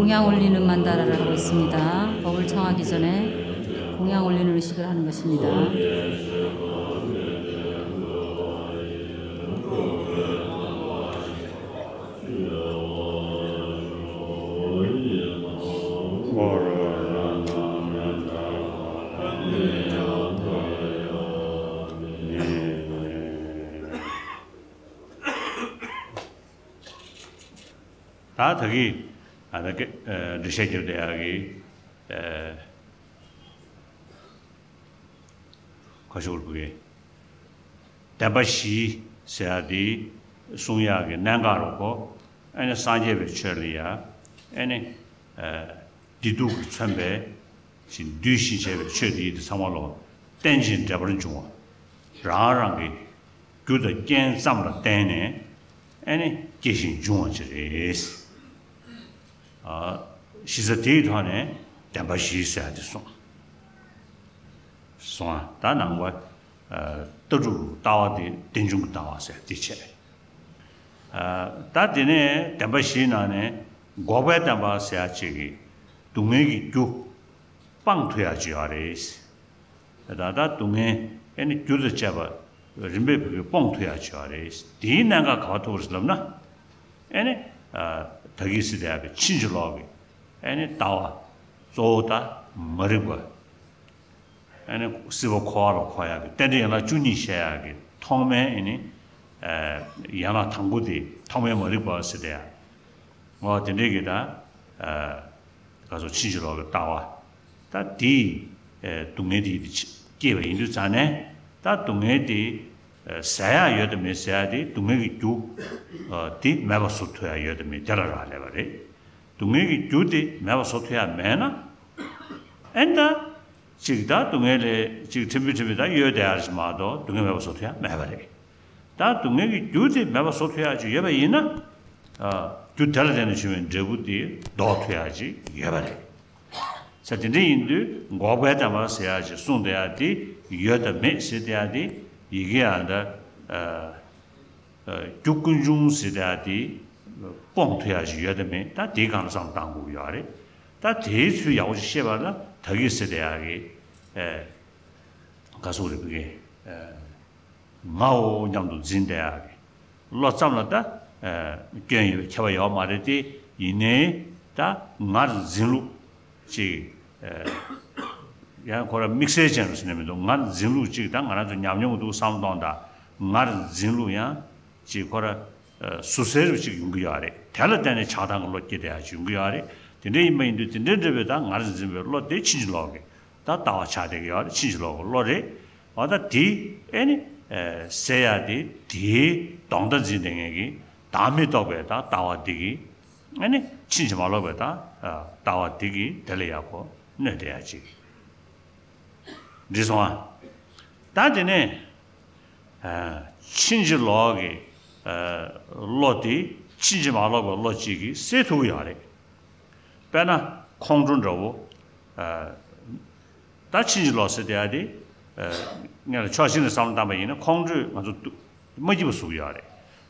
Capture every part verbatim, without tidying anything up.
공양 올리는 만다라를 하고 있습니다. 법을 청하기 전에 공양 올리는 의식을 하는 것입니다. ད་ད་གི་ཨ་ད་གི་འགྲེལ་བཤད་རྒྱབ་བསྡད་ཡག་གི་ཁ་ཤོར་བུ་གི་བདེན་པ་བཞི་ཟེར་ཡག་དེ་གསུང་ཡག་གི་གནད་འགག་རུ་གོ། ཨ་ནི་སངས་རྒྱས་པའི་ཆོས་ལ་ཡ་ཨ་ནི་བདེ་སྡུག་གིས་མཚོན་པའི་ཞིང་འདུས་ཤིང་བྱས་པའི་ཆོས་དེ་ཡིན་དུས་ཚང་མ་ལོ་རྟེན་ཅིང་འབྲེལ་པར་འབྱུང་བ། རང་རང་གི་རྒྱུ་དང་རྐྱེན་ཙམ་ལ་བརྟེན་ནས་ཨ་ནི་སྐྱེ་ཞིང་འབྱུང་བ་ཅིག་རེད། གཞི་རྩ་དེའི་ཐོག་ནས་བདེན་པ་བཞི་ཟེར་ཡ་དེ་གསུངས། གསུངས་ད་ནང་པ་ལྟ་གྲུབ་ལྟ་བ་དེ་རྟེན་འབྱུང་གི་ལྟ་བ་ཟེར་དེ་བྱས། ད་དེ་ནས་བདེན་པ་བཞིའི་ནང་ནས་འགོག་པའི་བདེན་པ་ཟེར་ཡ་གཅིག་གིས་སྡུག་བསྔལ་གྱི་རྒྱུ་སྤང་ཐུབ་ཡ་གཅིག་ཡོད་རེད། ད་ལྟ་སྡུག་བསྔལ་ཨེ་ནི་རྒྱུ་དང་བཅས་པ་རིམ་པས་བུ་གུ་སྤོང་ཐུབ་ཡ་བྱེད་པ་རེད། དེའི་གནད་འགག་ག་བ་ཐུག་རེད་ལབ་ན། ཨེ་ནི་ད་གིན་ཟེར་བསྡད་པའི་ཕྱིན་ཅི་ལོག་གི་ཨེ་ནི་ལྟ་བ་གཙོ་བོ་ད་མ་རིག་པ། ཨེ་ནི་སྲིད་པ་འཁོར་བ་ལ་འཁོར་ཡག་གི་རྟེན་འབྲེལ་ཡན་ལག་བཅུ་གཉིས་བཤད་ཡག་གི་ཐོག་མའི་ཨེ་ནི་ཡན་ལག་དང་པོ་དེ་ཐོག་མའི་མ་རིག་པ་ཟེར་བསྡད་ཡ། འོ་དེ་འདྲའི་གི་ད་ག་སོ་ཕྱིན་ཅི་ལོག་གི་ལྟ་བ། ད་དེའི་སྡུག་བསྔལ་དེ་སྐྱེས་པ་ཡིན་དུས་ཙང་ནས་ད་སྡུག་བསྔལ་དེ་ཟད་ཡག་ཡོད་དམ་མེད་ཟེར་ཡག་དེ་སྡུག་བསྔལ་གྱི་རྒྱུ་དེ་མེད་པ་བཟོ་ཐུབ་ཡག་ཡོད་དམ་མེད་དེ་ལ་རག་ལས་པ་རེད། སྡུག་བསྔལ་གྱི་རྒྱུ་དེ་མེད་པ་བཟོ་ཐུབ་ཡག་མེད་ན། ཨེ་ད། གཅིག་ད་སྡུག་བསྔལ་ལས་གཅིག་ཕྲན་བུ་ཕྲན་བུ་ད་གཡོལ་བསྡད་ཡག་རེད་མ་གཏོགས་སྡུག་བསྔལ་མེད་པ་བཟོ་ཐུབ་ཡག་མེད་པ་རེད། ད་སྡུག་བསྔལ་གྱི་རྒྱུ་དེ་མེད་པ་བཟོ་ཐུབ་ཡག་ཅིག་ཡོད་པ་ཡིན་ན། རྒྱུ་དེ་ལ་བརྟེན་ནས་བྱུང་བའི་འབྲས་བུ་དེ་ལྡོག་ཐུབ་ཡག་ཅིག་ཡོད་པ་རེད། ས་དེ་འདྲ་ཡིན་དུས་འགོག་པའི་བདེན་པ་ཟེར་ཡག་ཅིག་གསུངས་བསྡད་ཡག་དེ་ཡོད་དམ་མེད་ཟེར་བསྡད་ཡག་དེ་ཡི་གེ་ཡང་ད། རྒྱུ་ཀུན་འབྱུང་ཟེར་བསྡད་ཡག་དེ་སྤོང་ཐུབ་ཡག་ཅིག་ཡོད་དམ་མེད་ད་དེའི་སྒང་ལ་བསམ་བློ་གཏང་དགོས་ཀྱི་ཡོད་རེད། ད་དེའི་ཚུལ་ཡག་པོ་ཞིག་ཤེས་པ་ན་ད་གིན་ཟེར་བསྡད་ཡག་གི་ག་སོག་རེད་བུ་གེ་ངའོ་སྙམ་དུ་འཛིན་བསྡད་ཡག་གི་བློ་ཙམ་ལ་ད་སྐྱོན་ཡོད་པའི་ཁྱབ་པ་ཡོད་མ་རེད་དེ། ཡིན་ནའི་ད་ངར་འཛིན་ལུགས་ཅིག་ཡང་ཁོ་ར་དམིགས་བསལ་ཅན་ཟེར་ནས་མི་འདུག་ངར་འཛིན་ལུགས་ཅིག་ད་ང་རང་ཚོ་ཉམས་མྱོང་གི་འདུག་བསམ་གཏོང་དང་ངར་འཛིན་ལུགས་ཡང་ཅིག་ཁོ་ར་ཟུར་ཟེར་རུ་ཅིག་ཡོང་གི་ཡོད་རེད། དེ་ལ་བརྟེན་ནས་ཆགས་སྡང་གི་བློ་སྐྱེ་བསྡད་ཡག་ཅིག་ཡོང་གི་ཡོད་རེད། དེ་འདྲ་ཡིན་པ་ཡིན་དུས་དེ་འདྲ་འདྲ་བའི་ད་ངར་འཛིན་པའི་བློ་དེ་ཕྱིན་ཅི་ལོག་གི་ད་ལྟ་བ་ཆགས་བསྡད་ཀྱི་ཡོད་རེད། ཕྱིན་ཅི་ལོག་གི་བློ་རེད། འོ་ད་དེ་ཨེ་ནི་ཟེར་ཡག་དེ་དེའི་གདོང་མདའ་འཛིན་བསྡད་མཁན་གྱི་བདག་མེད་རྟོགས་པའི་ད་ལྟ་བ་དེ་གི་ཨ་ནི་ཕྱིན་ཅི་མ་ལོག་པའི་ད་ལྟ་བ་དེ་གིས་དེ་ལ་ཡག་པོ་གནོད་བསྡད་ཡག་ཅིག་འགྲིག་སོང་ཨ། ད་དེ་ནས་ཕྱིན་ཅི་ལོག་གི་བློ་དེ་ཕྱིན་ཅི་མ་ལོག་པའི་བློ་གཅིག་གིས་སེལ་ཐུབ་ཀྱི་ཡོད་རེད། དཔེར་ན་ཁོང་ཁྲོ་འདྲ་བོ། ད་ཕྱིན་ཅི་ལོག་ཟེར་བསྡད་ཡག་དེ། ངས་ལ་ཕྱོགས་གཅིག་ནས་བསམ་བློ་བཏང་པ་ཡིན་ན་ཁོང་ཁྲོས་ང་ཚོ་མ་སྐྱིད་པ་བཟོ་གི་ཡོད་རེད།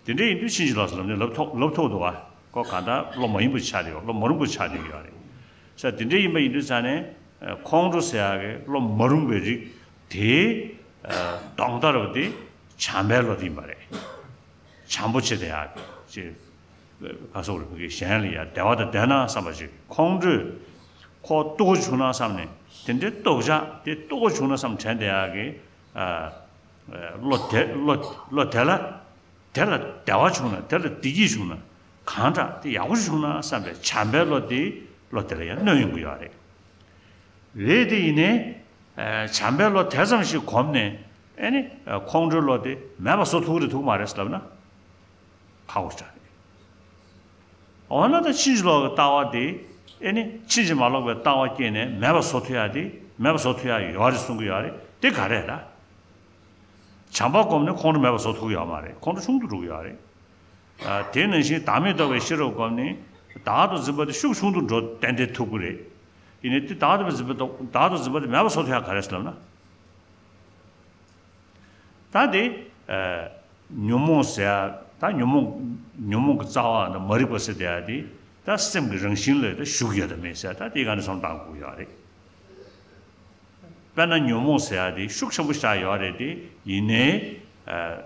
དེ་འདྲ་ཡིན་དུས་ཕྱིན་ཅི་ལོག་ཟེར་ལབ་ནས་ལབ་ཐུབ་ལབ་ཐུབ་འདུག་བ། ཁོ་གང་ལྟར་བློ་མ་ཡིན་པ་ཆགས་བསྡད་ཡོད། བློ་མ་རུངས་པ་ཆགས་བསྡད་ཡོད་རེད། ས་དེ་འདྲ་ཡིན་པ་ཡིན་དུས་ཙང་ནས་ཁོང་ཁྲོ་ཟེར་ཡག་གི་བློ་མ་རུངས་པའི་རིགས་དེའི་གདོང་མདའ་རུ་དེ་བྱམས་པའི་བློ་དེ་ཡིན་པ་རེད། བྱམས་པོ་བྱེད་བསྡད་ཡག་གི་ཅེས། ག་སོག་རེ་བུ་གའི་གཞན་ལ་ཡང་བདེ་བ་དང་ལྡན་ན་བསམ་པ་ཞིག་ཁོང་ཁྲོས་ཁོ་སྡུག་པོ་བྱུང་ན་བསམ་ནས་དེ་འདྲའི་སྡུག་ཅག་དེ་སྡུག་པོ་བྱུང་ན་བསམ་དྲན་བསྡད་ཡག་གི་བློ་དེ་བློ་བློ་དེ་ལ་དེ་ལ་བདེ་བ་བྱུང་ན་དེ་ལ་བདེ་སྐྱིད་བྱུང་ན་གང་དྲག་དེ་ཡག་པོ་བྱུང་ན་བསམ་པའི་བྱམས་པའི་བློ་དེ་བློ་དེ་ལ་ཡང་གནོད་ཡོང་གི་ཡོད་རེད། རེད་དེ་ཡིན་ནའི། བྱམས་པའི་བློ་དེ་ཙམ་ཞིག་གོམས་ནས་ཨེ་ནི་ཁོང་ཁྲོའི་བློ་དེ་མེད་པ་བཟོ་ཐུབ་རེད་ཐུབ་མ་རེད་ལབ་ན། ཁག་པོ་ཞིག་རེད། འོ་ན་ད་ཕྱིན་ཅི་ལོག་གི་ལྟ་བ་དེ་ཨེ་ནི་ཕྱིན་ཅི་མ་ལོག་པའི་ལྟ་བ་སྐྱེས་ནས་མེད་པ་བཟོ་ཐུབ་ཡག་དེ་མེད་པ་བཟོ་ཐུབ་ཡག་ཡོད་རེད་གསུང་གི་ཡོད་རེད་དེ་ག་རེད་ད། བྱམས་པ་སྒོམ་ནས་ཁོང་ཁྲོ་མེད་པ་བཟོ་ཐུབ་ཀྱི་ཡོད་མ་རེད། ཁོང་ཁྲོ་ཆུང་དུ་འགྲོ་གི་ཡོད་རེད། དེ་ནང་བཞིན་བདག་མེད་རྟོགས་པའི་ཤེས་རབ་སྒོམ་ནས་བདག་ཏུ་འཛིན་པ་དེ་ཤུགས་ཆུང་དུ་འགྲོ་ཏན་ཏན་ཐུབ་ཀྱི་རེད། ཡིན་ནའི་དེ་བདག་ཏུ་འཛིན་པ་དང་བདག་ཏུ་འཛིན་པ་དེ་མེད་པ་བཟོ་ཐུབ་ཡག་ག་རེ་ཟེར་ལབ་ན། ད་དེ་ཉོན་མོངས་ཟེར་ཡག་ད་ཉོན་མོངས་ཉོན་མོངས་ཀྱི་རྩ་བ་ན་མ་རིག་པ་ཟེར་བསྡད་ཡག་དེ་ ད་སེམས་ཀྱི་རང་བཞིན་ལ་ད་ཞུགས་ཡོད་དམ་མེད་ཟེར་ད་དེའི་སྒང་ནས་བསམ་བློ་བཏང་དགོས་ཀྱི་ཡོད་རེད། དཔེར་ན་ཉོན་མོངས་ཟེར་ཡ་དེ་ཤུགས་ཆེན་པོ་ཞིག་ཡོད་རེད་དེ། ཡིན་ནའི་ཨ་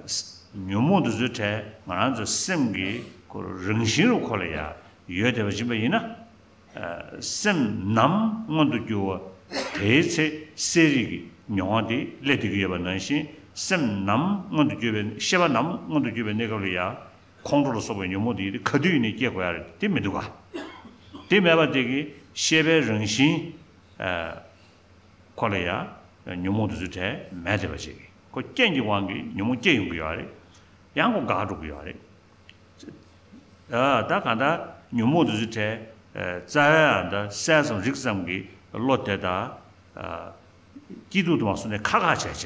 ཉོན་མོངས་དེ་ཚོའི་གྲས་ང་རང་ཚོའི་སེམས་ཀྱི་ཁོ་རང་བཞིན་རུ་ཁོ་ལ་ཡ་ཡོད་བསྡད་པ་ཡིན་པ་ཡིན་ན། ཨ་སེམས་ནམ་མངོན་དུ་གྱུར་པ་དེའི་ཚེ་གསལ་རིག་གི་མྱོང་བ་དེ་སླེབས་བསྡད་ཀྱི་ཡོད་པ་ནང་བཞིན། སེམས་ནམ་མངོན་དུ་གྱུར་པའི་ཤེས་པ་ནམ་མངོན་དུ་གྱུར་པའི་གནས་སྐབས་ལ་ཡ་ཁོང་ཁྲོ་ལ་སོགས་པའི་ཉོན་མོངས་དེ་ཡིན་དེ་ག་དུས་ཡིན་ནའི་སྐྱེ་དགོས་ཡ་རེད་དེ་མི་འདུག་ག། དེ་མེད་པ་དེ་གི་ཤེས་པའི་རང་བཞིན་ཨ་ཁོ་ལ་ཡ་ཉོན་མོངས་དེ་ཚོའི་གྲས་མེད་བསྡད་པ་ཅིག་ཁོ་རྐྱེན་གྱི་དབང་གིས་ཉོན་མོངས་སྐྱེ་ཡོང་གི་ཡོད་རེད། ཡང་ཁོ་འགག་འགྲོ་གི་ཡོད་རེད། ཨ་ད་གང་ལྟར་ཉོན་མོངས་དེ་ཚོའི་གྲས་ཨ་རྩ་བའི་ཨ་ད་གསལ་ཙམ་རིག་ཙམ་གྱི་བློ་དེ་དག་ཨ་སྐྱིད་སྡུག་དུ་མ་སོང་ནས་ཁ་ཁ་བྱས་བྱས་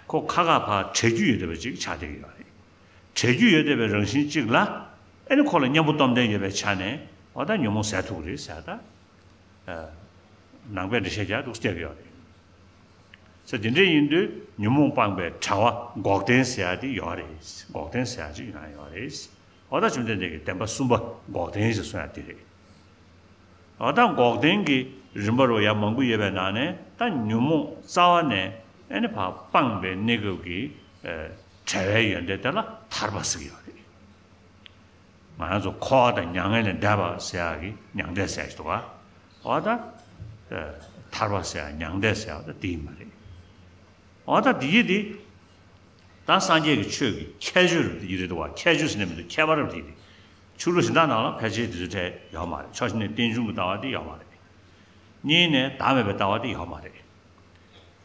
ཁོ་ཁ་ཁ་ཕར་བྲལ་རྒྱུ་ཡོད་བསྡད་པ་ཅིག་ཆགས་བསྡད་ཀྱི་ཡོད་རེད། བྲལ་རྒྱུ་ཡོད་བསྡད་པའི་རང་བཞིན་གཅིག་ལ་ཨ་ནི་ཁོ་ལ་གཉེན་པོ་སྟོབས་ལྡན་ཡོད་པའི་ཆ་ནས་འོ་ད་ཉོན་མོངས་ཟད་ཐུབ་ཀྱི་རེད་ཟེར་ད། ཨ་ནང་པའི་འགྲེལ་བཤད་རྒྱག་འདུག་བལྟས་ཀྱི་ཡོད་རེད། ཟེར་དེ་འདྲ་ཡིན་དུས་ཉོན་མོངས་སྤངས་པའི་བྲལ་བ་འགོག་བདེན་ཟེར་ཡ་དེ་ཡོད་རེད། འགོག་བདེན་ཟེར་ཡ་ཅིག་ཡང་ཡོད་རེད། འོ་ད་བཅོམ་ལྡན་འདས་ཀྱིས་བདེན་པ་གསུམ་པ་འགོག་བདེན་ཞེས་གསུངས་ཡ་དེ་རེད། འོ་ད་འགོག་བདེན་གྱི་རིམ་པ་རུ་ཡང་མང་པོ་ཡོད་པའི་ནང་ནས་ད་ཉོན་མོངས་རྩ་བ་ནས་ཨ་ནི་ཕར་སྤངས་པའི་གནས་སྐབས་ཀྱི་ཨ་བྲལ་བའི་ཡོན་ཏན་དེ་ལ་ཐར་པ་ཟེར་གྱི་ཡོད་རེད། ང་རང་ཚོ་འཁོར་བ་དང་མྱ་ངན་ལས་འདས་པ་ཟེར་ཡག་གི་མྱང་འདས་ཟེར་ཡག་ཅིག་འདུག་ག། འོ་ད། ཨ་ཐར་པ་ཟེར་ཡག་མྱང་འདས་ཟེར་ཡག་ད་དེ་ཡིན་པ་རེད། འོ་ད་དེ་ཡི་དེ། ད་སངས་རྒྱས་ཀྱི་ཆོས་ཀྱི་ཁྱད་ཆོས་རབ་དེ་ཡི་རེད་འདུག་ག། ཁྱད་ཆོས་ཟེར་ནས་མི་འདུག་ཁྱད་པར་རབ་དེ་ཡི་དེ། ཆོས་ལུགས་གཞན་དག་ནང་ལ་ཕལ་ཆེར་དེ་ཚོའི་གྲས་ཡོད་མ་རེད། ཕྱོགས་གཅིག་ནས་རྟེན་འབྱུང་གི་ལྟ་བ་དེ་ཡོད་མ་རེད། གཉིས་ནས་བདག་མེད་པའི་ལྟ་བ་དེ་ཡོད་མ་རེད།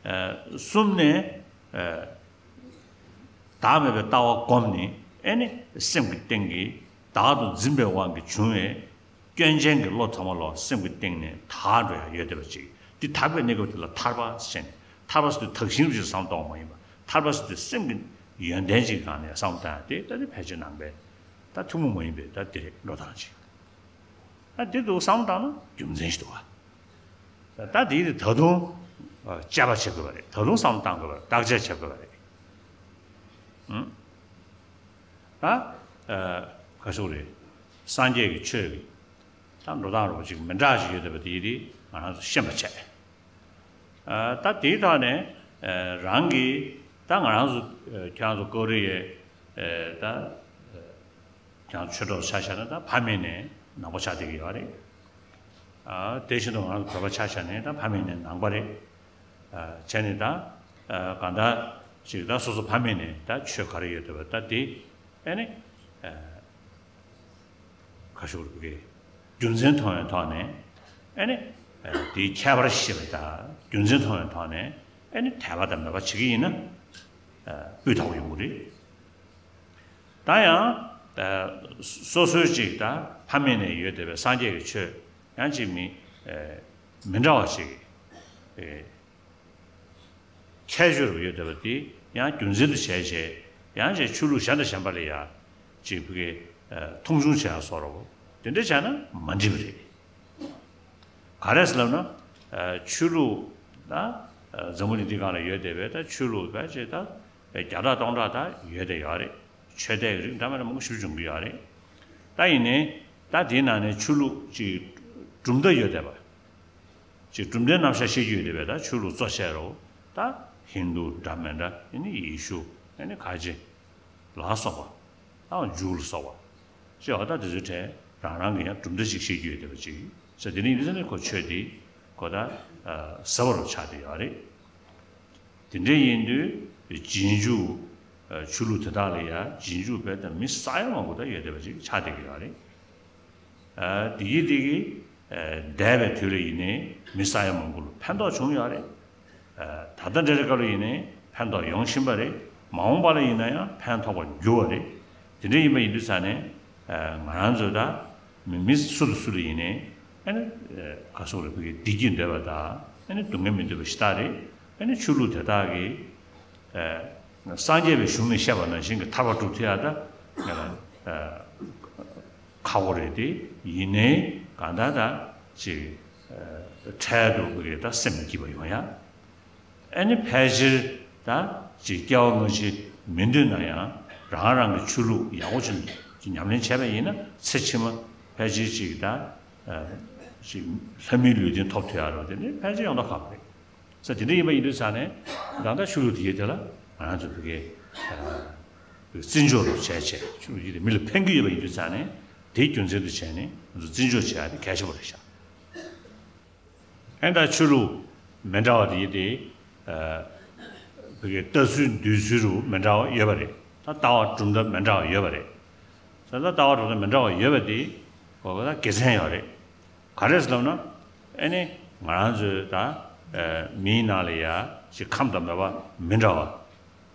ཨ་གསུམ་ནས་ཨ་བདག་མེད་པའི་ལྟ་བ་བསྒོམས་ནས་ཨེ་ནི་སེམས་ཀྱི་སྟེང་གི་བདག་ཏུ་འཛིན་པའི་དབང་གིས་བྱུང་བའི་སྐྱོན་ཅན་གྱི་བློ་ཚང་མ་ལོག་སེམས་ཀྱི་སྟེང་ནས་དག་འགྲོ་ཡ་ཡོད་བསྡད་པ་ཅིག། འདི་དག་པའི་གནས་སྐབས་དེ་ལ་ཐར་པ་ཟེར་ནས། ཐར་པ་ཟེར་དུས་དག་ཞིང་རུ་ཞིག་བསམ་གཏོང་བ་མ་ཡིན་པ། ཐར་པ་ཟེར་དུས་སེམས་ཀྱི་ཡོན་ཏན་ཅིག་སྒང་ནས་བསམ་བཏང་ཡ་དེ་ད་ནི་ཕལ་ཆེར་ནང་པའི་ད་ཐུན་མོང་མ་ཡིན་པའི་ད་དེ་རེད། འགྲོ་སྟངས་ཅིག། ད་འདི་འདུག་བསམ་བཏང་ན་རྒྱུ་མཚན་ཞིག་འདུག་བ། ད་འདི་ནི་ད་དུང་ཨ་དཔྱད་པ་བྱེད་དགོས་པ་རེད། ད་དུང་བསམ་བཏང་དགོས་པ་རེད། བརྟག་དཔྱད་བྱེད་དགོས་པ་རེད། ཨང་། ད་ཨ་ག་ཟེར་དགོས་རེད། སངས་རྒྱས་ཀྱི་ཆོས་ཀྱི་ད་འགྲོ་སྟངས་རོ་ཅིག་མི་འདྲ་ཞིག་ཡོད་བསྡད་པ་དེ་ཡི་དེ་ང་རང་ཚོ་ཤེས་པ་བྱས། ཨ་ད་དེའི་ཐོག་ནས་ཨ་རང་གིས་ད་ང་རང་ཚོ་ཨ་ཁྱེད་རང་ཚོ་ཀོ་རི་ཡའི་ཨ་ད་ཨ་ཁྱེད་རང་ཆོས་གྲོགས་ཆ་བཞག་ན་ད་ཕ་མེས་ནས་ནང་པ་ཆགས་བསྡད་ཀྱི་ཡོད་རེད། ཨ་དེ་བཞིན་དུ་ང་རང་ཚོ་བོད་པ་ཆ་བཞག་ནས་ད་ཕ་མེས་ནས་ནང་པ་རེད། ཨ་བྱས་ནས་ད་ཨ་གང་ལྟར་ཅིག་ད་སོ་སོ་ཕ་མེས་ནས་ད་ཆོས་ག་རེ་ཡོད་བསྡད་པ་ད་དེ་ཨ་ནི་ཨ་ག་ཞུ་དགོས་ཀྱི། རྒྱུ་མཚན་མཐོང་བའི་ཐོག་ནས་ཨ་ནི་ཨ་དེའི་ཁྱད་པར་ཤེས་པ་དང་རྒྱུ་མཚན་མཐོང་བའི་ཐོག་ནས་ཨ་ནི་དད་པ་དང་མོས་པ་བྱེད་ཀྱི་ཡིན་ན་ཨ་སྤུས་དག་པོ་ཡོང་གི་རེད། ད་ཡང་ཨ་སོ་སོའི་ཅིག་ད་ཕ་མེས་ནས་ཡོད་བསྡད་པའི་སངས་རྒྱས་ཀྱི་ཆོས་ཡང་ཅིག་མི་ཨ་མི་འདྲ་བ་ཞིག་ཨ་ཁྱད་ཆོས་རུ་ཡོད་བསྡད་པ་དེ་ཡང་རྒྱུ་མཚན་དུ་བྱས་བྱས་ཡང་ཅིག་ཆོས་ལུགས་གཞན་དང་གཞན་པ་ལ་ཡང་ཅིག་བུ་གའི་ཨ་མཐོང་ཆུང་བྱེད་ཡ་བཟོ་འདྲ་བོ་དེ་འདྲ་བྱས་ན་མ་འགྲིག་པ་རེད། ག་རེ་ཟེར་ལབ་ན། ཨ་ཆོས་ལུགས་ད་ཨ་འཛམ་བུ་གླིང་འདི་སྒང་ལ་ཡོད་བསྡད་པའི་ད་ཆོས་ལུགས་ཕལ་ཆེར་ད་བརྒྱ་ཕྲག་སྟོང་ཕྲག་ད་ཡོད་བསྡད་ཡོད་རེད། ཆོས་དད་ཀྱི་རིགས་འདྲ་མི་འདྲ་མང་པོ་ཞིག་འབྱུང་གི་ཡོད་རེད། ད་ཡིན་ནའི་ད་དེའི་ནང་ནས་ཆོས་ལུགས་ཀྱི་གྲུབ་མཐའ་ཡོད་བསྡད་པ། ཅིག་གྲུབ་མཐའི་རྣམ་གཞག་བཤད་རྒྱུ་ཡོད་བསྡད་པའི་ད་ཆོས་ལུགས་གཙོ་ཆེ་རུ་ད་ཧིན་རྡུ་འདྲ་མི་འདྲ་ཨ་ནི་ཡེ་ཤུ་ཨ་ནི་ཁ་ཆེ་ལ་སོགས་པ། ཨ་འཇུག་ལ་སོགས་པ། ཅེས་པ་ད་དེ་ཚོའི་གྲས་རང་རང་གི་ཡང་གྲུབ་མཐའ་ཅིག་བཤད་རྒྱུ་ཡོད་བསྡད་པ་ཅིག་ཟེར། དེ་ནི་ཡིན་ཙང་ནི་ཁོ་ཆོས་དེ་ཁོ་ད་ཟབ་པ་རུ་ཆགས་བསྡད་ཡོད་རེད། དེ་འདྲ་ཡིན་དུས་རྗེས་འཇུག་ཆོས་ལུགས་དེ་དག་ལ་ཡང་རྗེས་འཇུག་བས་ད་མི་ས་ཡ་མང་པོ་ད་ཡོད་བསྡད་པ་ཅིག་ཆགས་བསྡད་ཀྱི་ཡོད་རེད། ཨ་དེ་གི་དེ་གི་ཨ་འདས་པའི་དུས་ལ་ཡིན་ནའི་མི་ས་ཡ་མང་པོ་ལ་ཕན་ཐོགས་བྱུང་ཡོད་རེད། ཨ་ད་ལྟ་འདྲ་རེ་སྐབས་ལ་ཡིན་ནའི་ཕན་ཐོགས་ཡོང་བཞིན་པ་རེད། མ་འོངས་པ་ལ་ཡིན་ན་ཡང་ཕན་ཐོགས་པར་འགྱུར་བ་རེད། དེ་འདྲ་ཡིན་པ་ཡིན་དུས་ཙང་ནས་ཨ་ང་རང་ཚོས་ད་མི་མི་སུ་དང་སུ་ལ་ཡིན་ནའི་ཨ་ནི་ཨ་ག་སོགས་རེ་བོད་ཀྱི་བདེ་སྐྱིད་འདོད་པ་དང་ཨ་ནི་སྡུག་བསྔལ་མི་འདོད་པ་ཞེ་དྲག་རེད། ཨ་ནི་ཆོས་ལུགས་དེ་དག་གི་ཨ་སངས་རྒྱས་པའི་གཞུང་ནས་བཤད་པ་ནང་བཞིན་གྱི་ཐར་པ་སྒྲུབ་ཐུབ་ཡ་ད་ང་ལ་ཨ་ཁག་པོ་རེད་དེ། ཡིན་ནའི་གང་ལྟར་ད་ཅིག་ཨ་འཕྲལ་དུ་བོད་ཀྱི་ད་སེམས་སྐྱིད་པ་ཡོང་ཡ། ཨ་ནི་ཕལ་ཆེར་ད་ཅིག་སྐྱེ་བ་སྔ་ཕྱི་མི་འདོད་ན་ཡང་རང་རང་གི་ཆོས་ལུགས་ཡག་པོ་ཅིག་ཉམས་ལེན་བྱས་པ་ཡིན་ན་ཚེ་ཕྱི་མ་ ཕལ་ཆེར་ཅིག་ད་ཅིག་ལྷ་མིའི་ལུས་རྟེན་ཐོབ་ཐུབ་ཡག་རེད་པ། དེ་ནི་ཕལ་ཆེར་ཡོང་ཐབས་ཁག་པོ་རེད། ས་དེ་འདྲ་ཡིན་པ་ཡིན་དུས་ཙང་ནས་ད་ལྟ་ཆོས་ལུགས་དེའི་དེ་ལ་ང་རང་ཚོ་བོད་སྐད་བརྩི་འཇོག་རུ་བྱས་བྱས། ཆོས་ལུགས་དེ་མི་ལ་ཕན་གྱི་ཡོད་པ་ཡིན་དུས་ཙང་ནས་དེའི་རྒྱུ་མཚན་དུ་བྱས་ནས་ང་ཚོ་བརྩི་འཇོག་བྱེད་ཡག་དེ་གལ་ཆེན་པོ་རེད་ཤག་ཨེ་ད་ཆོས་ལུགས་མི་འདྲ་བ་དེ་ཡིན་ཏེ། ཨ། བོད་སྐད་ལྟ་ཚུལ་འདོད་ཚུལ་རུ་མི་འདྲ་བ་ཡོད་པ་རེད། ད་ལྟ་བ་གྲུབ་མཐའ་མི་འདྲ་བ་ཡོད་པ་རེད། ད་ལྟ་བ་གྲུབ་མཐའ་མི་འདྲ་བ་ཡོད་པ་དེ་གོ་བ་ད་དགེ་མཚན་ཡོད་རེད། ག་རེ་ཟེར་ལབ་ན། ཨེ་ནི་ང་རང་ཚོའི་ད་ཨ་མིའི་ནང་ལ་ཡ་ཅིག་ཁམས་དང་མོས་པ་མི་འདྲ་བ་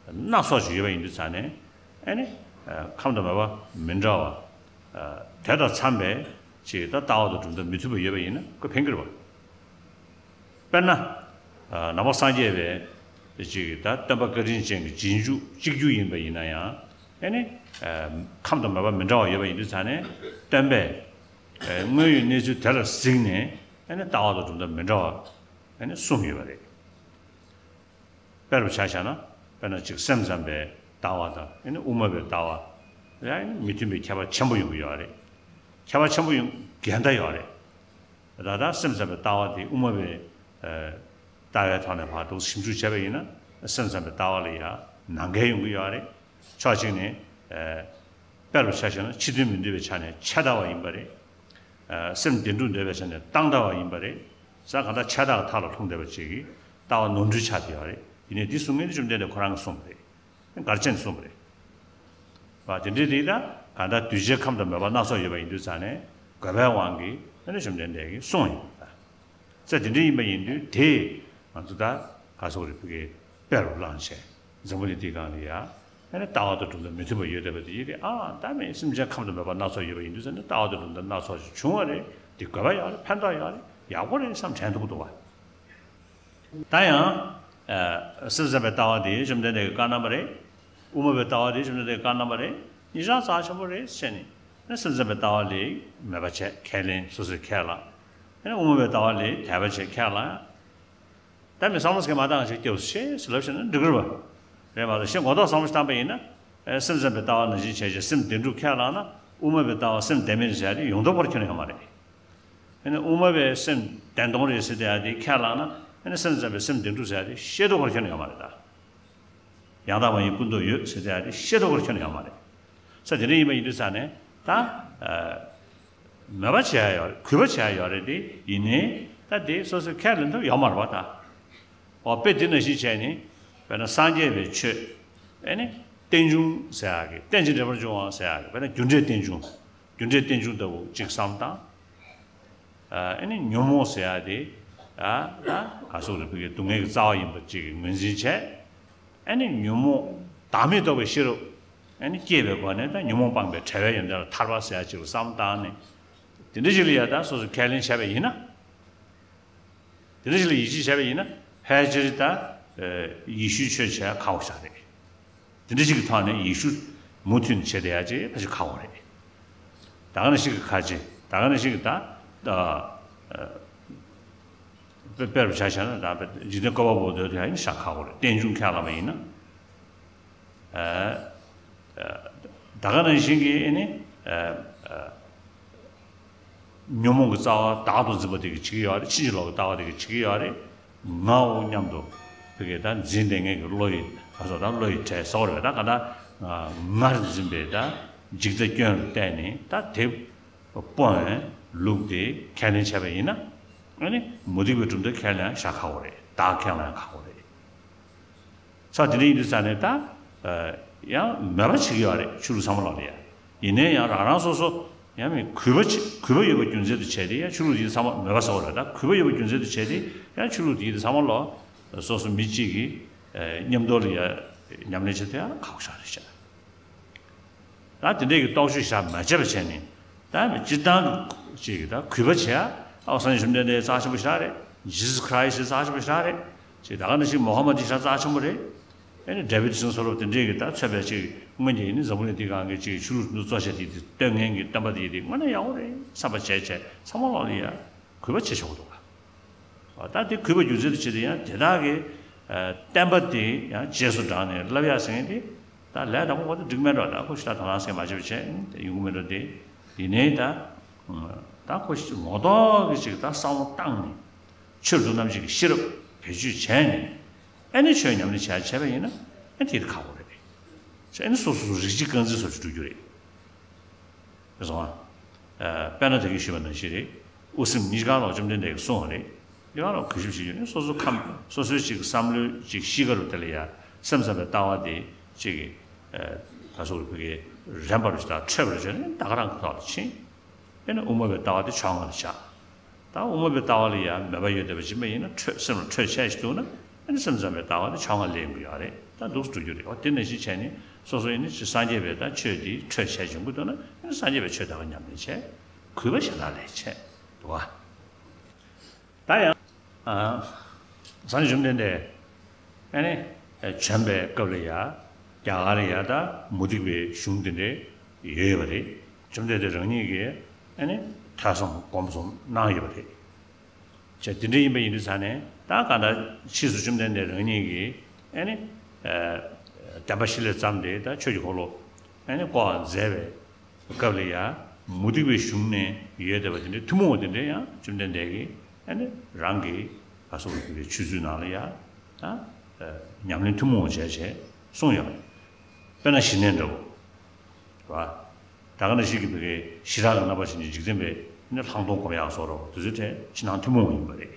སྣ་ཚོགས་ཤིག་ཡོད་པ་ཡིན་དུས་ཙང་ནས། ཨེ་ནི་ཨ་ཁམས་དང་མོས་པ་མི་འདྲ་བ་ཨ་དེ་དང་འཚམས་པའི་ཅིག་ད་ལྟ་བ་དང་གྲུབ་མཐའ་མི་མཐུན་པ་ཡོད་པ་ཡིན་ན་ཁོ་ཕན་གྱི་རེད་པ། དཔེར་ན། ཨ་ནང་པ་སངས་རྒྱས་པའི་ཅིག་ད་སྟོན་པ་བཀའ་དྲིན་ཅན་གྱི་རྗེས་འཇུག་གཅིག་གྱུར་ཡིན་པ་ཡིན་ན་ཡང་། ཨེ་ནི་ཨ་ཁམས་དང་མོས་པ་མི་འདྲ་བ་ཡོད་པ་ཡིན་དུས་ཙང་ནས་སྟོན་པས་ཨ་དངོས་ཡོད་གནས་ཚུལ་དེ་ལ་གཟིགས་ནས། ཨེ་ནི་ལྟ་བ་དང་གྲུབ་མཐའ་མི་འདྲ་བ་ཨེ་ནི་གསུངས་ཡོད་པ་རེད། དཔེ་རུ་ཆ་བཞག་ན། དཔེར་ན་ཅིག་སེམས་ཙམ་པའི་ལྟ་བ་དང་ཨེ་ནི་དབུ་མ་པའི་ལྟ་བ་ལ་ཨེ་ནི་མི་མཐུན་པའི་ཁྱད་པར་ཆེན་པོ་ཡོང་གི་ཡོད་རེད། ཁྱད་པར་ཆེན་པོ་ཡོང་འགལ་ཟླ་ཡོད་རེད། ད་ལྟ་སེམས་ཙམ་པའི་ལྟ་བ་དེ་དབུ་མ་པའི་ཨ་ལྟ་བའི་ཐོག་ནས་ཕར་འདུག་ཞིབ་འཇུག་བྱས་པ་ཡིན་ན། སེམས་ཙམ་པའི་ལྟ་བ་ལ་ཡང་ནང་འགལ་ཡོང་གི་ཡོད་རེད། ཕྱོགས་གཅིག་ནས་ཨ་དཔེ་རུ་ཆ་བཞག་ན་ཕྱི་དོན་མི་འདོད་པའི་ཆ་ནས་ཆད་ལྟ་བ་ཡིན་པ་རེད། ཨ་སེམས་བདེན་གྲུབ་འདོད་པའི་ཆ་ནས་བཏང་ལྟ་བ་ཡིན་པ་རེད། ས་གང་ལྟར་ཆད་ལྟ་བ་མཐའ་ལ་ལྷུང་བསྡད་པ་ཅིག་གི་ལྟ་བ་ནོར་འཁྲུལ་ཆགས་བསྡད་ཡོད་རེད། ཡིན་ནའི་འདི་གསུང་མཁན་དེ་བཅོམ་ལྡན་འདས་ཁོ་རང་གིས་གསུངས་པ་རེད། གར་ཆེན་གསུངས་པ་རེད། བ་དེ་འདྲའི་རིགས་ལ་གང་ལྟར་གདུལ་བྱའི་ཁམས་དང་མོས་པ་སྣ་ཚོགས་ཡོད་པ་ཡིན་དུས་ཙང་ནས། དགོས་པའི་དབང་གིས་ཨ་ནི་བཅོམ་ལྡན་འདས་ཀྱིས་གསུངས་ཡིན་པ། ས་དེ་འདྲ་ཡིན་པ་ཡིན་དུས་དེ་ང་ཚོ་ད་ག་སོག་རེ་ཕུ་གེ་དཔེ་རུ་བླངས་བྱས། འཛམ་བུ་གླིང་འདིའི་སྒང་ལ་ཡ་ཨ་ནི་ལྟ་བ་དང་གྲུབ་མཐའ་མི་མཐུན་པ་ཡོད་བསྡད་པ་དེ་ཡིན་ཏེ། ཨ་ད་མི་སེམས་ཅན་ཁམས་དང་མོས་པ་སྣ་ཚོགས་ཡོད་པ་ཡིན་དུས་ཙང་ནས་ལྟ་བ་དང་གྲུབ་མཐའ་སྣ་ཚོགས་ཤིག་བྱུང་བ་རེད། དེ་དགོས་པ་ཡོད་རེད། ཕན་ཐོགས་ཡོད་རེད། ཡག་པོ་རེད་བསམ་དྲན་འདུག་འདུག་བ། ད་ཡང་། ཨ་སེམས་ཙམ་པའི་ལྟ་བ་དེ་བཅོམ་ལྡན་འདས་ཀྱི་བཀའ་རྣམ་པ་རེད། དབུ་མ་པའི་ལྟ་བ་དེ་བཅོམ་ལྡན་འདས་ཀྱི་བཀའ་རྣམ་པ་རེད། གཉིས་ཆ་རྩ་ཆེན་པོ་རེད་ཟེར་ནས། ཨ་སེམས་ཙམ་པའི་ལྟ་བ་ལ་མོས་པ་བྱས་ཁས་ལེན། སོ་སོས་ཁས་བླངས། ཨ་དབུ་མ་པའི་ལྟ་བ་ལ་དད་པ་བྱས་ཁས་བླངས། ད་མི་བསམ་བློ་ཟེར་མཁན་མ་བཏང་ཞིག་སྐྱབས་སུ་མཆི་ཟེར་ལབ་བྱས་ན་འགྲིག་གི་རེད་པ། རེད་མ་གཏོགས་གཞན་མགོ་ཐོག་བསམ་བློ་ཞིག་བཏང་པ་ཡིན་ན། ཨ་སེམས་ཙམ་པའི་ལྟ་བ་ནང་བཞིན་བྱས་བྱས་སེམས་བདེན་གྲུབ་ཁས་བླངས་ན། དབུ་མ་པའི་ལྟ་བ་སེམས་བདེན་མིན་ཟེར་ཡ་དེ་ཡོང་མདོག་ཁ་པོ་ཁྱོན་ནས་ཡོད་མ་རེད། ཨ་ནི་དབུ་མ་པའི་སེམས་བདེན་སྟོང་རེད་ཟེར་བསྡད་ཡ་དེ་ཁས་བླངས་ན། ཨ་ནི་སེམས་ཙམ་པའི་སེམས་བདེན་གྲུབ་ཟེར་ཡ་དེ་ཤེས་མདོག་ཁ་པོ་ཁྱོན་ནས་ཡོད་མ་རེད་ད། ཡང་དག་མ་ཡིན་ཀུན་རྫོབ་ཡོད་ཟེར་བསྡད་ཡ་དེ་ཤེས་མདོག་ཁ་པོ་ཁྱོན་ནས་ཡོད་མ་རེད། ས་དེ་འདྲ་ཡིན་པ་ཡིན་དུས་ཙང་ནས་ད། ཨ་མོས་པ་བྱེད་ཡ་ཡོད་རེད། གུས་པ་བྱེད་ཡ་ཡོད་རེད་དེ། ཡིན་ནའི་ད་དེ་སོ་སོས་ཁས་ལེན་ཐུབ་ཡོད་མ་རེད་པ་ད། འོ་དཔེ་དེ་ནང་བཞིན་བྱས་ནས། དཔེར་ན་སངས་རྒྱས་པའི་ཆོས། ཨ་ནི་རྟེན་འབྱུང་ཟེར་ཡག་གི། རྟེན་ཅིང་འབྲེལ་པར་འབྱུང་བ་ཟེར་ཡག་གི། དཔེར་ན་རྒྱུ་འབྲས་རྟེན་འབྱུང་། རྒྱུ་འབྲས་རྟེན་འབྱུང་ལྟ་བུ་གཅིག་བསམ་བཏང་། ཨ་ནི་ཉོན་མོངས་ཟེར་ཡག་དེ། ཨ་ད་ག་སོག་རེ་ཕུ་གེ་སྡུག་བསྔལ་གྱི་རྩ་བ་ཡིན་པ་གཅིག་གི་ངོས་འཛིན་བྱས། ཨ་ནི་ཉོན་མོངས་བདག་མེད་རྟོགས་པའི་ཤེས་རབ། ཨ་ནི་སྐྱེས་པའི་སྒོ་ནས་ད་ཉོན་མོངས་སྤངས་པའི་བྲལ་བའི་ཡོན་ཏན་ལ་ཐར་པ་ཟེར་ཡག་གཅིག་ལ་བསམ་བཏང་ནས། དེ་འདྲ་ཞིག་ལ་ཡ་ད་སོ་སོས་ཁས་ལེན་བྱས་པ་ཡིན་ན། དེ་འདྲ་ཞིག་ལ་ཡིད་ཆེས་བྱས་པ་ཡིན་ན། ཕལ་ཆེར་ད་ཨ་ཡེ་ཤུའི་ཆོས་བྱེད་ཡ་ཁག་པོ་ཞིག་རེད། དེ་འདྲ་ཞིག་གི་ཐོག་ནས་ཡེ་ཤུ་མུ་མཐུད་བྱེད་བསྡད་ཡ་ཅིག་ཕལ་ཆེར་ཁག་པོ་རེད། ད་ག་ནང་བཞིན་གྱི་ཁ་ཆེ། ད་ག་ནང་བཞིན་གྱི་ད། ཨ་ཨ་དཔེ་དཔེ་རུ་ཆ་བཞག་ན། ད་འཇིག་རྟེན་བསྐལ་པ་བོ་འདོད་དུ་ཡང་ཤ་ཁག་པོ་རེད། རྟེན་འབྱུང་ཁས་བླངས་པ་ཡིན་ན། ཨ་ཨ་ད་ག་ནང་བཞིན་གྱི་ཨ་ནི་ཨ་ཨ་ཉོན་མོངས་ཀྱི་རྩ་བ་བདག་ཏུ་འཛིན་པ་དེ་གིས་བྱེད་ཀྱི་ཡོད་རེད། ཕྱིན་ཅི་ལོག་གི་ལྟ་བ་དེ་གིས་བྱེད་ཀྱི་ཡོད་རེད། ངའོ་སྙམ་དུ་ཕ་གི་ད་འཛིན་བསྡད་མཁན་གྱི་བློ་ཡི་ཨ་སོགས་དང་བློ་ཡི་བྲལ་ཟེར་བ་རེད་པ། ད་ག་ད་ངར་འཛིན་པའི་ད་འཇིག་ལྟ་སྐྱོན་ལ་བརྟེན་ནས་ད་དེ་སྤོང་བའི་ལུགས་དེ་ཁས་ལེན་བྱས་པ་ཡིན་ན། ཨ་ནི་མུ་སྟེགས་པའི་གྲུབ་མཐའ་ཁས་ལེན་ཡང་ཤ་ཁག་པོ་རེད། བདག་ཁས་ལེན་ཡང་ཁག་པོ་རེད། ས་དེ་འདྲ་ཡིན་དུས་ཙང་ནས་ད། ཨ་ཡང་མོས་པ་བྱེད་ཀྱི་ཡོད་རེད། ཆོས་ལུགས་ཚང་མ་ལོག་ལ་ཡ། ཡིན་ནའི་ཡང་རང་རང་སོ་སོ་ཡང་མི་གུས་པ་བྱེད། གུས་པ་ཡོད་པ་རྒྱུ་མཚན་དུ་བྱས་ཏེ་ཡང་ཆོས་ལུགས་དེ་ཚང་མ་མོས་པ་ཟེར་བ་རེད། ད་གུས་པ་ཡོད་པ་རྒྱུ་མཚན་དུ་བྱས་ཏེ་ཡང་ཆོས་ལུགས་དེ་ཚང་མ་ལོག་སོ་སོ་མི་གཅིག་གི་ཨ་མཉམ་དུ་ལ་ཡ་ཉམས་ལེན་བྱེད་ཐུབ་ཡ་ཁག་པོ་ཞིག་རེད་ཤག་ད་དེ་འདྲའི་གི་རྟོག་དཔྱོད་བཞག་མ་བྱས་པ་བྱས་ནས། ད་སྤྱིར་བཏང་གི་ཅིག་ད་གུས་པ་བྱེད་ཡ། ཨོ་སངས་རྒྱས་བཅོམ་ལྡན་འདས་རྩ་ཆེན་པོ་ཞིག་རེད། ཇི་སུ་ཁ་ར་ཨིས་རྩ་ཆེན་པོ་ཞིག་རེད། ཅིག་ད་ག་ནང་བཞིན་མོ་ཧ་མ་ཏི་ཞིག་རྩ་ཆེན་པོ་རེད། ཨ་ནི་ཌེ་བིད་སོགས་པོ་དེ་འདྲའི་གི་ད་ཚོད་པའི་ཅིག་སྔོན་གྱི་ནི་འཛམ་བུ་གླིང་འདིའི་སྒང་གི་ཅིག་ཆོས་ལུགས་འདི་གཙོ་ཆེ་དེ་དེ་སྟོན་མཁན་གྱི་སྟོན་པ་དེ་དེ་དངོས་གནས་ཡག་པོ་རེད་བསམ་པ་བྱས་བྱས་ཚང་མ་ལོག་ལ་ཡ་གུས་པ་བྱེད་ཆོག་གི་འདུག་ག་ད་དེ་གུས་པ་རྒྱུ་མཚན་དུ་བྱས་ཏེ་ཡང་དེ་དག་གི་ཨ་བསྟན་པ་དེ་ཡང་རྗེས་སུ་འབྲངས་ནས་བསླབ་ཡག་ཟེར་མཁན་དེ་ད་ལས་དང་པོ་བར་དུ་འགྲིག་མེད་འགྲོ། ད་ཁོ་ཞིག་ད་དོ་སྣང་ཟེར་མ་བྱེད་པ་བྱས་དེ་ཡོང་གི་མེད་འགྲོ། དེ་ཡིན་ནའི་ད་ ད་ཁོ་ངོ་ཐོག་གི་ཅིག་ད་བསམ་བློ་བཏང་ནས་ཆོས་སྒྲུབ་རྣམ་འབྱེད་ཀྱི་ཤེས་རབ་བེད་སྤྱོད་བྱས་ནས་ཨ་ནི་ཆོས་ཉམས་ལེན་བྱས་བྱས་པ་ཡིན་ན་ཨ་དེ་ཁག་པོ་རེད། ཨ་ནི་སོ་སོ་སོ་རིགས་གཅིག་རྐང་འཛིན་སོགས་ཀྱི་འགྲོ་རྒྱུ་རེད། རེད་སོང་ཨ། དཔེར་ན་ད་གིན་ཞུས་པ་ནང་བཞིན་རེད། དབུ་སེམས་གཉིས་ཀ་ལ་བཅོམ་ལྡན་འདས་ཀྱིས་གསུངས་པ་རེད། གཉིས་ཀ་ལ་གུས་ཞབས་བྱེད་རྒྱུ་ནི་སོ་སོ་ཁམས་སོ་སོའི་ཅིག་བསམ་བློའི་ཅིག་གཤིས་ཀ་རུ་དེ་ལ་ཡ་སེམས་ཙམ་པའི་ལྟ་བ་དེ་ཅིག་ག་སོགས་རུ་བུ་གའི་རན་པ་རུ་ཞིག་དང་འཕྲོད་པ་རུ་བྱས་ནས་ད་ག་རང་གི་ཐོག་ལ་ཕྱིན། དཔེར་ན་དབུ་མ་པའི་ལྟ་བ་དེ་ཕྱོགས་སྔ་ལ་བཞག་ད་དབུ་མ་པའི་ལྟ་བ་ལ་ཡང་མོས་པ་ཡོད་བསྡད་པ་ཅིག་མ་ཡིན་ན་འཕྲོད་སེམས་ལ་འཕྲོད་ཆད་ཞིག་འདུག་ན་ཨ་ནི་སེམས་ཙམ་པའི་ལྟ་བ་དེ་ཕྱོགས་སྔ་ལེན་དགོས་ཡོད་རེད། ད་འདུག་སེ་འགྲོ་རྒྱུ་རེད། འོ་དེ་ནང་བཞིན་བྱས་ནས་སོ་སོ་ཡིན་ན་ཅིག་སངས་རྒྱས་པའི་ད་ཆོས་དེ་འཕྲོད་ཆད་ཡོང་གི་འདུག་ན་ཨ་ནི་སངས་རྒྱས་པའི་ཆོས་ད་ག་ཉམས་ལེན་བྱས། གུས་པ་གཞན་དག་ལས་བྱས་འདུག་བ། ད་ཡང་སངས་རྒྱས་བཅོམ་ལྡན་འདས་ཨ་ནི་བྱོན་པའི་སྐབས་ལ་ཡ་རྒྱ་གར་ལ་ཡ་ད་མུ་སྟེགས་པའི་གཞུང་དེ་འདྲའི་ཡོད་ཡོད་པ་རེད། བཅོམ་ལྡན་འདས་རང་ཉིད་ཀྱིས་ཨ་ནི་ཐོས་བསམ་སྒོམ་གསུམ་གནང་ཡོད་པ་རེད། ཅེས་དེ་འདྲ་ཡིན་པ་ཡིན་དུས་ཙང་ནས་ད་གང་ལྟར་ཕྱིས་སུ་བཅོམ་ལྡན་འདས་རང་ཉིད་ཀྱིས་ཨ་ནི་བསྟན་པ་བཤིག་ལས་བརྩམས་ཏེ་ད་ཆོས་ཀྱི་འཁོར་ལོ་ཨ་ནི་བསྐོར་བར་མཛད་པའི་སྐབས་ལ་ཡང་མུ་སྟེགས་པའི་གཞུང་ནས་ཡོད་བསྡད་པ་དེ་འདྲའི་ཐུན་མོང་བ་དེ་འདྲ་ཡང་བཅོམ་ལྡན་འདས་ཀྱིས་ཨ་ནི་རང་གི་ལ་སོགས་པའི་ཆོས་ཚུལ་ནང་ལ་ཡང་ད་ཉམས་ལེན་ཐུན་མོང་བ་བྱས་བྱས་གསུངས་ཡོད་པ་རེད། དཔེར་ན་ཞི་གནས་འདྲ་བོ། རེད་བ། ད་ག་ནང་བཞིན་གྱི་བོད་ཀྱི་ཞི་དྲག་གི་རྣམ་པ་ཞིག་ནི་འཇིག་རྟེན་པའི་ནི་ལྷག་མཐོང་སྒོམ་ཡག་སོགས་རོ་དེ་ཚོའི་གྲས་ཕྱི་ནང་ཐུན་མོང་ཡིན་པ་རེད།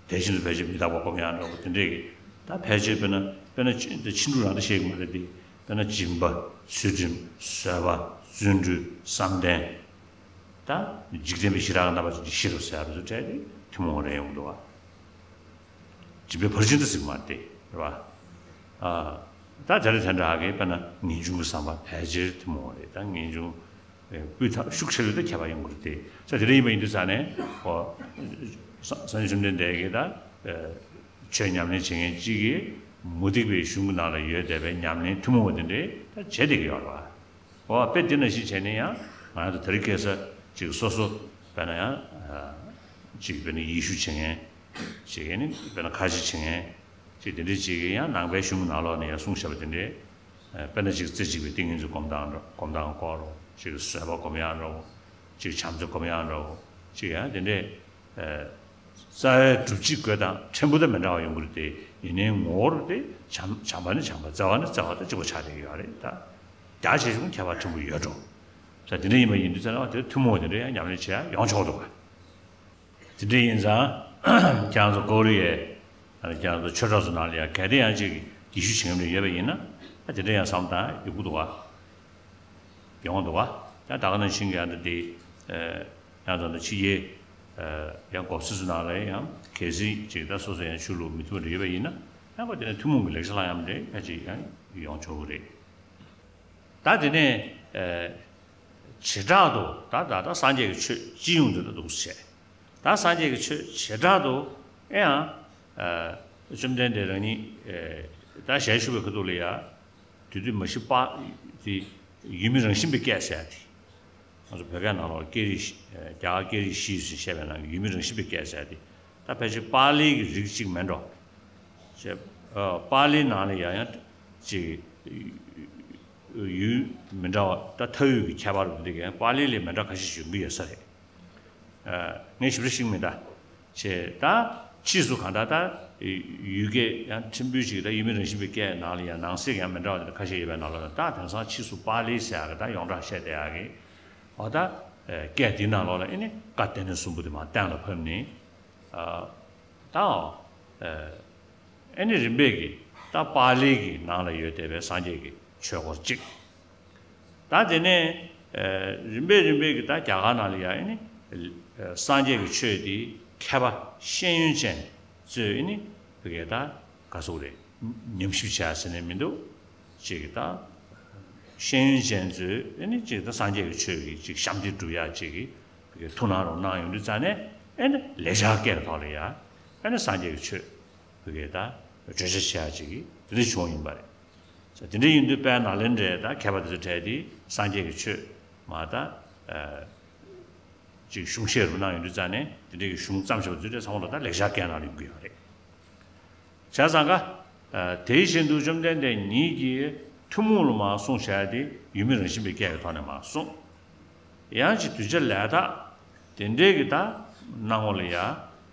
དེ་བཞིན་དུ་ཕལ་ཆེར་མི་རྟག་པ་སྒོམ་ཡག་འདྲ་བོ་དེ་འདྲས་ཀྱི་ད་ཕལ་ཆེར་དཔེར་ན་དཔེར་ན་ཕྱིན་དྲུག་རང་ད་བཤད་ཀྱི་མ་རེད་དེ། དཔེར་ན་སྦྱིན་པ། ཚུལ་ཁྲིམས། བཟོད་པ། བརྩོན་འགྲུས། བསམ་གཏན། ད་འཇིག་རྟེན་པའི་ཞི་དྲག་གི་རྣམ་པ་ཅན་གྱི་ཤེས་རབ་ཟེར་བ་ཚོ་གྲས་དེ་ཐུན་མོང་རེད་ཡོང་གི་འདུག་བ། སྦྱིན་པའི་ཕར་ཕྱིན་དུ་ཟེར་གྱི་མ་རེད་དེ་རེད་བ། ཨ། ད་དེ་རེད། དེ་འདྲ་གི་དཔེར་ན་ངེས་འབྱུང་གི་བསམ་པ་ཕལ་ཆེར་ཐུན་མོང་རེད། ད་ངེས་འབྱུང་སྤུས་དག་ཤུགས་ཆེ་རུ་དེ་ཁྱད་པར་ཡོང་གི་རེད་དེ། ས་དེ་འདྲ་ཡིན་པ་ཡིན་དུས་ཙང་ནས་ཨོ། སངས་རྒྱས་བཅོམ་ལྡན་འདས་ཀྱིས་ད་ཆོས་ཉམས་ལེན་བྱེད་མཁན་གཅིག་གིས་མུ་སྟེགས་པའི་གཞུང་གི་ནང་ལ་ཡོད་བསྡད་པའི་ཉམས་ལེན་ཐུན་མོང་བ་དེ་འདྲས་ད་བྱེད་བསྡད་ཀྱི་ཡོད་རེད་བ། འོ་དཔེ་དེ་ནང་བཞིན་བྱས་ནས་ཡང་ང་རང་ཚོ་དེ་རིང་ཁ་སང་ཅིག་སོ་སོ་དཔེར་ན་ཡང་ཅིག་དཔེར་ན་ཡེ་ཤུ་བྱེད་མཁན་ཅིག་ཡིན་ནི་དཔེར་ན་ཁ་ཆེ་བྱེད་མཁན་ཅིག་དེ་འདྲས་ཅིག་གིས་ཡང་ནང་པའི་གཞུང་ནང་ལོགས་ནས་ཡང་གསུངས་བཞག་པ་དེ་འདྲས། དཔེར་ན་ཅིག་རྩེ་གཅིག་པའི་ཏིང་ངེ་འཛིན་སྒོམ་སྟངས་སྒོམ་སྟངས་སྐོར་ཅིག་བཟོད་པ་སྒོམ་ཡག་འདྲ་བོ། ཅིག་བྱམས་བརྩེ་སྒོམ་ཡག་འདྲ་བོ། ཅིག་ཡང་དེ་འདྲས། རྩ་བའི་སྒྲུབ་བྱེད་དགོས་དང་ཕྲན་བུ་དང་མི་འདྲ་བ་ཡོང་གི་རེད་དེ། ཡིན་ནའི་ངོ་བོར་དེ་བྱམས་བྱམས་པ་ནི་བྱམས་པ། བརྩེ་བ་ནི་བརྩེ་བ་དང་གཅིག་པ་ཆགས་བསྡད་ཀྱི་ཡོད་རེད་ད། རྒྱ་ཆེ་ཆུང་ཁྱད་པར་ཕྲན་བུ་ཡོད་འགྲོ། ས་དེ་འདྲ་ཡིན་པ་ཡིན་དུས་ཙམ་ལ་དེ་ཐུན་མོང་བ་དེ་འདྲ་ཡང་ཉམས་ལེན་བྱེད་ཡག་ཡོང་ཆོག་འདུག་ག་དེ་འདྲ་ཡིན་ཙང་། ཁྱེད་རང་ཚོ་ཀོ་རི་ཡའི་ཁྱེད་རང་ཚོ་ཆོས་གྲོགས་ཚོ་ནང་ལ་ཡང་གལ་ཏེ་ཡང་ཅིག་ཡེ་ཤུ་བྱེད་མཁན་ཡོད་པ་ཡིན་ན། ད་དེ་འདྲ་ཡང་བསམ་སྟངས་ཡོང་གི་འདུག་ག་ཡོང་འདུག་ག་ད་ད་ག་ནང་བཞིན་གྱི་ཡང་ད་དེ་ཡང་ད་ཕྱི་རྒྱལ་ཡང་གོ་སི་སུ་ནང་ལ་ཡང་གལ་སྲིད་ཅིག་ད་སོ་སོ་ཡང་ཆོས་ལུགས་མི་མཐུན་པ་འདྲ་ཡོད་པ་ཡིན་ན། ཡང་ཁོ་དེ་ནས་ཐུན་མོང་གི་ལེགས་ཆ་བླང་ཡག་འདྲ་ཡང་ཅིག་ཡང་ཡོང་ཆོག་གི་རེད། ད་དེ་ནས་བྱེ་བྲག་ཏུ་ད་ད་ད་སངས་རྒྱས་ཀྱི་ཆོས་སྤྱི་ཡོངས་དུ་ད་འདུག་སེ་བྱས། ད་སངས་རྒྱས་ཀྱི་ཆོས་བྱེ་བྲག་ཏུ་ཨེ་ཡང་བཅོམ་ལྡན་འདས་རང་ཉིད་ད་ཞལ་བཞུགས་པའི་ཁ་ཐུག་ལ་ཡ། དེ་དུས་མ་གཞི་པ་དེ་ཡུལ་མིན་རང་བཞིན་པའི་སྐད་ཟེར་ཡ་དེ། ང་ཚོ་བོད་སྐད་ནང་ལོགས་སྐད་རིགས་བཞི། རྒྱ་གར་སྐད་རིགས་བཞི་ཞེས་བཤད་པའི་ནང་གི་ཡུལ་མིན་རང་བཞིན་པའི་སྐད་ཟེར་ཡ་དེ། ད་ཕལ་ཆེར་པཱ་ལིའི་གི་རིགས་གཅིག་མིན་འགྲོ། ཞེས། པཱ་ལིའི་ནང་ལ་ཡང་ཡང་ཅིག་ཡུལ་མི་འདྲ་བ། ད་མཐའ་དབུས་ཀྱི་ཁྱད་པར་འདི་གའི་པཱ་ལི་ལས་མི་འདྲ་ཁ་ཤས་ཤིག་ཡོང་གི་ཡོད་ས་རེད། ངས་ཞིབ་ཕྲ་ཤེས་ཀྱི་མེད་ད། ཅེས་ད་ཕྱིས་སུ་གང་ལྟར་ད་ཡུལ་སྐད་ཡང་ཕྲན་བུ་ཞིག་ད་ཡུལ་མིན་རང་བཞིན་པའི་སྐད་ནང་ལ་ཡང་ནང་གསེས་ཀྱི་ཡང་མི་འདྲ་བ་དེ་འདྲ་ཁ་ཤས་ཡོད་པའི་ནང་ལ་ད་དེང་སང་ཕྱིས་སུ་པཱ་ལི་ཟེར་ཡག་གི་ད་ཡོངས་གྲགས་བཤད་བསྡད་ཡག་གི། འོ་ད་སྐད་དེའི་ནང་ལོགས་ལ་ཨེ་ནི་བཀའ་སྡེ་སྣོད་གསུམ་པོ་དེ་མར་གཏན་ལ་ཕབ་ནས། ད་ཨེ་ནི་རིམ་པས་ཀྱི་ད་པཱ་ལི་གི་ནང་ལ་ཡོད་བསྡད་པའི་སངས་རྒྱས་ཀྱི་ཆོས་སྐོར་གཅིག་ད་དེ་ནས་རིམ་པས་རིམ་པས་ཀྱི་ད་རྒྱ་གར་ནང་ལ་ཡང་ཨེ་ནི་སངས་རྒྱས་ཀྱི་ཆོས་དེ་མཁས་པ་ཤེས་ཡོན་ཅན་ཚོས་ཨེ་ནི་བི་གའི་ད་ག་ཟེར་རེད། ཉམས་ཞིབ་བྱས་ཟེར་ནས་མི་འདུག་ཅིག་ད་ཤེས་ཡོན་ཅན་ཚོས་ཨེ་ནི་ཅིག་ད་སངས་རྒྱས་ཀྱི་ཆོས་ཀྱི་ཅིག་ཞབས་འདེགས་སྒྲུབ་ཡག་ཅིག་གི་བི་གའི་ཐུགས་སྣང་རུ་གནང་ཡོང་དུས་ཙང་ནས་ཨེ་ནི་ལེགས་སྦྱར་སྐད་ཀྱི་ཐོག་ལ་ཡང་ཨེ་ནི་སངས་རྒྱས་ཀྱི་ཆོས་བི་གའི་ད་བརྗོད་བྱ་བྱེད་ཡག་ཅིག་གི་དེ་འདྲ་བྱུང་བ་ཡིན་པ་རེད། ས་དེ་འདྲ་ཡིན་དུས་དཔལ་ནཱ་ལེནྡྲའི་ད་མཁས་པ་དེ་ཚོ་གྲས་དེ་སངས་རྒྱས་ཀྱི་ཆོས་མ་ད་ཅིག་གཞུང་བཤད་རུ་གནང་ཡོང་དུས་ཙང་ནས་དེ་འདྲ་གི་གཞུང་བརྩམས་བཞག་པ་དེ་ཚོ་གྲས་ཚང་མ་ལ་ད་ལེགས་སྦྱར་སྐད་ནང་ལ་ཡོང་གི་ཡོད་རེད། བྱས་ཙང་ཀ། དེ་བཞིན་དུ་བཅོམ་ལྡན་འདས་ཉིད་ཀྱིས་ཐུན་མོང་ལ་མར་གསུངས་བཞག་དེ་ཡུལ་མིན་རང་བཞིན་པའི་སྐད་ཀྱི་ཐོག་ནས་མར་གསུངས། ཡང་ཅིག་གདུལ་བྱ་ལས་དག་དེ་འདྲའི་གི་ད་སྣང་བ་ལ་ཡ།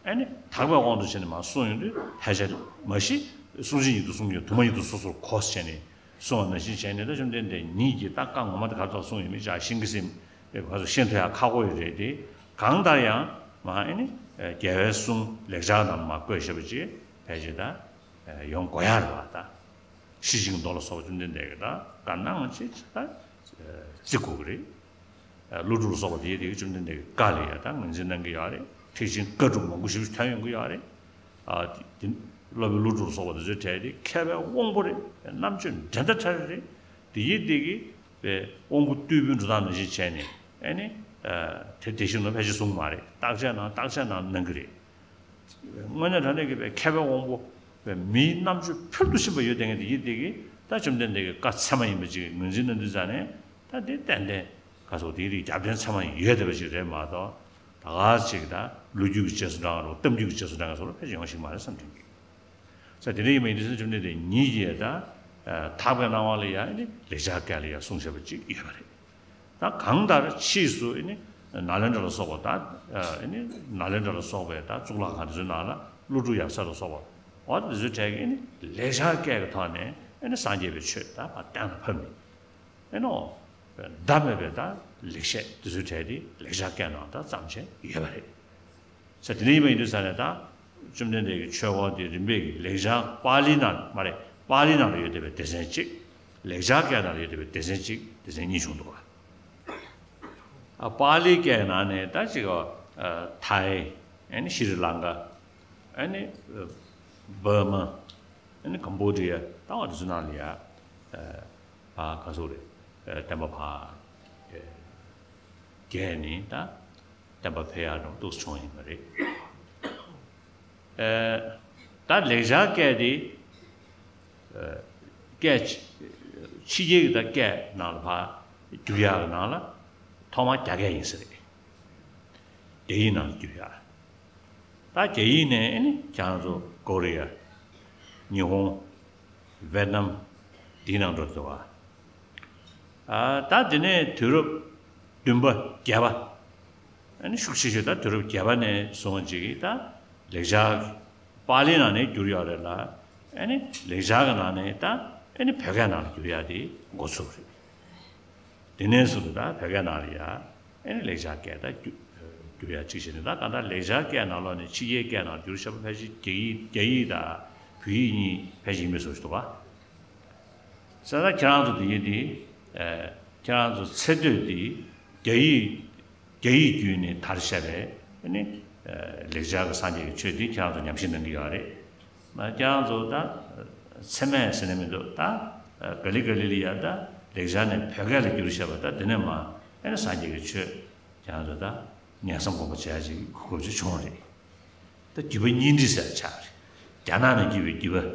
ཨ་ནི་དག་པའི་དབང་དུ་བྱས་ནས་མར་གསུངས་ཡོང་དུས་ཕལ་ཆེར་མ་གཞི་གསུང་ཆོས་ཉིད་དུ་གསུངས་ཡོད། དུ་མ་ཉིད་དུ་སོ་སོར་གོ་བྱས་ནས་གསུངས་པ་ནང་བཞིན་བྱས་ནས། ད་བཅོམ་ལྡན་འདས་ཉིད་ཀྱིས་ད་བཀའ་ངོ་མ་དེ་ག་ཚོད་གསུངས་ཡོད་མེད་ཅག་ཤེས་ཀྱི་སེམས་ཁ་སོ་ཤེས་ཐུབ་ཡ་ཁག་པོ་ཡོད་རེད་དེ། གང་ལྟར་ཡང་མ་ཨ་ནི་རྒྱལ་བའི་གསུང་ལེགས་སྦྱར་ནང་མར་བཀོད་བཞག་པ་ཅིག་ཕལ་ཆེར་ད་ཡོང་དགོས་ཡ་རེད་བ། ད་ཤེར་ཕྱིན་མདོ་ལ་སོགས་པ་བཅོམ་ལྡན་འདས་ཀྱིས་ད་བཀའ་གནང་བ་ཅིག་ད་བརྩི་དགོས་ཀྱི་རེད། ཀླུ་སྒྲུབ་ལ་སོགས་པ་དེ་དེ་བཅོམ་ལྡན་འདས་ཀྱི་བཀའ་ལ་ཡ་ད་ངོས་འཛིན་གནང་གི་ཡོད་རེད། ཐེག་ཆེན་བཀའ་སྒྲུབ་མང་པོ་ཞིག་ཐོན་ཡོང་གི་ཡོད་རེད། ཨ་དེ་སློབ་དཔོན་ཀླུ་སྒྲུབ་ལ་སོགས་པ་དེ་ཚོའི་གྲས་དེ་མཁས་པའི་དབང་པོ་རེད། རྣམ་དཔྱོད་འགྲན་ཟླ་བྲལ་རེད། དེ་ཡི་དེ་གི་པའི་དབང་པོ་རྟུལ་པོའི་འགྲོ་སྟངས་ནང་བཞིན་བྱས་ནས་ཨ་ནི་དེ་དེ་བཞིན་ནོ་ཕལ་ཆེར་གསུངས་མ་རེད། བརྟག་དཔྱད་གནང་བརྟག་དཔྱད་གནང་གནང་གི་རེད། དངོས་གནས་དྲང་གནས་ཀྱི་པའི་མཁས་པའི་དབང་པོ་པའི་མིའི་རྣམ་དཔྱོད་ཕུལ་དུ་ཕྱིན་པ་ཡོད་དེ་ངས་དེ་ཡི་དེ་གི་ད་བཅོམ་ལྡན་འདས་ཀྱི་བཀའ་ཚད་མ་ཡིན་པ་ཅིག་ངོས་འཛིན་གནང་དུས་ཙང་ནས། ད་དེ་ཏན་ཏན་ག་སོགས་དེའི་རིགས་རྒྱབ་རྟེན་ཚད་མ་ཡོད་བསྡད་པ་ཞིག་རེད་མ་གཏོགས། ད་ག་ཅིག་ད་ལོ་རྒྱུས་ཀྱི་རྗེས་སུ་འབྲང་བ་རོ་གཏམ་རྒྱུད་ཀྱི་རྗེས་སུ་འབྲང་བ་སོགས་ལ་ཕལ་ཆེར་ཡོང་ཞིག་མ་རེད་བསམ་དྲན་གྱི། ས་དེ་འདྲ་ཡིན་པ་ཡིན་དུས་ཙམ་བཅོམ་ལྡན་འདས་ཉིད་ཀྱིས་ད་ཐག་པའི་སྣང་བ་ལ་ཡ་ནི་ལེགས་སྦྱར་སྐད་ལ་ཡ་གསུངས་བཞག་པ་ཅིག་ཡོད་པ་རེད། ད་གང་ལྟར་ཕྱིས་སུ་ནི་ནཱ་ལེནྡྲ་ལ་སོགས་པ་ད་ནི་ནཱ་ལེནྡྲ་ལ་སོགས་པའི་ད་གཙུག་ལག་ཁང་དེ་ཚོའི་ནང་ལ་ཀླུ་སྒྲུབ་ཡབ་སྲས་ལ་སོགས་པ་འོ་དེ་ཚོའི་གྲས་ཀྱིས་ནི་ལེགས་སྦྱར་སྐད་ཀྱི་ཐོག་ནས་ནི་སངས་རྒྱས་པའི་ཆོས་ད་གཏན་ལ་ཕབ་ནས། ཨེ་ནོ། ཟླ་མེད་པའི་ད་ལེགས་བཤད་དེ་ཚོའི་གྲས་དེ་ལེགས་སྦྱར་སྐད་ནང་ད་བརྩམས་བྱས་ཡོད་པ་རེད། ས་དེ་འདྲ་ཡིན་པ་ཡིན་དུས་ས་ནས་ད་བཅོམ་ལྡན་འདས་ཀྱི་ཆོས་སྐོར་དེ་རིམ་པས་ཀྱི་ལེགས་སྦྱར་པཱ་ལི་ནང་མ་རེད། པཱ་ལི་ནང་ལ་ཡོད་བསྡད་པའི་སྡེ་ཚན་གཅིག་ལེགས་སྦྱར་སྐད་ནང་ལ་ཡོད་བསྡད་པའི་སྡེ་ཚན་གཅིག་སྡེ་ཚན་གཉིས་བྱུང་འདུག་ག་ཨ་པཱ་ལི་སྐད་ནང་ནས་ད་ཅིག་ཨ་ཐའི། ཨ་ནི་ཤྲི་ལང་ཀ། ཨ་ནི་འབར་མ། ཨ་ནི་ཀམ་བོ་ཌི་ཡ། ད་བ་དེ་ཚོ་ནང་ལ་ཡ། ཨ་ཕ་ག་ཚོད་རེད། ཨ་བསྟན་པ་ཕ། ཨ་རྒྱས་ནི་ད་བསྟན་པ་འཕེལ་ཡག་རུ་འདུག་བྱུང་ཡིན་པ་རེད། ཨ་ད་ལེགས་སྦྱར་སྐད་དེ། ཨ་སྐད་ཕྱི་རྒྱལ་གྱི་ད་སྐད་ནང་ལ་ཕ་བསྒྱུར་ཡག་གི་ནང་ལ་ཐོག་མར་རྒྱ་སྐད་ཡིན་ས་རེད། རྒྱ་ཡིག་ནང་བསྒྱུར་ཡག་ད་རྒྱ་ཡིག་ནས་ཨ་ནི་ཁྱེད་རང་ཚོ་ཀོ་རི་ཡ། ཉི་ཧོང་། ཝེད་ནམ། འདིའི་ནང་འགྲོ་ཐུབ་པ། ཨ་ད་དེ་ནས་དུས་རབས་བདུན་པ་བརྒྱད་པ། ཨ་ནི་ཤུགས་ཆེ་ཤོས་ད་དུས་རབས་བརྒྱད་པ་ནས་བཟུང་ཅིག་ད་ལེགས་སྦྱར་པཱ་ལིའི་ནང་ནས་བསྒྱུར་ཡོད་རེད་ལ། ཨ་ནི་ལེགས་སྦྱར་གྱི་ནང་ནས་ད་ཨ་ནི་བོད་སྐད་ནང་ལ་བསྒྱུར་ཡག་དེ་འགོ་ཚུགས་པ་རེད། དེ་ནས་བཟུང་སྟེ་ད་བོད་སྐད་ནང་ལ་ཡ་ཨེ་ནི་ལེགས་སྦྱར་སྐད་ད་བསྒྱུར་བསྒྱུར་ཡ་གཅིག་བྱས་ནས། ད་གང་ལྟར་ལེགས་སྦྱར་སྐད་ནང་ལོགས་ནས་ཕྱི་རྒྱལ་སྐད་ནང་བསྒྱུར་བཞག་པ་ཕལ་ཆེར་རྒྱ་ཡིག་རྒྱ་ཡིག་དང་བོད་ཡིག་གཉིས་ཕལ་ཆེར་ཡིན་པའི་བཟོ་ཞིག་འདུག་ག་ས་ད་ཁྱེད་རང་ཚོ་དེ་ཡིན་དེ། ཨེ་ཁྱེད་རང་ཚོ་ཚེ་སྟོད་དེ་རྒྱ་ཡིག་རྒྱ་ཡིག་བརྒྱུད་ནས་དར་བཞག་པའི་ཨེ་ནི་ལེགས་སྦྱར་གྱི་སངས་རྒྱས་ཀྱི་ཆོས་འདི་ཁྱེད་རང་ཚོ་ཉམས་ཞིབ་གནང་གི་ཡོད་རེད། ང་ཁྱེད་རང་ཚོ་ད་ཚད་མེད་ཟེར་ནས་མི་འདུག་ད་ག་ལེ་ག་ལེ་ལ་ཡ་ད་ལེགས་སྦྱར་ནས་བོད་སྐད་ལ་བསྒྱུར་བཞག་པ་ད་དེ་ནས་མ་ཨེ་ནི་སངས་རྒྱས་ཀྱི་ཆོས་ཁྱེད་རང་ཚོ་ད་ཉན་བསམ་སྒོམ་པ་བྱས་ཅིག་གོ་སྐབས་ཅིག་བྱུང་བ་རེད། ད་བརྒྱུད་པ་གཉིས་འདྲེས་ཟེར་ཆགས་རེད། རྒྱ་ནག་ནས་བརྒྱུད་པའི་བརྒྱུད་པ་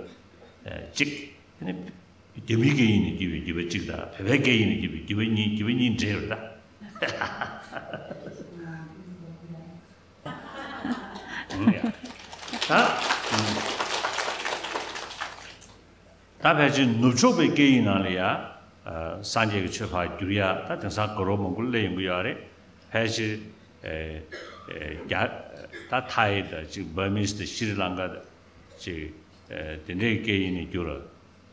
གཅིག་ཨེ་ནི། རྒྱ་མིའི་སྐད་ཡིག་ནས་བརྒྱུད་པའི་བརྒྱུད་པ་གཅིག་དང་བོད་པའི་སྐད་ཡིག་ནས་བརྒྱུད་པའི་བརྒྱུད་པ་གཉིས། བརྒྱུད་པ་གཉིས་འདྲེས་རེད་ད། ཨང་ཡ། ད། ད་ཕལ་ཆེར་ནུབ་ཕྱོགས་པའི་སྐད་ཡིག་ནང་ལ་ཡ། ཨ་སངས་རྒྱས་ཀྱི་ཆོས་ཕར་བསྒྱུར་ཡ་ད་དེང་སང་གོ་རོ་མང་པོ་སླེབས་ཡོང་གི་ཡོད་རེད། ཕལ་ཆེར། ཨེ་ཨེ་རྒྱ་ད་ཐའི་དང་གཅིག་བར་མིས་དང་ཤྲི་ལང་ཀ་དང་གཅིག་ཨེ་དེ་འདྲའི་སྐད་ཡིག་ནས་བསྒྱུར།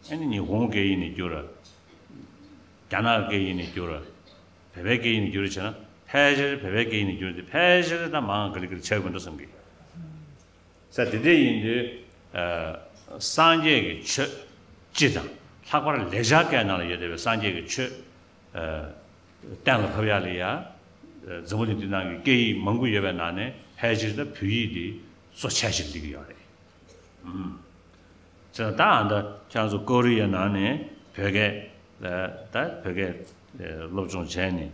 ཨ་ནི་ཉི་ཧོང་སྐད་ཡིག་ནས་བསྒྱུར། རྒྱ་ནག་སྐད་ཡིག་ནས་བསྒྱུར། བོད་པའི་སྐད་ཡིག་ནས་བསྒྱུར་བྱས་ན་ཕལ་ཆེར་བོད་པའི་སྐད་ཡིག་ནས་བསྒྱུར་ཏེ་ཕལ་ཆེར་ད་མང་ག་ལེ་ག་ལེ་ཆགས་ཀྱི་མི་འདུག་བསམ་གི། ས་དེ་འདྲ་ཡིན་དུས། ཨ་སངས་རྒྱས་ཀྱི་ཆོས་སྤྱི་དང་ལྷག་པར་ལེགས་སྦྱར་སྐད་ནང་ལ་ཡོད་བསྡད་པའི་སངས་རྒྱས་ཀྱི་ཆོས། ཨ་གཏན་ལ་ཕབ་ཡག་ལ་ཡ། འཛམ་བུ་གླིང་འདི་ནང་གི་སྐད་ཡིག་མང་པོ་ཡོད་པའི་ནང་ནས་ཕལ་ཆེར་ད་བོད་ཡིག་འདི་གཙོ་ཆེ་ཞིག་སླེབས་ཀྱི་ཡོད་རེད། ཨུམ། ཙང་ད་ཨ་ད་ཁྱེད་ཚོ་ཀོ་རི་ཡ་ནང་ནས་བོད་སྐད་ལ་ད་བོད་སྐད་སློབ་སྦྱོང་བྱས་ནས་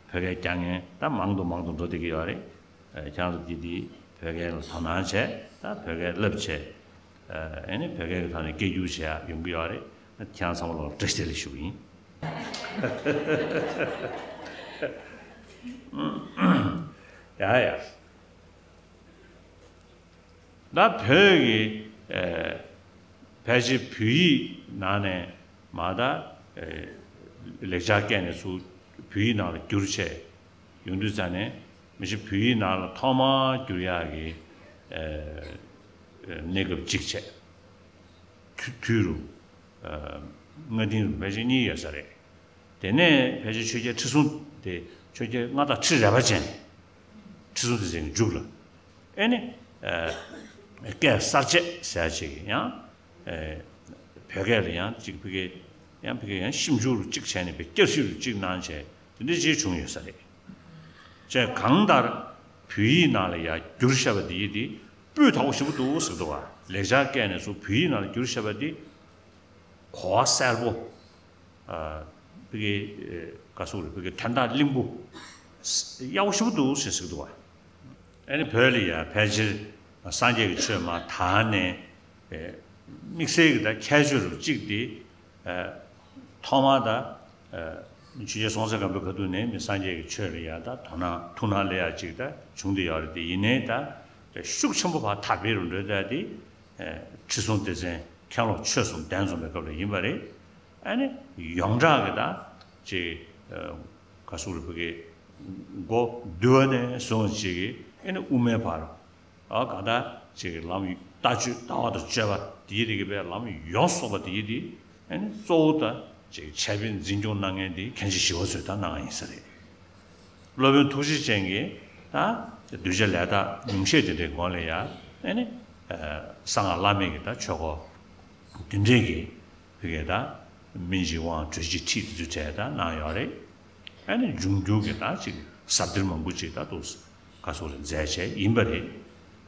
བོད་སྐད་རྒྱག་མཁན་ད་མང་དུ་མང་དུ་འགྲོ་བསྡད་ཀྱི་ཡོད་རེད། ཁྱེད་ཚོ་འདི་འདི་བོད་སྐད་ལ་དོ་སྣང་བྱས། ད་བོད་སྐད་བསླབ་བྱས། ཨ་ནི་བོད་སྐད་ཀྱི་ཐོག་ནས་སྐད་སྒྱུར་བྱེད་ཡག་ཡོང་གི་ཡོད་རེད། ཁྱེད་ཚང་མ་ལ་བཀྲ་ཤིས་བདེ་ལེགས་ཞུ་གི་ཡིན། ཡ་ཡ། ད་བོད་ཀྱི་ཨེ་ཕལ་ཆེར་བོད་ཡིག་ནང་ནས་མ་ད་ཨེ་ལེགས་སྦྱར་སྐད་ནས་ཚུར་བོད་ཡིག་ནང་ལ་བསྒྱུར་བྱས་ ཡོང་དུས་ཙ་ནས་མི་ཤི་བོད་ཡིག་ནང་ལ་ཐོག་མར་བསྒྱུར་ཡག་གི་ཨ་གནས་སྐབས་གཅིག་བྱས། དུས་དུས་རུ་ཨ་སྔ་དིང་རུ་ཕལ་ཆེར་གཉིས་ཡོད་ས་རེད། དེ་ནས་ཕལ་ཆེར་ཆོས་རྒྱལ་ཁྲི་སྲོང་དེ་ཆོས་རྒྱལ་མངའ་བདག་ཁྲི་རལ་པ་ཅན། ཁྲི་སྲོང་ལྡེ་བཙན་གྱི་མཇུག་ལ། ཨེ་ནི། ཨ་སྐད་གསར་བཅད་ཟེར་ཡག་ཅིག་ཡང་། ཨ་བོད་སྐད་ལ་ཡང་ཅིག་ཕ་གི་ཡང་ཕ་གི་ཡང་ཞིབ་འཇུག་རུ་ཅིག་བྱས་ནས་བསྐྱར་ཞིབ་རུ་ཅིག་གནང་བྱས་དེ་འདྲ་ཅིག་བྱུང་ཡོད་ས་རེད། བྱས་གང་ལྟར་བོད་ཡིག་ནང་ལ་ཡང་བསྒྱུར་བཞག་པ་འདི་ཡིན་ཏེ་སྤུས་དག་པོ་ཞེ་པོ་འདུག་ཟེར་འདུག་བ། ལེགས་སྦྱར་སྐད་ནས་བཟུང་བོད་ཡིག་ནང་ལ་བསྒྱུར་བཞག་པ་འདི་གོ་བ་གསལ་པོ། ཨ་ཕ་གི་ཨ་ག་ཟེར་དགོས་རེད། ཕ་གི་དོན་དག་བརླིང་པོ། ཡག་པོ་ཞེ་པོ་འདུག་ཟེར་ཟེར་གི་འདུག་བ། ཨ་ནི་བོད་ལ་ཡང་ཕལ་ཆེར་སངས་རྒྱས་ཀྱི་ཆོས་མར་དར་ནས་ཨེ་དམིགས་བསལ་གྱི་ད་ཁྱད་ཆོས་རུ་གཅིག་དེ་ཨ་ཐོག་མར་ད་ཨ་ཆོས་རྒྱལ་སྲོང་བཙན་སྒམ་པོའི་སྐབས་དུས་ནས་མི་སངས་རྒྱས་ཀྱི་ཆོས་ལ་ཡང་ད་དོ་སྣང་ཐུགས་སྣང་སླེབས་ཡག་ཅིག་ད་བྱུང་བསྡད་ཡོད་རེད། དེ་ཡིན་ནའི་ད་ཤུགས་ཆེན་པོ་ཕར་དར་འཕེལ་རུ་འགྲོ་ཡག་དེ་ཨ་ཁྲི་སྲོང་ལྡེ་བཙན་མཁན་སློབ་ཆོས་གསུམ་གདན་འཛོམས་པའི་སྐབས་ལ་ཡིན་པ་རེད། ཨ་ནི་ཡོངས་གྲགས་ཀྱི་ད་ཅིག་ཨ་ག་ཟེར་དགོས་རེད། ཕ་གི་མགོ་འདུལ་བ་ནས་བཟུང་ཅིག་གི་ཨ་ནི་དབུ་མའི་བར། ཨ་གང་ལྟར་ཅིག་གི་ལམ་ལྟ་སྤྱོད་ལྟ་བ་དང་སྤྱོད་པ་དེའི་རིགས་ཀྱི་པའི་ལམ་ཡོངས་རྫོགས་པ་དེའི་དེ་ཨ་ནི་གཙོ་བོ་ད་ཅིག་འཆད་སྤེལ་འཛིན་སྐྱོང་གནང་མཁན་དེ་མཁན་ཆེན་ཞི་བ་འཚོས་ད་གནང་བ་ཡིན་ས་རེད། སློབ་དཔོན་ཐུགས་རྗེ་ཅན་གྱིས་ད་གདུལ་བྱ་ལས་དག་ཉུང་ཤས་དེ་འདྲའི་སྒང་ལ་ཡང་ཨ་ནི་ཨ་གསང་སྔགས་བླ་མེད་ཀྱི་ད་ཆོས་སྐོར་དེ་འདྲའི་གི་ཕ་གི་ད་སྨིན་བྱེད་དབང་གྲོལ་བྱེད་ཁྲིད་དེ་ཚོ་གྲས་ད་གནང་ཡོད་རེད། ཨ་ནི་འབྱུང་འགྱུར་གྱི་ད་ཅིག་ཟབ་གཏེར་མང་པོ་ཅིག་ད་འདུག་ག་ཟེར་དགོས་རེད། མཛད་བྱས་ཡིན་པ་རེད།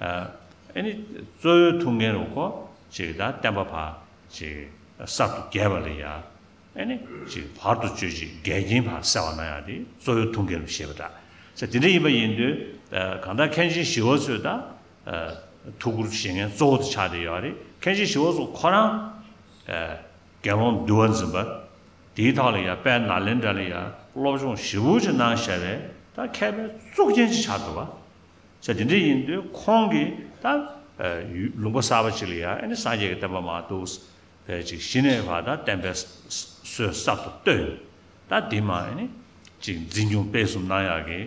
ཨ་ནི་གཙོ་བོའི་ཐུགས་འགན་རུ་ཁོ་ཅིག་ད་བསྟན་པ་ཕར་ཅིག་གསར་དུ་རྒྱས་པ་ལ་ཡ། ཨ་ནི་ཅིག་བར་དུ་གཅོད་ཅིང་འགལ་རྐྱེན་ཕར་སེལ་བ་གནང་ཡག་དེ་གཙོ་བོའི་ཐུགས་འགན་རུ་བཞེས་པ་འདྲ། ས་དེ་འདྲ་ཡིན་པ་ཡིན་དུས་ཨ་གང་ལྟར་མཁན་ཆེན་ཞི་བ་འཚོས་ད་ཨ་ཐུགས་ཁུར་བཞེས་མཁན་གཙོ་བོ་དེ་ཆགས་བསྡད་ཡོད་རེད། མཁན་ཆེན་ཞི་བ་འཚོ་ཁོ་རང་ཨ་དགེ་སློང་འདུལ་བ་འཛིན་པ་དེའི་ཐོག་ལ་ཡ་དཔལ་ནཱ་ལེནྡྲ་ལ་ཡ་སློབ་སྦྱོང་ཞེ་པོ་ཅིག་གནང་བཞག་པའི་ད་མཁས་པའི་གཙུག་རྒྱན་ཅིག་ཆགས་འདུག་བ། ས་དེ་འདྲ་ཡིན་དུས་ཁོང་གིས་ད་ཨ་ཡུལ་ལུང་པ་གསར་པ་ཅིག་ལ་ཡ་ཨ་ནི་སངས་རྒྱས་ཀྱི་བསྟན་པ་མར་འདུག་ཕལ་ཅིག་གཞི་ནས་ཕར་ད་བསྟན་པའི་སྲོལ་གསར་དུ་བཏོད་ནས་ད་འདི་མ་ཨ་ནི་ཅིག་འཛིན་སྐྱོང་སྤེལ་གསུམ་གནང་ཡག་གི་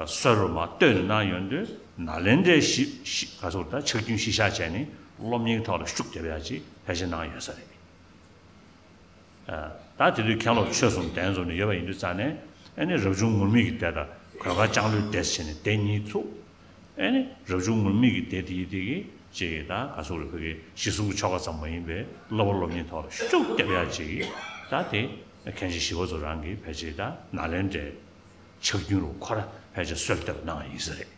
སྲོལ་རུ་མར་བཏོད་ནས་གནང་ཡོང་དུས་ནཱ་ལེནྡྲའི་གཞི་གཞི་ག་ཟེར་ད་ཕྱག་རྒྱུན་གཞི་བཞག་བྱས་ནས་སློབ་གཉེར་ཐོག་ལ་ཤུགས་རྒྱབ་ཡག་ཅིག་ཕལ་ཆེར་གནང་ཡོད་ས་རེད། ད་དེ་དུས་མཁན་སློབ་ཆོས་གསུམ་གདན་འཛོམས་ནས་ཡོད་པ་ཡིན་དུས་ཙང་ནས་ཨ་ནི་རབ་བྱུང་ངུར་སྨྲིག་གི་སྡེ་དང་གོས་དཀར་ལྕང་ལོའི་སྡེ་ཟེར་ནས་སྡེ་གཉིས་ཚུགས། ཨ་ནི་རབ་བྱུང་ངུར་སྨྲིག་གི་སྡེ་དེ་ཡི་དེ་གི་ཅིག་ད་ག་ཟེར་རེད། ཕ་གི་གཞི་གསུམ་གྱི་ཆོ་ག་ཙམ་མ་ཡིན་པའི་བསླབ་པ་སློབ་གཉེར་ཐོག་ལ་ཤུགས་རྒྱབ་ཡག་ཅིག་ད་དེ་མཁན་ཆེན་ཞི་བ་འཚོ་རང་གིས་ཕལ་ཆེར་ད་ནཱ་ལེནྡྲའི་ཕྱག་རྒྱུན་རུ་ཁོ་ར་ཕལ་ཆེར་སྲོལ་བཏབ་གནང་བ་ཡིན་ས་རེད།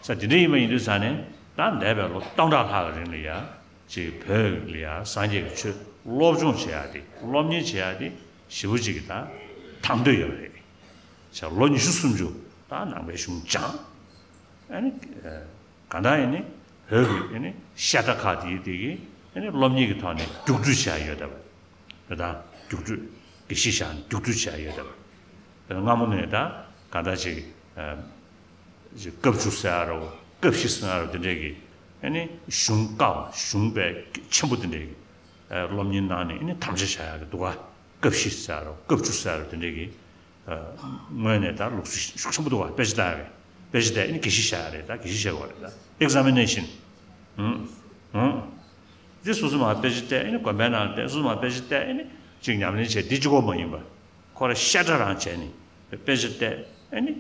ས་དེ་འདྲ་ཡིན་པ་ཡིན་དུས་ཙང་ནས་ད་འདས་པའི་ལོ་སྟོང་ཕྲག་ལྷག་གི་རིང་ལ་ཡ་ཅིག་བོད་ལ་ཡ་སངས་རྒྱས་ཀྱི་ཆོས་སློབ་སྦྱོང་བྱེད་ཡ་དེ་སློབ་གཉེར་བྱེད་ཡ་དེ་ཞེ་པོ་ཅིག་གི་ད་དང་དོད་ཡོད་རེད། ས་ལོ་ཉི་ཤུ་སུམ་ཅུ་ད་ནང་པའི་གཞུང་སྦྱངས། ཨ་ནི་གང་ལྟར་ཡིན་ནི་བོད་ཀྱི་ཨ་ནི་བཤད་གྲྭ་ཁག་དེ་དེ་གི་ཨ་ནི་སློབ་གཉེར་གྱི་ཐོག་ནས་རྒྱུགས་སྤྲོད་བྱེད་ཡ་ཡོད་བསྡད་པ། དེ་དང་རྒྱུགས་སྤྲོད་དགེ་བཤེས་བཞག་ནས་རྒྱུགས་སྤྲོད་བྱས་ཡོད་དེ། དེ་སྔ་མོ་ནས་ད་ག་འདྲ་ཅིག་ཨ་ཅིག་སྐབས་བཅུ་ཟེར་ཡ་རོ་སྐབས་བཞི་ཟེར་ཡ་རོ་དེ་འདྲས་ཀྱི་ཨ་ནི་གཞུང་བཀའ་གཞུང་དཔེ་ཆེན་པོ་དེ་འདྲས་ཀྱི་ཨ་སློབ་གཉེར་གནང་ནས་ཨ་ནི་དམ་བཅའ་བྱ་ཡག་གི་འདུག་ག་སྐབས་བཞི་ཟེར་ཡ་རོ་སྐབས་བཅུ་ཟེར་ཡ་རོ་དེ་འདྲས་ཀྱི་ཨ་དངོས་གནས་ད་ལུགས་སྲོལ་ཤུགས་ཆེན་པོ་འདུག་ག་དཔེ་ཆ་ལྟ་ཡག་གི་དཔེ་ཆ་ལྟས་ཨ་ནི་དགེ་བཤེས་བྱ་ཡག་རེད། ད་དགེ་བཤེས་བྱེད་དགོས་རེད། ད་examination། ཨང་། ཨང་། འདི་སོ་སོ་མར་དཔེ་ཆ་བལྟས་ཨེ་ནི་དགོན་པའི་ནང་ལ་བལྟས་སོ་སོ་མར་དཔེ་ཆ་བལྟས་ཨེ་ནི་ཅིག་ཉམས་ལེན་བྱས་འདི་གཅིག་པོ་མ་ཡིན་པར་ཁོ་ར་བཤད་གྲྭ་རང་བྱས་ནས་དཔེ་ཆ་བལྟས་ཨེ་ནི་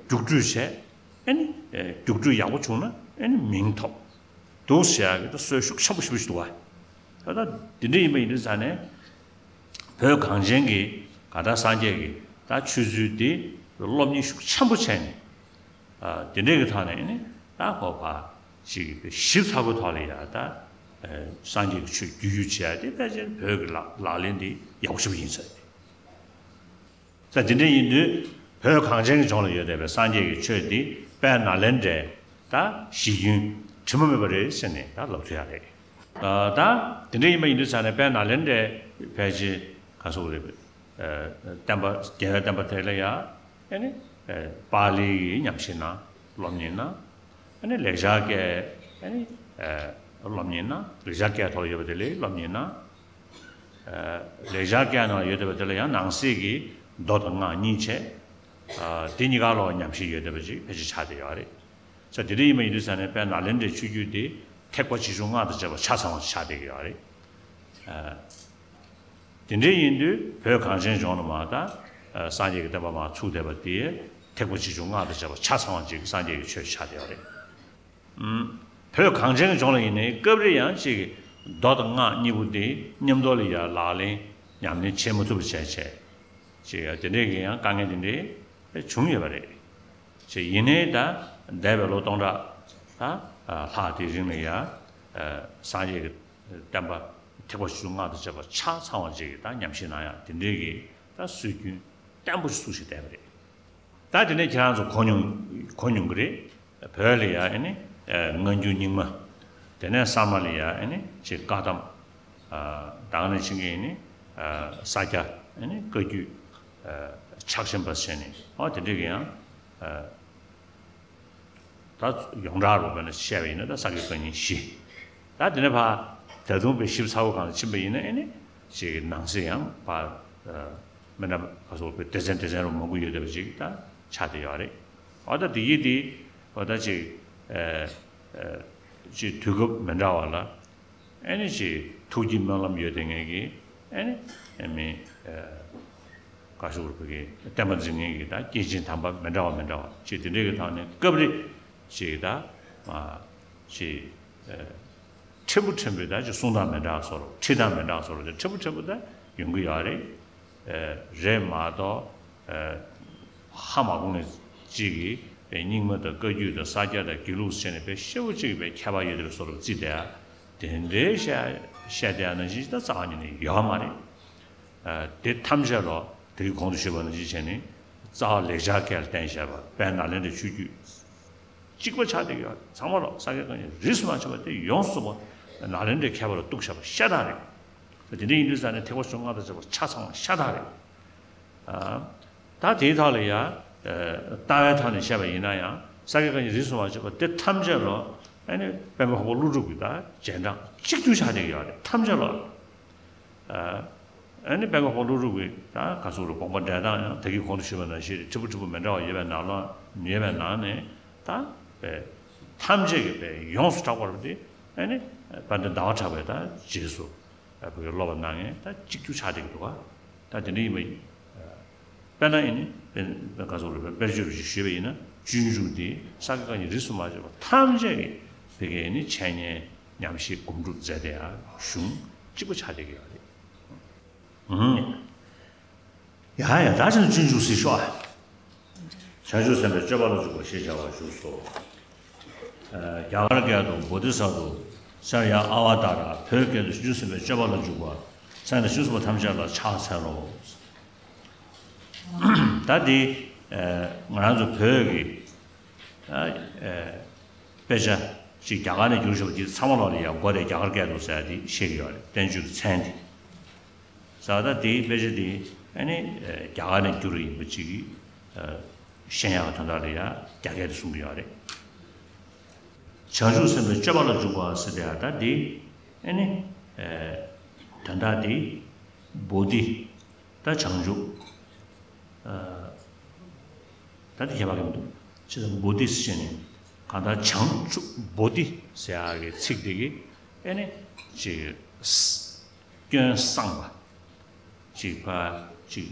རྒྱུགས་སྤྲོད་བྱས་ཨེ་ནི་རྒྱུགས་སྤྲོད་ཡག་པོ་བྱུང་ན་ཨེ་ནི་མིང་ཐོབ་འདུག་ཟེར་ཡག་གི་ད་སྲོལ་ཤུགས་ཆེན་པོ་ཞེ་པོ་ཞིག་འདུག་བ། ད་ལྟ་འདི་འདྲ་ཡིན་པ་ཡིན་དུས་ཙང་ནས་བོད་གངས་ཅན་གྱི་ག་ད་སངས་རྒྱས་ཀྱི་ད་ཆོས་ཚུལ་འདི་སློབ་གཉེར་ཤུགས་ཆེན་པོ་བྱས་ནས། ཨ་དེ་འདྲའི་གི་ཐོག་ནས་ནི་ད་ཁོ་ཕར་ཅིག་ཞིབ་ཚགས་པོའི་ཐོག་ལ་ཡ་ད་ཨ་སངས་རྒྱས་ཀྱི་ཆོས་བརྒྱུད་བརྒྱུད་བྱས་ཏེ་ཕལ་ཆེར་བོད་ཀྱི་ལག་ལག་ལེན་འདི་ཡག་པོ་ཞེ་པོ་ཡིན་ས་རེད། ད་དེ་འདྲ་ཡིན་དུས་བོད་གངས་ཅན་གྱི་ལྗོངས་ལ་ཡོད་བསྡད་པའི་སངས་རྒྱས་ཀྱི་ཆོས་འདི་དཔལ་ནཱ་ལེནྡྲའི་ད་གཞི་རྒྱུན་དྲི་མ་མེད་པ་རེད་ཟེར་ནས་ད་ལབ་ཐུབ་ཡ་རེད། ཨ་ད་དེ་འདྲ་ཡིན་པ་ཡིན་དུས་ཙང་ནས་དཔལ་ནཱ་ལེནྡྲའི་ཕལ་ཆེར་ག་ཟེར་དགོས་རེད། ཨ་བསྟན་པ་རྒྱལ་བའི་བསྟན་པ་དེ་ལ་ཡ་ཨ་ནི་ཨ་པཱ་ལི་ཡི་ཉམས་ཞིབ་གནང་སློབ་གཉེར་གནང་། ཨ་ནི་ལེགས་སྦྱར་སྐད་ཨ་ནི་ཨ་སློབ་གཉེར་གནང་། ལེགས་སྦྱར་སྐད་ཐོག་ཡོད་པ་དེ་ལ་སློབ་གཉེར་གནང་། ཨ་ལེགས་སྦྱར་སྐད་ནང་ཡོད་བསྡད་པ་དེ་ལ་ཡང་ནང་གསེས་ཀྱི་མདོ་དང་སྔགས་གཉིས་བྱས། ཨ་དེ་གཉིས་ཀ་ལོག་ཉམས་ཞིབ་ཡོད་བསྡད་པ་ཅིག་ཕལ་ཆེར་ཆགས་བསྡད་ཡོད་རེད། ས་དེ་འདྲ་ཡིན་པ་ཡིན་དུས་ས་ནས་དཔལ་ནཱ་ལེནྡྲའི་ཆོས་བརྒྱུད་དེ་ཐེག་པ་ཆེ་ཆུང་སྔགས་དང་བཅས་པ་ཆ་ཚང་བ་ཆགས་བསྡད་ཀྱི་ཡོད་རེད། ཨ། དེ་འདྲ་ཡིན་དུས་བོད་གངས་ཅན་ལྗོངས་ལ་མར་ད་སངས་རྒྱས་ཀྱི་བསྟན་པ་མར་ཚུགས་བསྡད་པ་དེ་ཐེག་པ་ཆེ་ཆུང་སྔགས་དང་བཅས་པ་ཆ་ཚང་བ་ཅིག་སངས་རྒྱས་ཀྱི་ཆོས་ཆགས་བསྡད་ཡོད་རེད། ཨུམ། བོད་གངས་ཅན་གྱི་ལྗོངས་ལ་ཡིན་ནའི་སྐབས་རེ་ཡང་ཅིག་མདོ་དང་སྔགས་གཉིས་པོ་དེ་མཉམ་དུ་ལ་ཡ་ལག་ལེན་ཉམས་ལེན་བྱེད་མ་ཐུབ་པ་བྱས་བྱས། ཅིག་ཡ་དེ་འདྲའི་གི་ཡང་དཀའ་ངལ་དེ་འདྲའི་བྱུང་ཡོད་པ་རེད། ཅིག་ཡིན་ནའི་ད་འདས་པའི་ལོ་སྟོང་ཕྲག་ད་ལྷག་དེའི་རིང་ལ་ཡ་སངས་རྒྱས་ཀྱི་བསྟན་པ་ཐེག་པ་ཆེ་ཆུང་སྔགས་དང་བཅས་པ་ཆ་ཚང་བ་ཅིག་གི་ད་ཉམས་ཞིབ་གནང་ཡ་དེ་འདྲའི་གི་ད་སྲོལ་རྒྱུན་བརྟན་པོ་ཞིག་བཙུགས་བཞག་བསྡད་པ་རེད། ད་དེ་ནས་ཁྱེད་རང་ཚོ་གོ་མྱོང་གོ་མྱོང་གི་རེད། བོད་ལ་ཡ་ཨ་ནི་ཨ་སྔ་འགྱུར་རྙིང་མ། དེ་ནས་ས་དམར་ལ་ཡ་ཨ་ནི་ཅིག་བཀའ་གདམས། ཨ་ད་ག་ནང་བཞིན་གྱི་ཨ་ནི་ཨ་ས་སྐྱ་ཨ་ནི་བཀའ་བརྒྱུད། ཨ་ཕྱག་ཆེན་པ་ཟེར་ནས་ཨ་དེ་འདྲ་གི་ཡང་ཨ་ད་ཡོངས་གྲགས་རུ་བས་ན་བཤད་པ་ཡིན་ན་ད་ས་དགེ་བཀའ་རྙིང་བཞི། ད་དེ་ནས་ཕར་ད་དུང་དཔེ་ཞིབ་ཚགས་པོ་སྒང་ལ་ཕྱིན་པ་ཡིན་ན་ཨ་ནི་ཅིག་ནང་གསེས་ཡང་ཕར་ཨ་མི་འདྲ་ག་སོགས་པའི་སྡེ་ཚན་སྡེ་ཚན་རུ་མང་པོ་ཡོད་བསྡད་པ་ཅིག་ད་ཆགས་བསྡད་ཡོད་རེད། འོ་ད་དེ་ཡིས་དེ་འོ་ད་ཅིག་ཨ་ཨ་ཅིག་དུས་སྐབས་མི་འདྲ་བ་ལ་ཨ་ནི་ཅིག་ཐུགས་ཀྱི་སྨོན་ལམ་ཡོད་བསྡད་མཁན་གྱི་ཨ་ནི་ཨ་མི་ཨ་ག་སོགས་པའི་བསྟན་པ་འཛིན་མཁན་གྱི་ད་སྐྱེས་ཆེན་དམ་པ་མི་འདྲ་བ་མི་འདྲ་བ་ཅིག་དེ་འདྲའི་གི་ཐོག་ནས་སྐབས་རེ་ཅིག་ད་མ་ཅིག་ཨ་ཕྲན་བུ་ཕྲན་བུའི་ད་ཅིག་གསུང་སྟངས་མི་འདྲ་བ་བཟོ་འདྲ་ཁྲིད་སྟངས་མི་འདྲ་བ་བཟོ་འདྲ་དེ་ཕྲན་བུ་ཕྲན་བུ་ད་ཡོང་གི་ཡོད་རེད། ཨ་རེད་མ་གཏོགས་ཨ་ཧ་མ་གོ་མཁན་ཅིག་གིས་དཔེ་རྙིང་མ་དང་བཀའ་བརྒྱུད་དང་ས་སྐྱ་དང་དགེ་ལུགས་བྱས་ནས་དཔེ་ཤེ་བོ་གཅིག་གིས་དཔེ་ཁྱད་པར་ཡོད་དེ་བཟོ་འདྲ་བརྩིས་བསྡད་ཡ་དེ་འདྲའི་བཤད་བཤད་བསྡད་ཡ་ནང་བཞིན་ད་རྩ་བ་ཉིད་ནས་ཡོད་མ་རེད། ཨ་དེ་ཐམས་ཅད་ལ་དེ་གི་གོང་དུ་ཞུས་པ་ནང་བཞིན་བྱས་ནས་རྩ་བ་ལེགས་སྦྱར་སྐད་ལ་བརྟེན་བཞག་པ་དཔལ་ནཱ་ལེནྡྲའི་ཆོས་བརྒྱུད་གཅིག་པ་ཆགས་བསྡད་ཀྱི་ཡོད་རེད། ཚང་མ་ལ་ས་དགེ་བཀའ་རྙིང་རིས་སུ་མ་ཆད་པ་དེ་ཡོངས་སུ་རྫོགས་པ་ནཱ་ལེནྡྲའི་མཁས་པ་ལ་གཏུགས་བཞག་པ་ཤ་སྟག་རེད། དེ་འདྲ་ཡིན་དུས་ས་ནས་ཐེག་པ་ཆེ་ཆུང་སྔགས་དང་བཅས་པ་ཆ་ཚང་བ་ཤ་སྟག་རེད། ཨ་ད་དེའི་ཐོག་ལ་ཡ་ཨ་ལྟ་བའི་ཐོག་ནས་བཤད་པ་ཡིན་ན་ཡང་ས་དགེ་བཀའ་རྙིང་རིས་སུ་མ་ཆད་པ་དེ་ཐམས་ཅད་ལ་ཨ་ནི་དཔལ་མགོན་འཕགས་པ་ཀླུ་སྒྲུབ་ཀྱི་ད་རྗེས་འབྲང་གཅིག་གྱུར་ཆགས་བསྡད་ཀྱི་ཡོད་རེད་ཐམས་ཅད་ལ། ཨ་ཨ་ནི་དཔལ་མགོན་འཕགས་པ་ཀླུ་སྒྲུབ་ཀྱི་ད་ག་ཟེར་རེད་དགོངས་པ་འགྲེལ་སྟངས་ཡང་ད་གིན་གོང་དུ་ཞུས་པ་ནང་བཞིན་ཕྲན་བུ་ཕྲན་བུ་མི་འདྲ་བ་ཡོད་པའི་ནང་ལ་ཡོད་པའི་ནང་ནས་ད་དཔེ་ཐམས་ཅད་ཀྱི་དཔེ་ཡོངས་སུ་གྲགས་པ་རེད་དེ་ཨ་ནི་དཔལ་ལྡན་ཟླ་བ་གྲགས་པའི་ད་རྗེས་སུ་ཨ་བོད་ཀྱི་སློབ་པ་གནང་མཁན་ད་གཅིག་གྱུར་ཆགས་བསྡད་ཀྱི་འདུག་ག་ད་དེ་འདྲ་ཡིན་པ་ཡིན། དཔེར་ན་ཨ་ནི་དཔེ་དཔེ་ག་ཟེར་རེད་དཔེ་དཔེར་བརྗོད་ཅིག་ཞུས་པ་ཡིན་ན་སྤྱོད་འཇུག་འདི་ས་དགེ་བཀའ་རྙིང་རིས་སུ་མ་ཆད་པ་ཐམས་ཅད་ཀྱི་བོད་ཀྱི་ཨ་ནི་འཆད་ཉན་ཉམས་ཞིབ་སྒོམ་སྒྲུབ་མཛད་དེ་ཡང་གཞུང་གཅིག་པ་ཆགས་བསྡད་ཀྱི་ཡོད་རེད། ཨང་། ཡ་ཡ་ད་ཅི་ན་སྤྱོད་འཇུག་ཟེར་ཤོག་ཨ། བྱང་ཆུབ་སེམས་དཔའི་སྤྱོད་པ་ལ་འཇུག་པ་ཞེས་བྱ་བ་བཞུགས་སོ། ཨ་རྒྱ་གར་སྐད་དུ་བོ་དྷི་ས་ཏྭ། སརྦ་ཨ་བ་ཏཱ་ར། བོད་སྐད་དུ་བྱང་ཆུབ་སེམས་དཔའི་སྤྱོད་པ་ལ་འཇུག་པ། སངས་རྒྱས་བྱང་ཆུབ་སེམས་དཔའ་ཐམས་ཅད་ལ་ཕྱག་འཚལ་ལོ། ད་འདི་ཨ་ང་རང་ཚོ་བོད་ཀྱི་ཨ་ཨ་དཔེ་ཆ་ཅིག་རྒྱ་གར་ནས་བསྒྱུར་བཞག་པ་འདི་ཚང་མ་ལོག་ལ་ཡང་མགོ་དེ་རྒྱ་གར་སྐད་དུ་ཟེར་ཡ་འདི་ཤེས་ཀྱི་ཡོད་རེད་བསྟན་བཅོས་ཀྱི་མཚན་འདི། ས་ད་དེའི་དཔེ་ཆ་དེ་ཨ་ནི་ཨ་རྒྱ་གར་ནས་བསྒྱུར་ཡིན་པ་ཅིག་གིས་ཨ་ཤེས་ཡག་གི་དོན་དག་ལ་ཡང་རྒྱ་སྐད་དུ་གསུང་གི་ཡོད་རེད། བྱང་ཆུབ་སེམས་དཔའི་སྤྱོད་པ་ལ་འཇུག་པ་ཟེར་དེ་ཡང་ད་དེ་ཨ་ནི་ཨ་དོན་དག་དེ་བོ་དྷི་ད་བྱང་ཆུབ་ཨ་ད་དེ་ཁྱད་པར་གང་འདུག་ཅེས་བོ་དྷི་ཟེར་ནས་གང་ལྟར་བྱང་ཆུབ་བོ་དྷི་ཟེར་ཡག་གི་ཚིག་དེ་གིས་ཨ་ནི་ཅིག་སྐྱོན་སངས་པ། ཅིག་ཕར་ཅིག་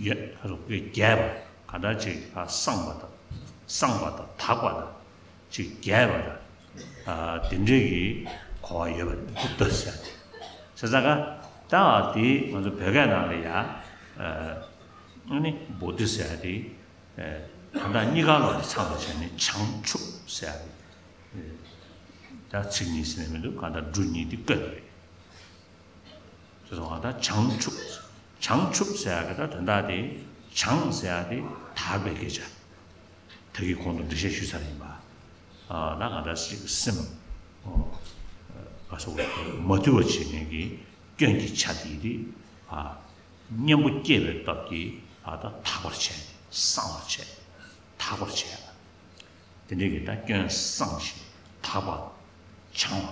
ཡ་རུ་རྒྱས་པ་གང་ལྟར་ཅིག་ཕར་སངས་པ་དང་སངས་པ་དང་དག་པ་དང་ཅིག་རྒྱས་པ་དང་ཨ་དེ་འདྲའི་གི་གོ་བ་ཡོད་པ་འདུག་ད་ཟེར་ཏེ། ཟེར་ཙང་ཀ་ད་དེ་ང་ཚོ་བོད་སྐད་ནང་ལ་ཡ་ཨ་ནི་བོ་དྷི་ཟེར་ཏེ་ཨ་ད་ལྟ་གཉིས་ཀ་ལོག་ལ་ཚང་བ་བྱས་ནས་བྱང་ཆུབ་ཟེར་ཏེ་ད་ཚིག་གཉིས་ཟེར་ནས་མི་འདུག་གང་ལྟར་འབྲུ་གཉིས་དེ་བཀོད་པ་རེད། ཅེས་སོགས་ད་བྱང་ཆུབ། བྱང་ཆུབ་ཟེར་ཡག་གི་ད་དོན་དག་དེ་བྱང་ཟེར་ཡག་དེ་དག་པའི་སྐད་ཆ། ད་གིན་གོང་དུ་འགྲེལ་བཤད་ཞུས་ཚར་ཡིན་པ། ཨ་ད་གང་ལྟར་ཅིག་སེམས་ཨ་སོགས་མ་དུལ་བ་བྱེད་མཁན་གྱི་སྐྱོན་གྱི་ཆ་དེ་དེ་ཨ་གཉེན་པོ་སྐྱེས་པའི་སྟབས་ཀྱིས་ཨ་ད་དག་པར་བྱས་ཏེ་སངས་པར་བྱས་དག་པར་བྱས། དེ་འདྲའི་གི་ད་སྐྱོན་སངས་ཤིང་དག་པ་བྱང་བ།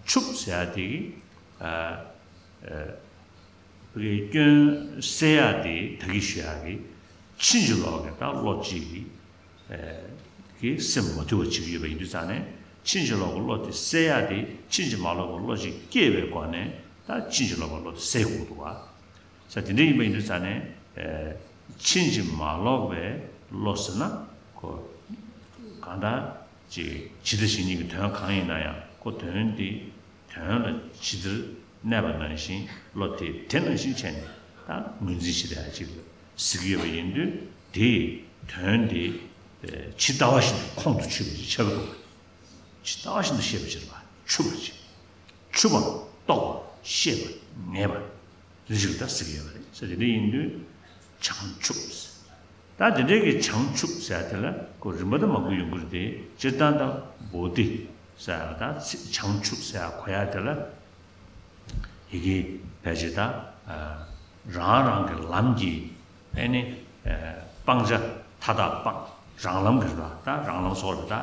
ཆུབ་ཟེར་ཡག་དེ་གི་ཨ་ཨ་བོད་སྐད་སྐྱོན་སེལ་ཡག་དེ་ད་གིན་ཞུ་ཡག་གི་ ཕྱིན་ཅི་ལོག་གི་ད་བློ་གཅིག་གིས་ཨེ་གིས་སེམས་མ་དུལ་བ་བྱེད་ཀྱི་ཡོད་པ་ཡིན་དུས་ཙང་ནས། ཕྱིན་ཅི་ལོག་གི་བློ་དེ་སེལ་ཡག་དེ་ཕྱིན་ཅི་མ་ལོག་གི་བློ་གཅིག་སྐྱེས་པའི་སྒོ་ནས་ད་ཕྱིན་ཅི་ལོག་གི་བློ་དེ་སེལ་དགོས་འདུག་བ། ས་དེ་འདྲ་ཡིན་པ་ཡིན་དུས་ཙང་ནས། ཨེ་ཕྱིན་ཅི་མ་ལོག་པའི་བློ་ཟེར་ན་ཁོ་གང་ལྟར་ཅིག་ཇི་ལྟ་ཇི་སྙེད་ཀྱི་དོན་གང་ཡིན་ན་ཡང་ཁོ་དོན་དེ་དོན་ལ་ཇི་ལྟར་གནས་པ་ནང་བཞིན་བློ་དེ་དེ་ནང་བཞིན་བྱས་ནས་ད་ངོས་འཛིན་བྱེད་ཡག་ཅིག་ལ་གཟིགས་ཡོད་པ་ཡིན་དུས། དེས་དོན་དེ་ཇི་ལྟ་བ་བཞིན་དུ་ཁོང་དུ་ཆུད་པ་ཅིག་ཆགས་ཀྱི་འདུག་བ། ཇི་ལྟ་བ་བཞིན་དུ་ཤེས་པར་བྱེད་པ། ཆུད་པ་ཅིག་ཆུད་པ། རྟོགས་པ། ཤེས་པ། ངེས་པ། དེ་ཞིག་ད་ཟེར་གྱི་ཡོད་པ་རེད། ས་དེ་འདྲ་ཡིན་དུས་བྱང་ཆུབ་ཟེར། ད་དེ་འདྲའི་གི་བྱང་ཆུབ་ཟེར་ཡ་དེ་ལ་ཁོ་རིམ་པ་ད་མང་པོ་ཡོང་གི་རེད་དེ། སྤྱིར་བཏང་ད་བོ་དྷི་ཟེར་ཡ་ད་ཚིག་བྱང་ཆུབ་ཟེར་ཡ་གོ་ཡ་དེ་ལ་ཡི་གེ་ཕལ་ཆེར་ད་རང་རང་གི་ལམ་གྱི་ཨེ་ནི་སྤང་བྱ་མཐའ་དག་སྤངས། རང་ལམ་གྱི་རེད་པ། ད་རང་ལམ་སོགས་ལ་ད་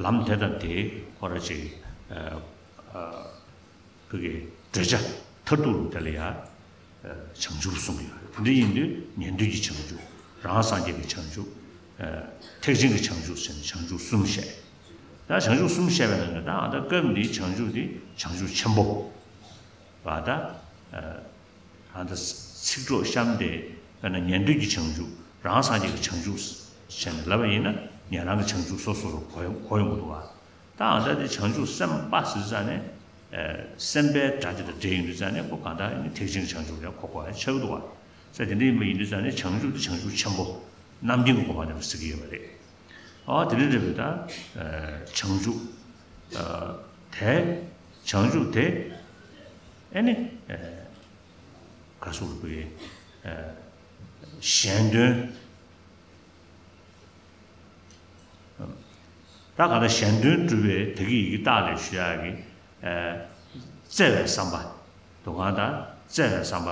ལམ་དེ་དང་དེའི་ཁོ་ར་ཅིག་བོད་ཀྱི་བགྲོད་བྱ་མཐར་ཐུག་ལ་དེ་ལ་ཡང་བྱང་ཆུབ་གསུངས་ཡོད། དེ་འདྲ་ཡིན་དུས་ཉན་ཐོས་ཀྱི་བྱང་ཆུབ། རང་སངས་རྒྱས་ཀྱི་བྱང་ཆུབ། ཐེག་ཆེན་གྱི་བྱང་ཆུབ་ཟེར་ནས་བྱང་ཆུབ་གསུམ་བཤད། ད་བྱང་ཆུབ་གསུམ་བཤད་པའི་ནང་ནས་ད་ཨ་ད་སྐབས་འདིའི་བྱང་ཆུབ་འདི་བྱང་ཆུབ་ཆེན་པོ་བ། ད་ཨ་ད་ཚིག་གྲོགས་གཤམ་དེ་དཔེར་ན་ཉན་ཐོས་ཀྱི་བྱང་ཆུབ། རང་སངས་རྒྱས་ཀྱི་བྱང་ཆུབ་ཟེར་ནས་ལབ་པ་ཡིན་ན་ཉན་རང་གི་བྱང་ཆུབ་སོ་སོ་སོ་གོ་གོ་ཡོང་གི་འདུག་བ། ད་ཨ་ད་དེ་བྱང་ཆུབ་སེམས་དཔའ་ཟེར་ཙང་ནས། ཨེ་སེམས་དཔའི་སྒྲ་དེ་དང་འབྲེལ་ཡོང་དུས་ཙང་ནས་ཁོ་གང་ལྟར་ནི་ཐེག་ཆེན་གྱི་བྱང་ཆུབ་ལ་གོ་དགོས་པ་ཆགས་ཀྱི་འདུག་བ། ས་དེ་འདྲ་ཡིན་པ་ཡིན་དུས་ཙང་ནས་བྱང་ཆུབ་དེ་བྱང་ཆུབ་ཆེན་པོ་རྣམ་མཁྱེན་གྱི་གོ་འཕང་དེ་ལ་ཟེར་གྱི་ཡོད་པ་རེད། ཨ་དེ་འདྲ་འདྲ་བོའི་ད་ཨེ་བྱང་ཆུབ་ཨ་དེ་བྱང་ཆུབ་དེ་ཨེ་ནི་ཨེ་ག་སོགས་པའི་ཨེ་གཞན་དོན། ད་ག་ལ་གཞན་དོན་སྒྲུབ་པའི་ད་གི་ཡི་གེ་རྟགས་ལས་ཞུ་ཡག་གི་ཨ་བརྩེ་བའི་བསམ་པ། དུ་གང་ལྟར་བརྩེ་བའི་བསམ་པ།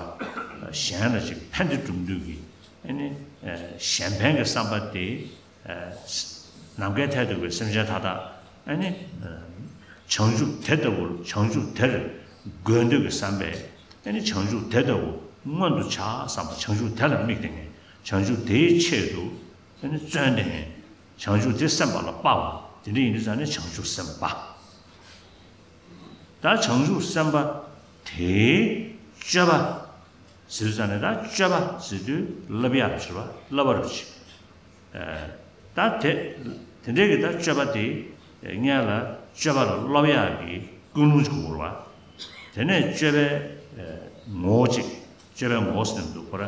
གཞན་ལ་ཅིག་ཕན་བདེ་སྒྲུབ་འདོད་ཀྱི་ཨ་ནི་ཨ་གཞན་ཕན་གྱི་བསམ་པ་དེ་ཨ་ནམ་མཁའི་མཐས་གཏུགས་པའི་སེམས་ཅན་མཐའ་དག་ཨ་ནི་ཨ་བྱང་ཆུབ་དེ་ལྟ་བུར་བྱང་ཆུབ་དེར་འགོད་འདོད་ཀྱི་བསམ་པས་ཨ་ནི་བྱང་ཆུབ་དེ་ལྟ་བུ་མངོན་དུ་བྱ་བསམ་པ། བྱང་ཆུབ་དེ་ལ་དམིགས་ཏེ་ནས་བྱང་ཆུབ་དེའི་ཆེད་དུ་ཨ་ནི་བརྩོན་ཏེ་ནས་བྱང་ཆུབ་དེ་སེམས་པ་ལ་སྤར་བ་དེ་འདྲ་ཡིན་དུས་ཙང་ནས་བྱང་ཆུབ་སེམས་དཔའ། ད་བྱང་ཆུབ་སེམས་དཔའ་དེའི་སྤྱོད་པ་ཟེར་དུས་ཙང་ནས། ད་སྤྱོད་པ་ཟེར་དུས་བསླབ་ཡག་རེད་པ། བསླབ་པ་རེད་པ། ཨ་ད་དེ་དེ་འདྲའི་གི་ད་སྤྱོད་པ་དེ་སྔོན་ལ་སྤྱོད་པ་ལ་སློབ་ཡག་གི་ཀུན་སློང་ཅིག་དགོས་རེད་པ། དེ་ནས་སྤྱོད་པའི་ཨ་ངོ་བོ་ཅིག་སྤྱོད་པའི་ངོ་བོ་ཟེར་ནས་འདུག་ཁོ་ར། ད་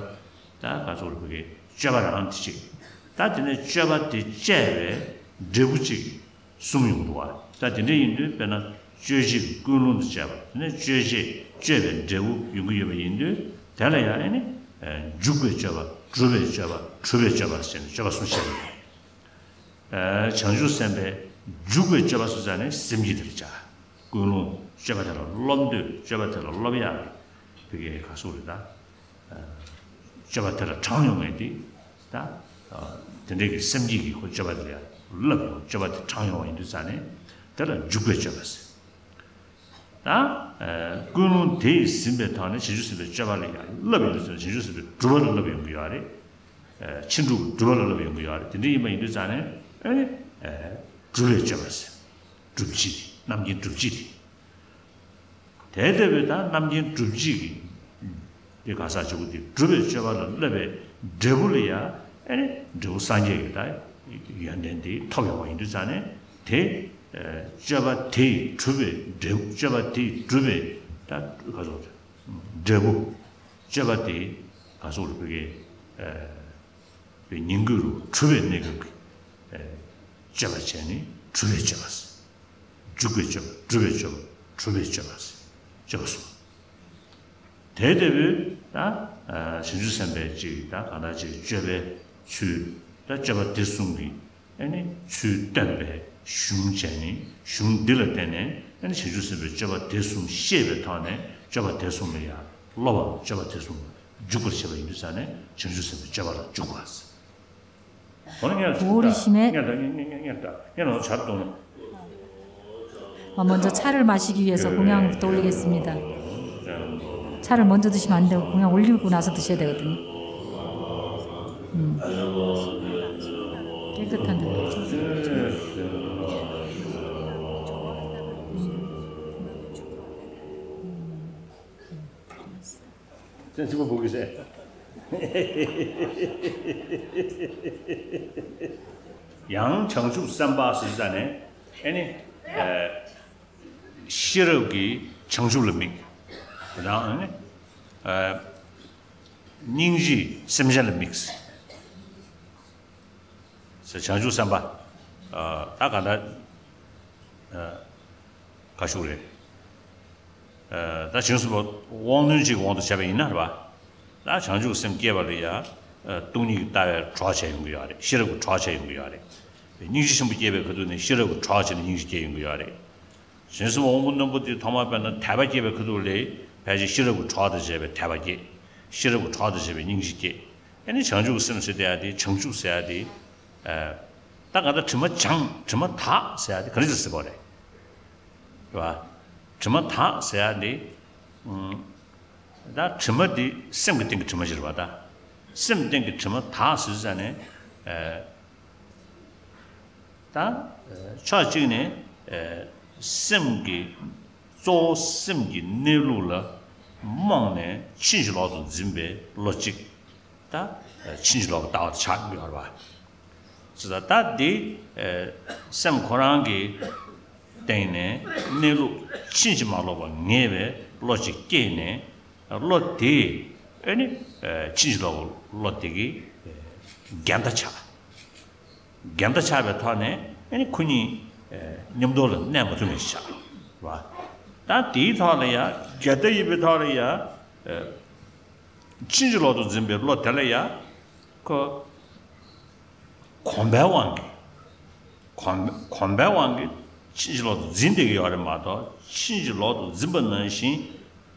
ག་ཚོད་རེད་པ། གི་སྤྱོད་པ་རང་དེ་གཅིག་ད་དེ་ནས་སྤྱོད་པ་དེ་སྤྱད་པའི་འབྲས་བུ་གཅིག་གསུམ་ཡོང་འདུག་བ། ད་དེ་འདྲ་ཡིན་དུས་དཔེར་ན་སྤྱོད་བྱེད་ཀྱི་ཀུན་སློང་དུ་བྱས་པ། དེ་ནས་སྤྱོད་བྱེད་སྤྱོད་པའི་འབྲས་བུ་ཡོང་གི་ཡོད་པ་ཡིན་དུས། དེ་ལ་ཡང་ཨ་ནི་འཇུག་པའི་སྤྱོད་པ། སྒྲུབ་པའི་སྤྱོད་པ། གྲུབ་པའི་སྤྱོད་པ་ཟེར་ནས་སྤྱོད་པ་གསུམ་བཤད་པ་ཡིན། བྱང་ཆུབ་སེམས་དཔའི་འཇུག་པའི་སྤྱོད་པ་སུ་ཟེར་ནས་སེམས་བསྐྱེད་དེ་ལ་བྱ། ཀུན་སློང་། སྤྱོད་པ་དེ་ལ་སློབ་འདོད། སྤྱོད་པ་དེ་ལ་སློབ་ཡག་གི་བི་གའི་ག་སུ་རེད་ད། སྤྱོད་པ་དེ་ལ་དྲང་ཡོང་མཁན་དེ་ད། དེ་འདྲའི་གི་སེམས་བསྐྱེད་ཀྱི་ཁོ་སྤྱོད་པ་དེ་ལ་བསླབ་ཡོང་། སྤྱོད་པ་དེ་དྲང་ཡོང་བ་ཡིན་དུས་ཙང་ནས་དེ་ལ་འཇུག་པའི་སྤྱོད་པ་ཟེར། ད། ཀུན་སློང་དེ་ཡིས་ཟིན་པའི་ཐོག་ནས་བྱང་ཆུབ་སེམས་དཔའི་སྤྱོད་པ་ལ་ཡང་བསླབ་ཡོང་དུས་ཙང་ནས་བྱང་ཆུབ་སེམས་དཔའི་སྒྲུབ་པ་ལ་བསླབ་ཡོང་གི་ཡོད་རེད། ཕྱིན་དྲུག་སྒྲུབ་པ་ལ་བསླབ་ཡོང་གི་ཡོད་རེད། དེ་འདྲ་ཡིན་པ་ཡིན་དུས་ཙང་ནས་ཨ་ནི། སྒྲུབ་པའི་སྤྱོད་པ་ཟེར། སྒྲུབ་བྱེད་དེ། རྣམ་མཁྱེན་སྒྲུབ་བྱེད་དེ། དེ་ལྟ་བུའི་ད་རྣམ་མཁྱེན་སྒྲུབ་བྱེད་ཀྱི་དེ་ག་ས་ཆོག་གི་དེ་སྒྲུབ་པའི་སྤྱོད་པ་ལ་བསླབ་པའི་འབྲས་བུ་ལ་ཡང་ཨ་ནི་འབྲས་བུ་སངས་རྒྱས་ཀྱི་ད་ཡོན་ཏན་དེ་ཐོབ་ཡོང་བ་ཡིན་དུས་ཙང་ནས་དེ་སྤྱོད་པ་དེས་གྲུབ་པའི་འབྲས་བུ། སྤྱོད་པ་དེས་གྲུབ་པའི་ད་ག་ཚོད་འབྲས་བུ། སྤྱོད་པ་དེ་ག་ཚོད་ལ་བོད་ཀྱི་པའི་ཉིང་དགོས་རུ་གྲུབ་པའི་གནས་སྐབས་ཀྱི་སྤྱོད་པ་བྱས་ནས་གྲུབ་པའི་སྤྱོད་པ་ཟེར། འཇུག་པའི་སྤྱོད་པ། སྒྲུབ་པའི་སྤྱོད་པ། གྲུབ་པའི་སྤྱོད་པ་ཟེར། སྤྱོད་པ་གསུམ། དེ་ལྟ་བུའི་ད་བྱང་ཆུབ་སེམས་དཔའི་ཅིག་ད་གང་ལྟར་ཅིག་སྤྱོད་པའི་ཚུལ། ད་སྤྱོད་པ་དེ་གསུམ་གྱི་ཨ་ནི་ཚུལ་སྟོན་པའི་གཞུང་བྱས་ནས། གཞུང་འདི་ལ་བརྟེན་ནས་ཨ་ནི་བྱང་ཆུབ་སེམས་དཔའི་སྤྱོད་པ་དེ་གསུམ་ཤེས་པའི་ཐོག་ནས་སྤྱོད་པ་དེ་གསུམ་ལ་ཡང་སློབ་པ། སྤྱོད་པ་དེ་གསུམ་ལ་འཇུག་པར་བྱེད་པ་ཡིན་དུས་ཙང་ནས་བྱང་ཆུབ་སེམས་དཔའི་སྤྱོད་པ་ལ་འཇུག་པ་ཟེར། འོ་ན་སྔོན་ལ་བོ་རི་ཤི་མེད། སྔོན་ལ་སྔོན་ལ་སྔོན་ལ་སྔོན་ལ་ཇ་གཏོང་ན། 아, 먼저 차를 마시기 위해서 공양부터 올리겠습니다. 차를 먼저 드시면 안 되고 공양 올리고 나서 드셔야 되거든요. དེ་གི་ཐད་ནས་བཙན་ཚིག་པ་བུ་གི་སེ། ཡང་བྱང་ཆུབ་སེམས་དཔའ་ཟེར་ས་ནས་ཨེ་ནི། ཤེས་རབ་ཀྱིས་བྱང་ཆུབ་ལ་དམིགས། རང་ནི། སྙིང་རྗེས་སེམས་ཅན་ལ་དམིགས། ཟེར་བྱང་ཆུབ་སེམས་དཔའ། ད་ག་ད། ག་ཞུ་རེད། ད་བྱང་སེམས་དབང་རྣོན་གཅིག་གི་དབང་དུ་བྱས་པ་ཡིན་ན་རེད་པ། ད་བྱང་ཆུབ་སེམས་སྐྱེས་པ་ལ་ཡ། སྟོང་ཉིད་ཀྱི་ལྟ་བའི་གྲོགས་བྱས་ཡོང་གི་ཡོད་རེད། ཤེས་རབ་ཀྱི་གྲོགས་བྱས་ཡོང་གི་ཡོད་རེད། སྙིང་རྗེ་ཆེན་པོ་སྐྱེས་པའི་ཁ་ཐུག་ནས་ཤེས་རབ་ཀྱི་གྲོགས་བྱས་ནས་སྙིང་རྗེ་སྐྱེས་ཡོང་གི་ཡོད་རེད། བྱང་སེམས་དབང་པོ་རྣོན་པོ་དེ་ཐོག་མར་དཔེར་ན་དད་པ་སྐྱེས་པའི་ཁ་ཐུག་ལ་ཕལ་ཆེར་ཤེས་རབ་ཀྱི་གྲོགས་དང་བཅས་པའི་དད་པ་སྐྱེས། ཤེས་རབ་ཀྱི་གྲོགས་དང་བཅས་པའི་སྙིང་རྗེ་སྐྱེས། ཨ་ནི་བྱང་ཆུབ་སེམས་ཟེར་ཡ་དེ་བྱང་ཆུབ་ཟེར་ཡ་དེ། ད་ག་ད་དྲི་མ་བྱང་དྲི་མ་དག་ཟེར་ཡ་དེ་ག་རེ་ཟེར་ཟེར་བ་རེད། རེད་བ། དྲི་མ་དག་ཟེར་ཡ་དེ། ད་དྲི་མ་དེ་སེམས་ཀྱི་སྟེང་གི་དྲི་མ་ཞིག་རེད་བ་ད། སེམས་སྟེང་གི་དྲི་མ་དག་ཟེར་ཟེར་ནས། ད། ཕྱོགས་གཅིག་ནས། སེམས་ཀྱི། གཙོ་བོ་སེམས་ཀྱི་གནས་ལུགས་ལ་རྨོངས་ནས་ཕྱིན་ཅི་ལོག་ཏུ་འཛིན་པའི་བློ་གཅིག་ད། ཕྱིན་ཅི་ལོག་གི་ལྟ་བ་དེ་ཆགས་ཡོད་རེད་བ། ཟེར་ད་ད་འདི། སེམས་ཁོ་རང་གི་སྟེང་ནས་གནས་ལུགས་ཕྱིན་ཅི་མ་ལོག་པ་ངེས་པའི་བློ་གཅིག་སྐྱེས་ནས། བློ་དེ་ཨེ་ནི། ཕྱིན་ཅི་ལོག་པའི་བློ་དེ་གི་འགལ་ཟླ་ཆགས། འགལ་ཟླ་ཆགས་པའི་ཐོག་ནས་ཨེ་ནི་ཁོ་གཉིས་མཉམ་དུ་ལ་གནས་མ་ཐུབ་མཁན་ཞིག་ཆགས་པ། ད་དེའི་ཐོག་ལ་ཡ་འགལ་ཟླ་ཡིན་པའི་ཐོག་ལ་ཡ། ཕྱིན་ཅི་ལོག་ཏུ་འཛིན་པའི་བློ་དེ་ལ་ཡ། ཁོ། གོམས་པའི་དབང་གིས། གོམས་གོམས་པའི་དབང་གིས་ཕྱིན་ཅི་ལོག་ཏུ་འཛིན་བསྡད་ཀྱི་ཡོད་རེད་མ་གཏོགས་ཕྱིན་ཅི་ལོག་ཏུ་འཛིན་པ་ནང་བཞིན་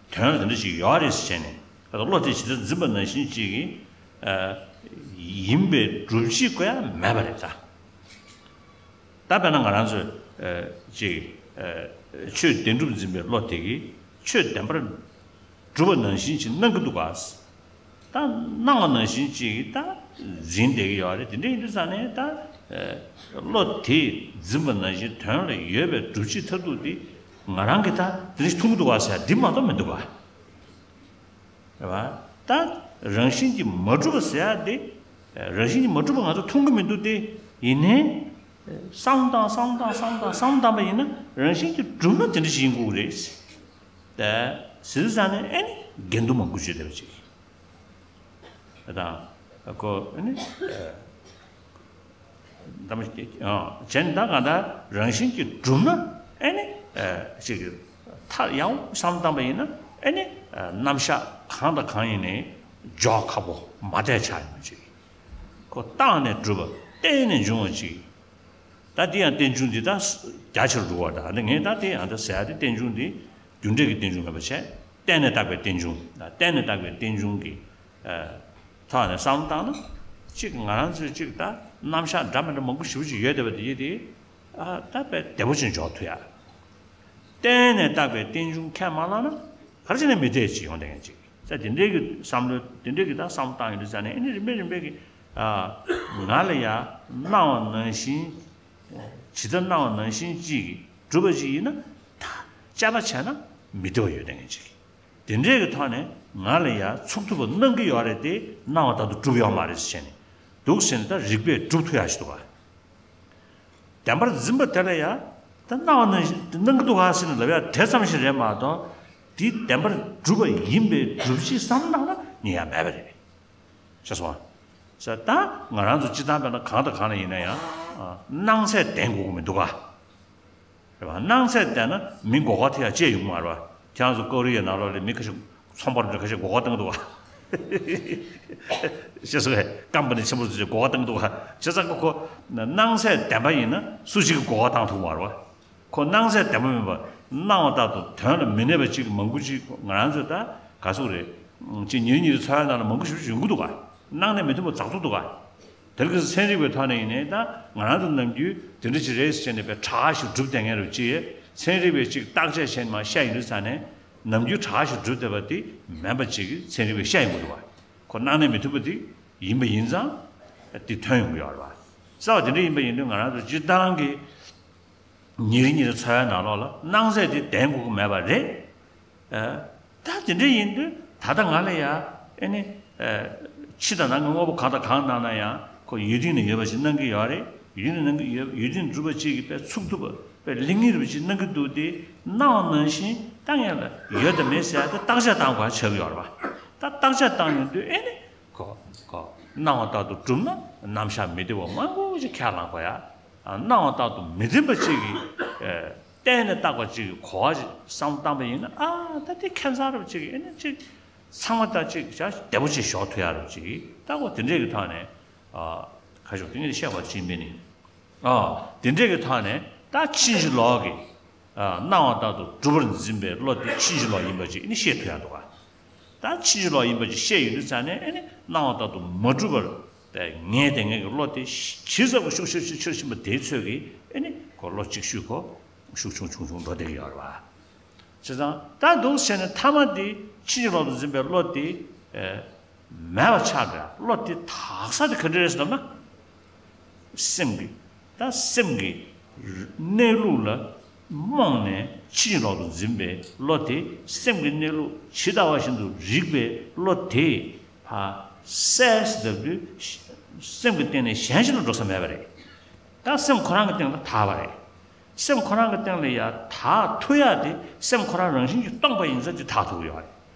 དོན་ལ་དེ་འདྲ་ཞིག་ཡོད་རེད་ཟེར་བྱས་ནས་བློ་དེ་ཇི་ལྟར་འཛིན་པ་ནང་བཞིན་ཅིག་གིས་ཡིན་པའི་སྒྲུབ་བྱེད་དགོས་ཡ་མེད་པ་རེད་ད། ད་དཔེར་ན་ང་རང་ཚོས་ཅིག་ཆོས་བདེན་གྲུབ་འཛིན་པའི་བློ་དེ་གིས་ཆོས་བདེན་པར་སྒྲུབ་པ་ནང་བཞིན་ཅིག་སྣང་གི་འདུག་ག་ད་སྣང་བ་ནང་བཞིན་ཅིག་ད་འཛིན་བསྡད་ཀྱི་ཡོད་རེད། དེ་འདྲ་ཡིན་དུས་ཙང་ནས་ད་བློ་དེ་འཛིན་པ་ནང་བཞིན་དོན་ལ་ཡོད་པའི་སྒྲུབ་བྱེད་མཐར་ཐུག་དེ་ང་རང་གིས་ད་དེ་འདྲ་ཞིག་མཐོང་གི་འདུག་ག་ཟེར་འདི་མ་གཏོགས་མི་འདུག་ག་རེད་བ། ད་རང་བཞིན་གྱིས་མ་གྲུབ་པ་ཟེར་ཡ་དེ་རང་བཞིན་གྱིས་མ་གྲུབ་པ་ང་ཚོ་མཐོང་གི་མི་འདུག་སྟེ། ཡིན་ནའི་བསམ་བཏང་བསམ་བཏང་བསམ་བཏང་བསམ་བཏང་པ་ཡིན་ན་རང་བཞིན་གྱིས་གྲུབ་ན་དེ་འདྲ་ཞིག་ཡིན་དགོས་རེད། ད་ཟེར་ཙང་ནས་ཨེ་ནི་འགལ་འདུ་མང་པོ་བརྗོད་བསྡད་པ་ཅིག་ད་ཁོ་ཨེ་ནི། ད་མ་བྱས་ནས་ད་གང་ལྟར་རང་བཞིན་གྱིས་གྲུབ་ན་ཨེ་ནི། ཅིག་གི་མཐའ་ཡང་བསམ་བཏང་པ་ཡིན་ན་ཨེ་ནི། རྣམ་གཞག་གང་དང་གང་ཡིན་ནའི་འཇོག་ཁག་པོ་མ་བསྡད་ཆགས་ཡོང་ཅིག་ཁོ་བཏང་ནས་གྲུབ་པ་བརྟེན་ནས་འབྱུང་བ་ཅིག་ད་འདི་ཡང་རྟེན་འབྱུང་འདི་ད་རྒྱ་ཆེར་འགྲོ་བ་དང་འདི་ངས་ད་དེ་ཡང་ད་ཟེར་ཡ་དེ་རྟེན་འབྱུང་འདི་རྒྱུ་འབྲས་ཀྱི་རྟེན་འབྱུང་མེད་པ་བྱས་བརྟེན་ནས་བཏགས་པའི་རྟེན་འབྱུང་ད་བརྟེན་ནས་བཏགས་པའི་རྟེན་འབྱུང་གི་ཐོག་ནས་བསམ་བཏང་ན་གཅིག་ང་རང་ཚོའི་གཅིག་ད་རྣམ་གཞག་འདྲ་མི་འདྲ་མང་པོ་ཞེ་པོ་ཅིག་ཡོད་བསྡད་པ་དེ་ཡིན་ཏེ་ད་དཔེ་བདེ་པོ་ཅིག་འཇོག་ཐུབ་ཡ། བརྟེན་ནས་བཏགས་པའི་རྟེན་འབྱུང་ཁས་མ་བླངས་ན་ག་རེ་བྱས་ནས་མི་བདེ་ཅིག་ཡོང་བསྡད་མཁན་ཅིག་ས་དེ་འདྲའི་གི་བསམ་བློ་དེ་འདྲའི་གི་ད་བསམ་བཏང་ཡོང་དུས་ཙང་ནས་ཨེ་ནི་རིམ་པས་རིམ་པས་གི་ང་ལ་ཡ་སྣང་བ་ནང་བཞིན་ཇི་ལྟར་སྣང་བ་ནང་བཞིན་གཅིག་གིས་གྲུབ་པ་ཅིག་ཡིན་ན་ད་དཔྱད་པ་བྱས་ན་མི་བདེ་བ་ཡོད་བསྡད་མཁན་ཅིག་དེ་འདྲའི་གི་ཐོག་ནས་ང་ལ་ཡ་ཚུགས་ཐུབ་པ་གནང་གི་ཡོད་རེད་དེ་སྣང་བ་ལྟར་དུ་གྲུབ་ཡོད་མ་རེད་ཟེར་བྱས་ནས་འདུག་ཟེར་ནས་ད་རིགས་པས་གྲུབ་ཐུབ་ཡག་ཞིག་འདུག་ག་བདེན་པར་འཛིན་པ་དེ་ལ་ཡང་ད་སྣང་བ་ནང་བཞིན་སྣང་གི་འདུག་ག་ཟེར་ནས་ལབ་ཡ་དེ་ཙམ་ཞིག་རེད་མ་གཏོགས་དེ་བདེན་པར་གྲུབ་པ་ཡིན་པའི་སྒྲུབ་བྱེད་བསམ་བློ་བཏང་ན་ཉན་ཡ་མེད་པ་རེད། ཤེས་སོང་ཨ། ད་ང་རང་ཚོ་སྤྱིར་བཏང་བས་ན་གང་དང་གང་ལ་ཡིན་ན་ཡང་སྣང་ཚད་ལྡན་དགོས་ཀྱི་མི་འདུག་ག་རེད་བ། སྣང་ཚད་ལྡན་ན་མི་མགོ་སྐོར་ཐེབས་ཡ་ཅི་ཡང་ཡོང་གི་མ་རེད་བ། ཁྱེད་རང་ཚོ་ཀོ་རི་ཡའི་ནང་ལོགས་ལ་མི་ཁ་ཤས་ཚོང་པ་རུ་ཁ་ཤས་མགོ་སྐོར་བཏང་གི་འདུག་བ། ཤེས་སོང་ངས་སྐམ་པ་ནས་ཆེན་པོ་ཚོས་མགོ་སྐོར་བཏང་གི་འདུག་བ། བྱས་ཙང་ཁོ་ཁོ་སྣང་ཚད་ལྡན་པ་ཡིན་ན་སུ་ཞིག་གིས་མགོ་སྐོར་བཏང་ཐུབ་མ་རེད་བ། ཁོ་སྣང་ཚད་ལྡན་པ་མིན་པ་སྣང་བ་ལྟར་དུ་དོན་ལ་མི་གནས་པ་ཅིག་མང་པོ་ཅིག་ང་རང་ཚོས་ད་ག་ཟེར་དགོས་རེད། ཅིག་ཉིན་རེ་ཉིན་རེ་འཚོ་བའི་ནང་ལ་མང་པོ་ཞེ་པོ་ཅིག་ཡོང་གི་འདུག་ག་སྣང་གནས་མི་མཐུན་པ་འཛག་འདུག་ག་དེ་ལ་ཁ་སང་ཚན་རིག་པའི་ཐོག་ནས་ཡིན་ནའི་ད་ང་རང་ཚོ་ནམ་རྒྱུན་དེ་འདྲ་ཅིག་རེད་ཟེར་ནས་དཔེ་དྲག་ཞིག་གྲུབ་བསྡད་མཁན་རེད་ཅེས་ཚན་རིག་པས་ཅིག་བརྟག་དཔྱད་བྱས་ནས་མར་བཤད་ཡོང་དུས་ཙང་ནས་ནམ་རྒྱུན་དྲག་ཞིག་གྲུབ་བསྡད་པ་དེ་མིན་པ་ཅིག་ཚན་རིག་པས་བཤད་ཡོང་གི་འདུག་བ། ཁོ་སྣང་གནས་མི་མཐུན་པ་དེ་ཡིན་པ་ཡིན་ཙང་ དེ་ཐོན་ཡོང་གི་ཡོད་རེད་པ། གསར་བ་དེ་འདྲ་ཡིན་པ་ཡིན་དུས་ང་རང་ཚོ་སྤྱིར་བཏང་གི་ཉིན་རེ་ཉིན་རེ་འཚོ་བའི་ནང་ལོགས་ལ་སྣང་ཚད་དེ་ལྡན་དགོས་ཀྱི་མེད་པ་རེད། ཨ། ད་དེ་འདྲ་ཡིན་དུས་ད་ལྟ་ང་ལ་ཡ་ཨེ་ནི། ཨ། ཕྱི་དང་ནང་གི་དངོས་པོ་གང་དང་གང་གནང་ན་ཡང་ཁོ་ཡུལ་སྟེང་ན་ཡོད་པ་ཞིག་གནང་གི་ཡོད་རེད། ཡུལ་སྟེང་ན་གནང་གི་ཡོད། ཡུལ་སྟེང་གྲུབ་པ་ཅིག་གིས་དཔེ་ཚུགས་ཐུབ་པ་དཔེ་ལེགས་ཉེས་རུབ་ཅིག་གནང་གི་འདུག་སྟེ་གནང་བ་ནང་བཞིན་ད་ངས་ལ་ཡོད་དང་མེད་ཟེར་ཡ་དེ་བརྟག་དཔྱད་བཏང་དགོས་ཆགས་ཀྱི་ཡོད་རེད་པ། ད་བརྟག་དཔྱད་བཏང་ཡོང་དུས་ཨེ་ནི། ཁོ་ཁོ་གནང་བ་ལྟར་དུ་གྲུབ་ན་རྣམ་གཞག་མི་བདེ་བ་མང་པོ་ཞིག་ཁས་བླངས་དགོས་ཡ། ཨ། གནང་བ་ལྟར་དུ་མི་བདེན་པ་ཅིག་གིས། ཨ། བལྟས་ནས་བཏགས་པ་ཅིག་གིས་གོ་བ་ཞིག་བསམ་བློ་བཏང་པ་ཡིན་ན། ཨ། ད་དེ་ཁྱད་མཚར་རབ་ཅིག་ཡིན་ན་ཅིག་ཚང་མ་ད་ཅིག་བྱ་བདེ་པོ་ཅིག་ཞོག་ཐུབ་ཡ་རབ་ཅིག་ད་གོ་དེ་འདྲས་ཀྱི་ཐོག་ནས། ཨ། ཁ་ཤོག་དེ་ངས་བཤད་པ་ཅིག་མིན་ནི། ཨ། དེ་འདྲས་ཀྱི་ཐོག་ནས་ད་ཕྱིན་ཅི་ལོག་གི། ཨ། སྣང་བ་ལྟར་དུ་གྲུབ་པར་འཛིན་པའི་བློ་དེ་ཕྱིན་ཅི་ལོག་ཡིན་པ་ཅིག་ཨེ་ནི་ཤེས་ཐུབ་ཡ་འདུག་ག་ད་ཕྱིན་ཅི་ལོག་ཡིན་པ་ཅིག་ཤེས་ཡོང་དུས་ཙང་ནས་ཨེ་ནི་སྣང་བ་ལྟར་དུ་མ་གྲུབ་པར་པའི་ངས་དེ་ངས་ཀྱི་བློ་དེ་ཇི་ཙམ་གྱིས་ཤུགས་ཆེར་ཤུགས་ཆེར་ཕྱིན་པ་དེའི་ཚོད་ཀྱིས་ཨེ་ནི་ཁོ་བློ་གཅིག་ཤུགས་ཁོ་ཤུགས་ཆུང་ཆུང་ཆུང་འགྲོ་བསྡད་ཀྱི་ཡོད་རེད་པ། བྱས་ཙང་ད་འདུག་བྱས་ནས་མཐའ་མ་དེ་ཕྱིན་ཅི་ལོག་ཏུ་འཛིན་པའི་བློ་དེ། ཨེ། མེད་པ་ཆགས་པའི་བློ་དེ་དག་ས་དེ་ག་འདྲ་རེད་ཟེར་ལབ་ན། སེམས་ཀྱི། ད་སེམས་ཀྱི་གནས་ལུགས་ལ་རྨོངས་ནས་ཕྱིན་ཅི་ལོག་ཏུ་འཛིན་པའི་བློ་དེ། སེམས་ཀྱི་གནས་ལུགས་ཇི་ལྟ་བ་བཞིན་དུ་རིག་པའི་བློ་དེ་ཕར་གསལ་ཟེར་ལབ་དུས་སེམས་ཀྱི་སྟེང་ནས་གཞན་ཞིག་ལ་འགྲོ་ས་མེད་པ་རེད། ད་སེམས་ཁོ་རང་གི་སྟེང་ལ་དག་པ་རེད། སེམས་ཁོ་རང་གི་སྟེང་ལ་ཡ་དག་ཐུབ་ཡ་དེ་སེམས་ཁོ་རང་རང་བཞིན་གྱིས་སྟོང་པ་ཡིན་ཙང་དེ་དག་ཐུབ་ཀྱི་ཡོད་རེད།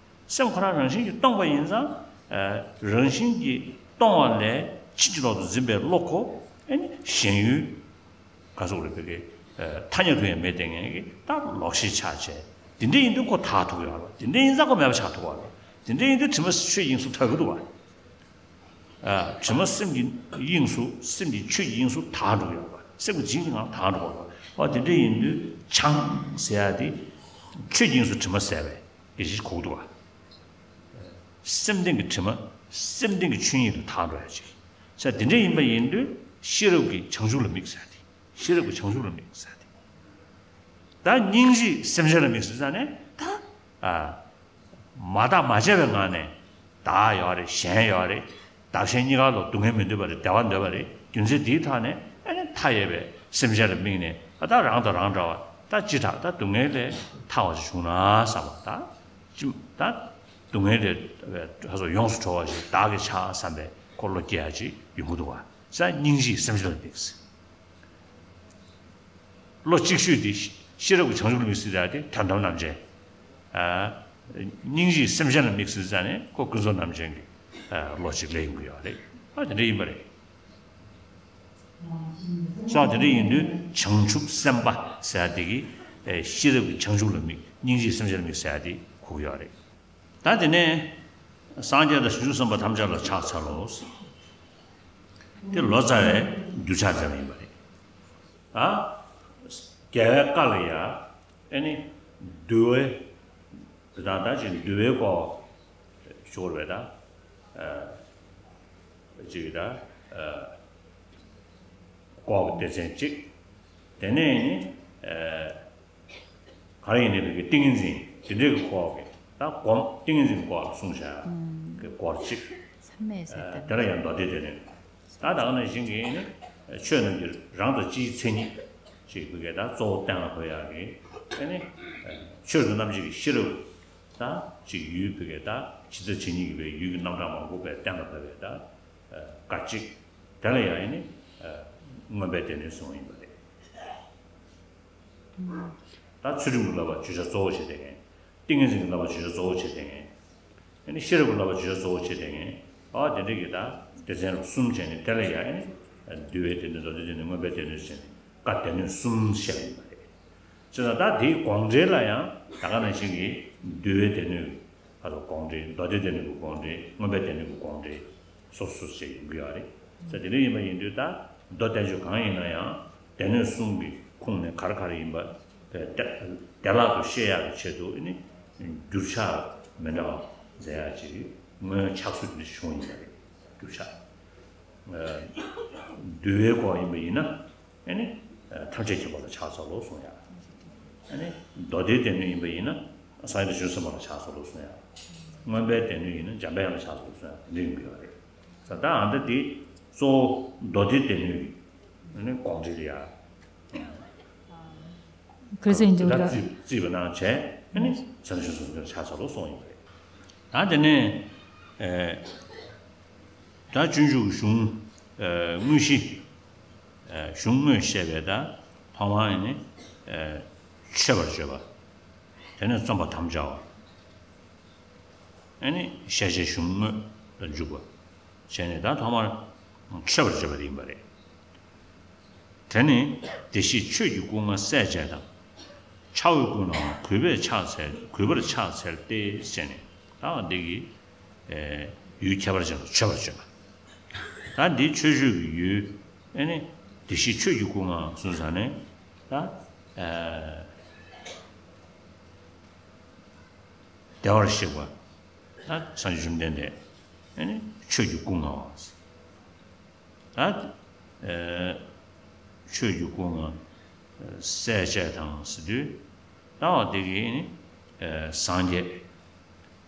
སེམས་ཁོ་རང་རང་བཞིན་གྱིས་སྟོང་པ་ཡིན་ཙང་། ཨ། རང་བཞིན་གྱིས་སྟོང་བ་ལས་ཕྱིན་ཅི་ལོག་ཏུ་འཛིན་པའི་བློ་ཁོ་ཨེ་ནི་ཞེན་ཡུལ་ག་སོགས་རེད་པའི་གི། ཨ། ཐ་སྙད་དུ་ཡང་མེད་དེ་ངེས་ཀྱི་ད་ལོག་ཤེས་ཆགས་བྱས། དེ་འདྲ་ཡིན་དུས་ཁོ་དག་ཐུབ་ཀྱི་ཡོད་རེད། དེ་འདྲ་ཡིན་ཙང་ཁོ་མེད་པ་ཆགས་ཐུབ་པ་རེད། དེ་འདྲ་ཡིན་དུས་དྲི་མ་ཆོས་དབྱིངས་སུ་དག་གི་འདུག་བ། ཨ། དྲི་མ་སེམས་ཀྱི་དབྱིངས་སུ། སེམས་ཀྱི་ཆོས་ཀྱི་དབྱིངས་སུ་དག་འགྲོ་གི་ཡོད་པ། སེམས་ཀྱི་བྱིངས་ཀྱི་ངང་དག་འགྲོ་གི་ཡོད་པ། འོ་དེ་འདྲ་ཡིན་དུས་བྱང་ཟེར་ཡ་དེ་ཆོས་ཀྱི་དབྱིངས་སུ་དྲི་མ་ཟད་པའི་སྐད་ཆ་ཞིག་གོ་གི་འདུག་བ། སེམས་སྟེང་གི་དྲི་མ་སེམས་སྟེང་གི་ཆོས་ཉིད་དུ་དག་འགྲོ་ཡ་ཅིག་ཟེར། དེ་འདྲ་ཡིན་པ་ཡིན་དུས་ཤེས་རབ་ཀྱི་བྱང་ཆུབ་ལ་དམིགས་ཟེར་ཡ་དེ། ཤེས་རབ་ཀྱི་བྱང་ཆུབ་ལ་དམིགས་ཟེར་ཡ་དེ། ད་སྙིང་རྗེས་སེམས་ཅན་ལ་དམིགས་ཟེར་ཙང་ནས་ད། ཨ། མ་བརྟགས་མ་དཔྱད་པའི་ངང་ནས་བདག་ཡོད་རེད། གཞན་ཡོད་རེད། བདག་གཞན་གཉིས་ཀ་ལ་སྡུག་བསྔལ་མི་འདོད་པ་རེད། བདེ་བ་འདོད་པ་རེད། རྒྱུ་མཚན་དེའི་ཐོག་ནས་ཨ་ནི་མཐའ་ཡས་པའི་སེམས་ཅན་ལ་དམིགས་ནས། ཨ། ད་རང་དང་རང་འདྲ་བ་ད་ཅི་དྲག་ད་སྡུག་བསྔལ་ལས་ཐར་བ་ཞིག་བྱུང་ན་བསམ་པ། ད་ཅི་ད་སྡུག་བསྔལ་ལས་ཧ་སོ་ཡོངས་སུ་གྲོལ་བ་ཞིག་བདག་གིས་ཆགས་བསམ་པའི་ཁོ་བློ་སྐྱེ་ཡ་ཅིག་ཡོང་གི་འདུག་བ། ས་སྙིང་རྗེས་སེམས་ཅན་ལ་དམིགས། བློ་གཅིག་ཤོས་དེ་ཤེས་རབ་ཀྱི་བྱང་ཆུབ་ལ་དམིགས་ཟེར་ཡ་དེ་དོན་དམ་རྣམ་འབྱེད། ཨ། སྙིང་རྗེས་སེམས་ཅན་ལ་དམིགས་ཟེར་ཙང་ནས་ཁོ་ཀུན་རྫོབ་རྣམ་འབྱེད་ཀྱི། ཨ། བློ་གཅིག་སླེབས་ཡོང་གི་ཡོད་རེད། ཨ། དེ་འདྲ་ཡིན་པ་རེད། ས་དེ་འདྲ་ཡིན་དུས་བྱང་ཆུབ་སེམས་དཔའ་ཟེར་ཡ་དེ་གིས། ཨ། ཤེས་རབ་ཀྱི་བྱང་ཆུབ་ལ་དམིགས། སྙིང་རྗེས་སེམས་ཅན་ལ་དམིགས་ཟེར་ཡ་དེ་གོ་གི་ཡོད་རེད། ད་དེ་ནས་སངས་རྒྱས་དང་བྱང་ཆུབ་སེམས་དཔའ་ཐམས་ཅད་ལ་ཕྱག་འཚལ་ལོ། དེ་ལོ་ཙཱ་བས་གདུལ་བྱ་མཛད་པ་ཡིན་པ་རེད། ཨ། རྒྱལ་བའི་བཀའ་ལ་ཡ་ཨེ་ནི་འདུལ་བའི། དེ་དང་ད་ཅིག་འདུལ་བའི་སྐོར་ཞུ་བར་བས་ད། ཨ། ཅིག་ད། ཨ། སྐོར་གྱི་སྡེ་ཚན་གཅིག་དེ་ནས་ནི། ཨ། ག་རེ་ཡིན་ནའི་བོད་ཀྱི་ཏིང་ངེ་འཛིན་དེ་འདྲའི་གི་སྐོར་གྱི་ད་སྒོམ། ཏིང་ངེ་འཛིན་གྱི་སྐོར་ལ་གསུངས་བཞག་གི་སྐོར་གཅིག་ཨ། དེ་ལ་ཡང་མདོ་སྡེ་སྡེ་སྣོད། ད་ད་ག་ནང་བཞིན་གྱི་ནི་ཆོས་རྣམས་ཀྱི་རང་དང་སྤྱིའི་མཚན་ཉིད་ཅིག་བོད་ཀྱི་ད་གཙོ་བོ་གཏན་ལ་ཕབ་ཡག་གི་ཨ་ནི་ཆོས་དང་རྣམ་འབྱེད་ཀྱི་ཤེས་རབ། ད་ཅིག་ཡུལ་བོད་ཀྱི་ད་ཇི་ལྟ་ཇི་སྙེད་ཀྱི་བའི་ཡུལ་གྱི་རྣམ་གྲངས་མང་པོ་བས་གཏན་ལ་ཕབ་པའི་ད་སྐར་གཅིག་དེ་ལ་ཡང་ནི་མངོན་པའི་སྡེ་སྣོད་གསུངས་པ་ཡིན་པ་རེད། ད་ཚུལ་ཁྲིམས་ཀྱི་བསླབ་པ་བརྗོད་བྱ་གཙོ་བོ་བྱེད་བསྡད་མཁན། ཏིང་ངེ་འཛིན་གྱི་བསླབ་པ་བརྗོད་བྱ་གཙོ་བོ་བྱེད་བསྡད་མཁན། ཨ་ནི་ཤེས་རབ་ཀྱི་བསླབ་པ་བརྗོད་བྱ་གཙོ་བོ་བྱེད་བསྡད་མཁན། ཨ། དེ་འདྲ་གི་ད་སྡེ་ཚན་རུ་གསུམ་བྱས་ནས་དེ་ལ་ཡང་ཨ་ནི་འདུལ་བའི་སྡེ་སྣོད། མདོ་སྡེའི་སྡེ་སྣོད། མངོན་པའི་སྡེ་སྣོད་བྱས་ནས་བཀའ་སྡེ་སྣོད་གསུམ་བཤད་པ་ཡིན་པ་རེད། བྱས་ཙང་ད་དེའི་དགོངས་འགྲེལ་ལ་ཡང་ད་ག་ནང་བཞིན་གྱི་འདུལ་བའི་སྡེ་སྣོད་ཀྱི་ཨ་དགོངས་འགྲེལ། མདོ་སྡེའི་སྡེ་སྣོད་ཀྱི་དགོངས་འགྲེལ། མངོན་པའི་སྡེ་སྣོད་ཀྱི་དགོངས་འགྲེལ་སོ་སོ་ཞིག་ཡོང་གི་ཡོད་རེད། ད་དེ་འདྲ་ཡིན་པ་ཡིན་དུས་ད་མདོ་བསྟན་བཅོས་གང་ཡིན་ན་ཡང་སྡེ་སྣོད་གསུམ་གྱི་ཁུངས་ནས་ག་རེ་ག་རེ་ཡིན་པ་བདེ་བདེ་བླག་ཏུ་ཤེས་ཡག་གི་ཆེད་དུ་ནི་འགྱུར་ཕྱག་མི་འདྲ་བ་མཛད་ཡག་ཅིག་སྔོན་ཕྱག་སྲོལ་དེ་འདྲ་བྱུང་ཡིན་པ་རེད། འགྱུར་ཕྱག་འདུལ་བའི་སྐོར་ཡིན་པ་ཡིན་ན། ཨ་ནི་ཐམས་ཅད་མཁྱེན་པ་ལ་ཕྱག་འཚལ་ལོ་གསུང་ཡ། ཨ་ནི་མདོ་སྡེའི་སྡེ་སྣོད་ཡིན་པ་ཡིན་ན་སངས་རྒྱས་བྱང་ཆུབ་སེམས་དཔའ་ལ་ཕྱག་འཚལ་ལོ་གསུང་ཡ། མངོན་པའི་སྡེ་སྣོད་ཡིན་ན་འཇམ་དཔལ་དབྱངས་ལ་ཕྱག་འཚལ་ལོ་གསུང་ཡ། དེ་འདྲ་ཡོང་གི་ཡོད་རེད། ད་ལྟ་ཨ་འདྲ་འདི་ གཙོ་བོ་མདོ་སྡེ་སྡེ་སྣོད་ཀྱི་ཨ་ནི་དགོངས་འགྲེལ་ཡ། ཁོས་ཟེར་འདུག་ད་ར། རྩིས་རྩིས་པ་གནང་བྱས་ཨ་ནི་བྱང་ཆུབ་སེམས་དཔའ་ཆགས་ཚར་ལོ་གསུངས་ཡོད་པ་རེད། ད་དེ་ནས་ཨེ། ད་སྤྱོད་འཇུག་གཞུང་ཨེ་དངོས་གཞི་ཨེ་གཞུང་དངོས་བཤད་པའི་ད་ཐོག་མར་ཨ་ནི་ཨེ་མཆོད་པར་བརྗོད་པ། དེ་ནས་རྩོམ་པར་དམ་བཅའ་བ། ཨ་ནི་ཤེས་བྱའི་གཞུང་དངོས་ལ་འཇུག་པ། བྱས་ནས་ད་ཐོག་མར་མཆོད་པར་བརྗོད་པ་དེ་ཡིན་པ་རེད། དེ་ནི་བདེ་གཤེགས་ཆོས་ཀྱི་སྐུ་ལྔ་སྲས་བཅས་དང་། ཕྱག་འོས་ཀུན་ལའང་གུས་པས་ཕྱག་འཚལ་གུས་པར་ཕྱག་འཚལ་ཏེ་ཟེར་ནས་ད་འདི་གི་ཡུལ་ཁྱད་པར་ཅན་དུ་མཆོད་པར་བརྗོད་པ། ད་འདི་མཆོད་བརྗོད་ཀྱི་ཡུལ་ཨ་ནི་བདེ་གཤེགས་ཆོས་ཀྱི་སྐུ་ལྔ་གསུངས་ཙང་ནས་ད། བདེ་བར་གཤེགས་པ། ད་སངས་རྒྱས་བཅོམ་ལྡན་འདས་ཨ་ནི་ཆོས་ཀྱི་སྐུ་ལྔ་བ། ད་ཆོས་ཀྱི་སྐུ་ལྔ་སྲས་བཅས་དང་ཟེར་དུས་ད་བ་དེ་གི་ནི་སངས་རྒྱས་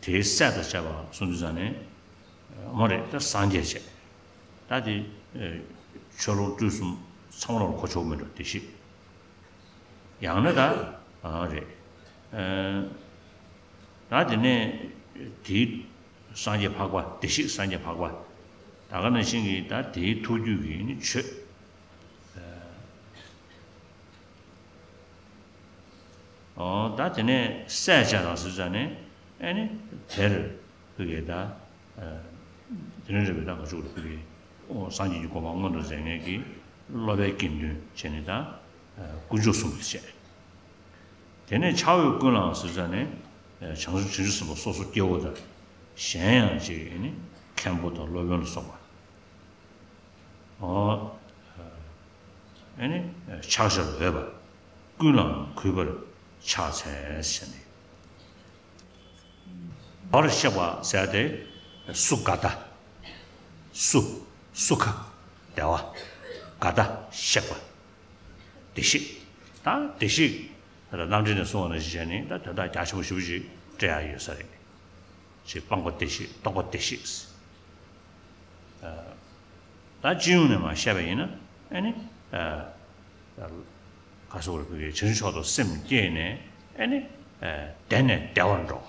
དེའི་སྲས་དང་བཅས་པ་གསུངས་དུས་ཙང་ནས་མོ་རེད། ད་སངས་རྒྱས་བཅས་ད་དེ་ཆོས་ལོངས་སྤྲུལ་གསུམ་ཚང་མ་ལ་གོ་ཆོག་མི་འགྲོ་བདེ་གཤེགས། ཡང་ན་ད་ཨ་རེད། ཨ་ད་དེ་ནས་དེའི་སངས་རྒྱས་འཕགས་པ་བདེ་གཤེགས་སངས་རྒྱས་འཕགས་པ་ད་ག་ནང་བཞིན་གྱི་ད་དེའི་ཐུགས་རྒྱུད་ཀྱི་ནི་ཆོས། ཨོ་ད་དེ་ནས་སྲས་བཅས་དང་ཟེར་ཙང་ནས་ཨ་ནི་དེར་ཕུལ་གྱི་ད། དེ་ནས་རེ་བའི་ད་ག་ཅུག་ལ་ཕུལ་གྱི། སངས་རྒྱས་ཀྱི་གོ་འཕང་མངོན་དུ་མཛད་མཁན་གྱི་སློབ་པའི་དགེ་འདུན་བྱས་ནས་ད་དཀོན་མཆོག་གསུམ་དུ་བྱས། དེ་ནས་ཕྱག་འོས་ཀུན་ལའང་ཟེར་ཙང་ནས་བྱང་ཆུབ་བྱང་ཆུབ་སེམས་དཔའ་སོ་སོ་སྐྱེ་བོ་དང་གཞན་ཡང་ཅིག་ཨ་ནི་མཁན་པོ་དང་སློབ་དཔོན་ལ་སོགས་པ། ཨོ། ཨ་ནི་ཕྱག་བྱར་འོས་པ། ཀུན་ལའང་གུས་པར་ཕྱག་འཚལ་ཟེར་ནས། བདེ་བར་གཤེགས་པ་ཟེར་ཏེ། སུ་ག་ད། སུ། སུ་ཁ། བདེ་བ། ག་ད་གཤེགས་པ། བདེ་གཤེགས། ད་བདེ་གཤེགས་རྣམ་འགྲེལ་ནས་གསུངས་པ་ནང་བཞིན་བྱས་ནས་ད་དོན་དག་རྒྱ་ཆེན་པོ་ཞེ་པོ་ཅིག་འགྲེལ་ཡག་ཡོད་ས་རེད། ཅེས་སྤངས་པ་བདེ་གཤེགས་རྟོགས་པ་བདེ་གཤེགས། ད་སྤྱི་ཡོངས་ནས་མར་བཤད་པ་ཡིན་ན་ཨ་ནི། ག་སོགས་རེ་ཕུལ་གྱི་བྱང་ཆུབ་མཆོག་ཏུ་སེམས་བསྐྱེད་ནས་ཨ་ནི། བདེ་ནས་བདེ་བར་འགྲོ་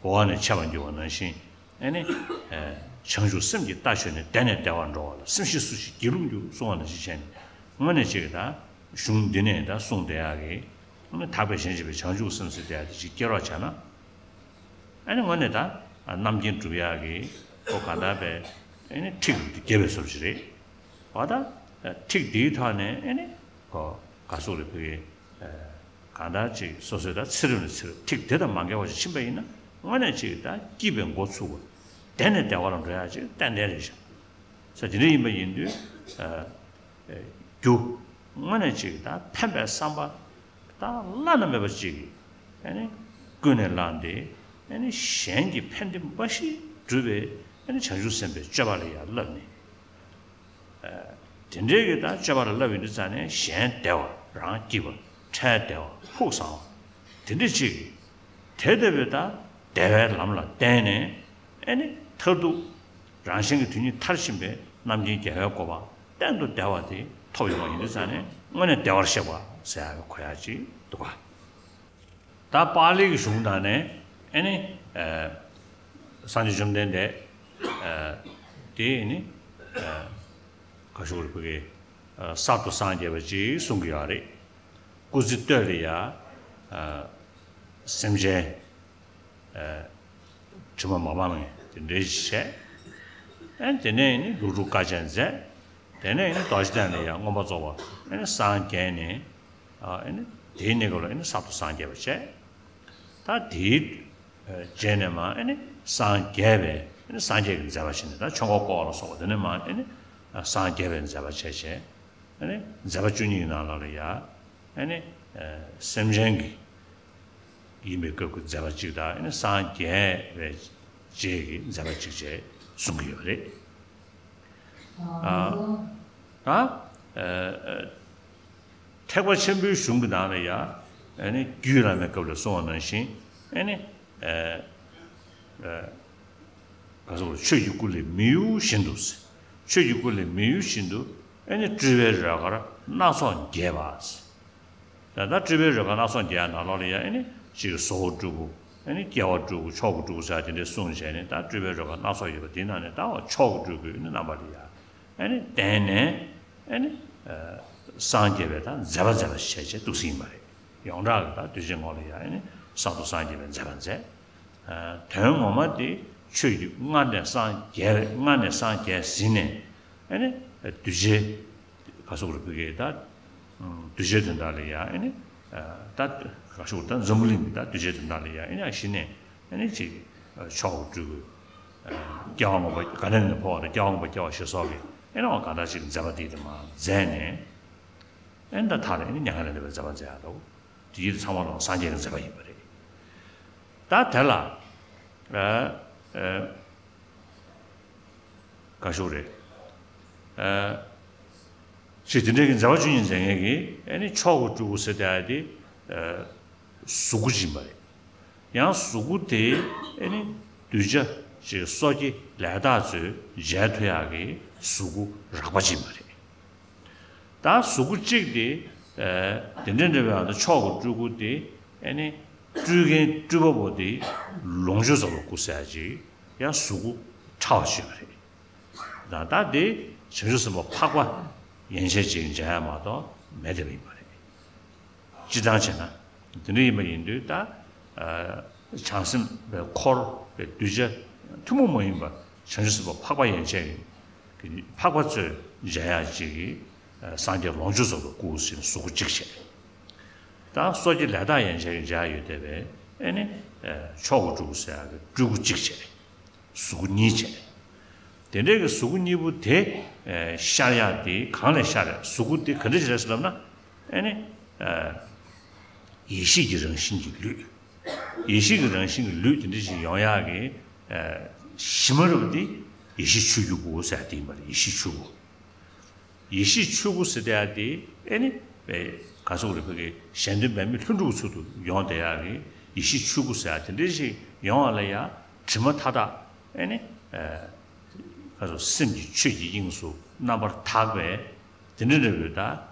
བ། འོག་ནས་འཆད་པར་འགྱུར་བ་ནང་བཞིན་ཨ་ནི། བྱང་ཆུབ་སེམས་ཀྱི་རྟ་ཞོན་ནས་བདེ་ནས་བདེ་བར་འགྲོ་བ་ལ་སེམས་ཤེས་སུ་ཞིག་སྒྱིད་ལུག་འགྱུར་གསུང་བ་ནང་བཞིན་བྱས་ནས་དངོས་གནས་ཅིག་ད་གཞུང་འདི་ནས་ད་གསུངས་བསྡད་ཡག་གི་ཨ་ནི་དག་པའི་གཞན་གཅེས་པའི་བྱང་ཆུབ་སེམས་ཟེར་བསྡད་ཡག་དེ་ཅིག་སྐྱེ་རོགས་བྱས་ན། ཨ་ནི་དངོས་གནས་ད་རྣམ་མཁྱེན་སྒྲུབ་ཡག་གི་ཁོ་ག་ད་པའི་ཨ་ནི་ཁྲིད་དེ་རྒྱས་པའི་བཟོ་ཅིག་རེད། འོ་ད་ཁྲིད་དེའི་ཐོག་ནས་ཨ་ནི་ཁོ་ག་སོགས་རེ་ཕུལ་གི། གང་ལྟར་ཅིག་སོ་སོའི་ད་ཚེ་རབས་ནས་ཚེ་རབས་ཐིག་དེ་དང་མ་འགལ་བ་ཞིག་ཕྱིན་པ་ཡིན་ན་དངོས་གནས་ཅིག་ད་སྐྱིད་པའི་འགོ་ཚུགས་པ། བདེ་ནས་བདེ་བར་འགྲོ་ཡག་ཅིག་ཏན་ཏན་རེད་ཤག་ས་དེ་འདྲ་ཡིན་པ་ཡིན་དུས་རྒྱུ་དངོས་གནས་ཅིག་ད་ཕན་པའི་བསམ་པ་ད་བླ་ན་མེད་པ་ཅིག་ཨ་ནི་ཀུན་ནས་བསླངས་ཏེ་ཨ་ནི་གཞན་གྱི་ཕན་བདེ་འབའ་ཞིག་སྒྲུབ་པའི་ཨ་ནི་བྱང་ཆུབ་སེམས་དཔའི་སྤྱོད་པ་ལ་ཡང་བསླབས་ནས། དེ་འདྲའི་གི་ད་སྤྱོད་པ་ལ་བསླབ་ཡོང་དུས་ཙང་ནས་གཞན་བདེ་བ་རང་སྐྱིད་པ་འཕྲལ་བདེ་བ་ཕུགས་བཟང་བ་དེ་འདྲ་ཅིག་གིས་དེ་ལྟ་བུའི་ད་བདེ་བའི་ལམ་ལ་བརྟེན་ནས་ཨ་ནི་མཐར་ཐུག་རང་གཞན་གྱི་དོན་གཉིས་མཐར་ཕྱིན་པའི་རྣམ་མཁྱེན་རྒྱལ་བའི་གོ་འཕང་གཏན་དུ་བདེ་བ་དེ་ཐོབ་ཡོང་བ་ཡིན་དུས་ཙང་ནས་དངོས་གནས་བདེ་བར་གཤེགས་པ་ཟེར་ཡག་གི་གོ་ཡག་ཅིག་འདུག་ག་ད་པཱ་ལི་གི་གཞུང་ནང་ནས་ཨ་ནི། སངས་རྒྱས་བཅོམ་ལྡན་འདས། དེ་ནི། ག་ཞུ་རེ་ཕུ་གེ། གསར་དུ་སངས་རྒྱས་པ་ཅིག་གསུང་གི་ཡོད་རེད། སྐུ་ཚེ་སྟོད་ལ་ཡ། སེམས་ཅན། དྲི་མ་མ་སྤངས་མཁན་དེ་འདྲའི་བྱས། ཨ་དེ་ནས་ནི་ལྷུན་གྲུབ་དཀའ་སྤྱད་མཛད། དེ་ནས་ནི་རྡོ་རྗེ་གདན་ལ་ཡང་མངོན་པར་རྫོགས་པ་ཨ་ནི་སངས་རྒྱས་ནས། ཨ་ནི་དེའི་གནས་སྐབས་ལ་ཨ་ནི་གསར་དུ་སངས་རྒྱས་པ་བྱས། ད་དེའི་རྗེས་ནས་མ་ཨ་ནི་སངས་རྒྱས་པའི་ཨ་ནི་སངས་རྒྱས་ཀྱི་མཛད་པ་བྱས་ནས་ད་ཆོས་འཁོར་བསྐོར་བ་ལ་སོགས་པ་དེ་ནས་མ་ཨ་ནི་སངས་རྒྱས་པའི་མཛད་པ་བྱས་བྱས། ཨ་ནི་མཛད་པ་བཅུ་གཉིས་ཀྱི་ནང་ལོགས་ལ་ཡ། ཨ་ནི་སེམས་ཅན་གྱི་ཡིན་པའི་སྐབས་ཀྱི་མཛད་པ་གཅིག་དང་ཨ་ནི་སངས་རྒྱས་པའི་རྗེས་ཀྱི་མཛད་པ་གཅིག་བྱས་གསུང་གི་ཡོད་རེད། ཨ། ད། ཨ། ཐེག་པ་ཆེན་པོའི་གཞུང་གི་ནང་ལ་ཡ། ཨ་ནི་རྒྱུད་བླ་མའི་སྐབས་ལ་གསུངས་པ་ནང་བཞིན། ཨ་ནི། ཨ། ཨ། ག་ཟེར་བ། ཆོས་ཀྱི་སྐུ་ལས་མི་གཡོ་བཞིན་དུ་ཟེར། ཆོས་ཀྱི་སྐུ་ལས་མི་གཡོ་བཞིན་དུ་ཨེ་ནི་སྤྲུལ་པའི་རོལ་གར་སྣ་ཚོགས་འགྱེད་པ་ཟེར། ད་ལྟ་སྤྲུལ་པའི་རོལ་གར་སྣ་ཚོགས་འགྱེད་ཡ་ནང་ལོགས་ལ་ཡ་ཨེ་ནི་གཅིག་གི་བཟོ་བོ་སྤྲུལ་སྐུ། ཨེ་ནི་སྐྱེ་བ་སྤྲུལ་སྐུ། མཆོག་གི་སྤྲུལ་སྐུ་ཟེར་དེ་འདྲའི་གསུངས་བྱས་ནས། ད་སྤྲུལ་པའི་རོལ་གར་སྣ་ཚོགས་ཡོད་པ་དེའི་ནང་ནས་ད་འོ་མཆོག་གི་སྤྲུལ་སྐུ་ནི་རྣམ་པ་ལ་ཡ་ཨེ་ནི་བརྟེན་ནས་ཨེ་ནི་སངས་རྒྱས་པའི་ད་མཛད་པ་མཛད་པ་ཞེས་བྱས་འདུག་སེ་ཡིན་པ་རེད། ཡོངས་གྲགས་ཀྱི་ད་གདུལ་བྱའི་ངོ་ལ་ཡ་ཨེ་ནི་གསང་རྡོར་སངས་རྒྱས་པའི་མཛད་པ་མཛད། དོན་ངོ་མ་དེ་ཆོས་ཀྱི་སྔར་ནས་སངས་རྒྱས། སྔར་ནས་སངས་རྒྱས་ཟིན་ནས་ཨེ་ནི་གདུལ་བྱའི་ག་ཟེར་བ་རེད། ཕ་གི་ད་གདུལ་བྱའི་དོན་དག་ལ་ཡ་ཨེ་ནི་ད་ག་ཟེར་བ། ད་འཛམ་བུ་གླིང་གི་ད་གདུལ་བྱའི་དོན་དག་ལ་ཡ་ཨེ་ནི་གཞི་ནས་ཨེ་ནི་ཅིག་མཆོག་གི་སྤྲུལ་སྐུ། སྐྱེ་བ་སྔོན་པོ་ག་ནས་ནས་འཕོ་བ་དང་སྐྱེ་བ་སྔོན་པོ་སྐྱེ་བ་ཞེས་སོགས་ཀྱི་ཨེ་ནི་འོ་གང་འདྲ་ཞིག་མཛད་པ་དེ་དེ་མར་མཛད་ནས། ཨེ་ནི་ད་མཐའ་ལ་ཨེ་ནི་མྱ་ངན་ལས་འདས་པའི་མཛད་པ་མཛད་ཡ་འདུག་དེ་ཡིད་ཚང་མ་ལ་སངས་རྒྱས་ཀྱི་མཛད་པ་ཡིན་པ་རེད། ད་དེ་ལ་ཨ་ཨ་ག་ཟེར་བ་རེད། ཨ་ཞེས་དེ་འདྲའི་གི་མཛད་པ་བཅུ་གཉིས་མཛད་མཁན་གྱི་ཨེ་ནི་མཆོག་གི་སྤྲུལ་སྐུ་ཟེར་བསྡད་ཡ་དེ་ཨ་གཟུགས་སྐུ་ཅིག་ཡིན་པ་རེད། ཡང་གཟུགས་སྐུ་དེ་ཨེ་ནི་གདུལ་བྱ་ཅིག་སོ་སྐྱེ་ལས་དག་ཚོས་མཇལ་ཐུབ་ཡག་གི་གཟུགས་སྐུ་རགས་པ་ཅིག་ཡིན་པ་རེད། ད་གཟུགས་སྐུ་གཅིག་དེ་ཨེ་དེ་འདྲ་འདྲ་བའི་ཨ་ནི་མཆོག་གི་སྤྲུལ་སྐུ་དེ་ཨེ་ནི་སྤྲུལ་མཁན་སྤྲུལ་པ་པོ་དེ་ལོངས་སྤྱོད་རྫོགས་པའི་སྐུ་ཟེར་ཡག་ཅིག་ཡང་གཟུགས་སྐུ་ཕྲ་བ་ཅིག་ཡོད་པ་རེད། ད་ལྟ་དེ་བྱང་ཆུབ་སེམས་དཔའ་འཕགས་པ་ཡན་ཆད་ཅིག་མཇལ་ཡ་མ་གཏོགས་མེད་བསྡད་པ་ཡིན་པ་རེད། སྤྱིར་བཏང་བྱས་ན། དེ་འདྲ་ཡིན་པ་ཡིན་དུས་ད་ཨ་བྱང་སེམས་པའི་འཁོར་པའི་གདུལ་བྱ་ཐུན་མོང་མ་ཡིན་པ་བྱང་ཆུབ་སེམས་དཔའ་འཕགས་པ་ཡན་ཆད་ཀྱི་འཕགས་པ་ཚོས་མཇལ་ཡག་ཅིག་གི་ཨ་སངས་རྒྱས་ལོངས་སྤྱོད་རྫོགས་པའི་སྐུ་ཟེར་ནས་གཟུགས་སྐུ་གཅིག་བྱས། ད་སོ་སྐྱེ་ལས་དག་ཡན་ཆད་ཀྱིས་མཇལ་ཡག་ཡོད་བསྡད་པའི་ཨེ་ནི་ཨ་མཆོག་གི་སྤྲུལ་སྐུ་ཟེར་ཡག་གི་སྤྲུལ་སྐུ་གཅིག་བྱས། གཟུགས་སྐུ་གཉིས་བྱས། དེ་འདྲའི་གི་གཟུགས་སྐུ་གཉིས་པོ་དེ་ཨེ་ཤར་ཡག་དེ་གང་ལས་ཤར་རེད། གཟུགས་སྐུ་དེ་ག་འདྲ་ཞིག་རེད་ཟེར་ལབ་ན། ཨེ་ནི་ཨེ་ཡེ་ཤེས་ཀྱི་རང་བཞིན་གྱི་ལུས། ཡེ་ཤེས་ཀྱི་རང་བཞིན་གྱི་ལུས་དེ་འདྲ་ཞིག་ཡོང་ཡག་གི་ཨེ་གཞི་མ་རུ་དེ་ཡེ་ཤེས་ཆོས་སྐུ་ཟེར་ཡག་དེ་ཡིན་པ་རེད། ཡེ་ཤེས་ཆོས་སྐུ། ཡེ་ཤེས་ཆོས་སྐུ་ཟེར་བསྡད་ཡག་དེ་ཨེ་ནི་ཨེ་ག་ཟེར་དགོས་རེད། ཕ་གི་གཞན་དོན་འབད་མེད་ལྷུན་གྲུབ་ཚུལ་དུ་ཡོང་བསྡད་ཡག་གི་ཡེ་ཤེས་ཆོས་སྐུ་ཟེར་ཡག་དེ་འདྲ་ཞིག་ཡོང་བ་ལ་ཡ་དྲི་མ་མཐའ་དག་ཨེ་ནི་ཨེ་ག་ཟེར་སེམས་ཀྱི་ཆོས་ཀྱི་དབྱིངས་སུ་རྣམ་པར་དག་པའི་དེ་འདྲ་འདྲ་བོའི་ད་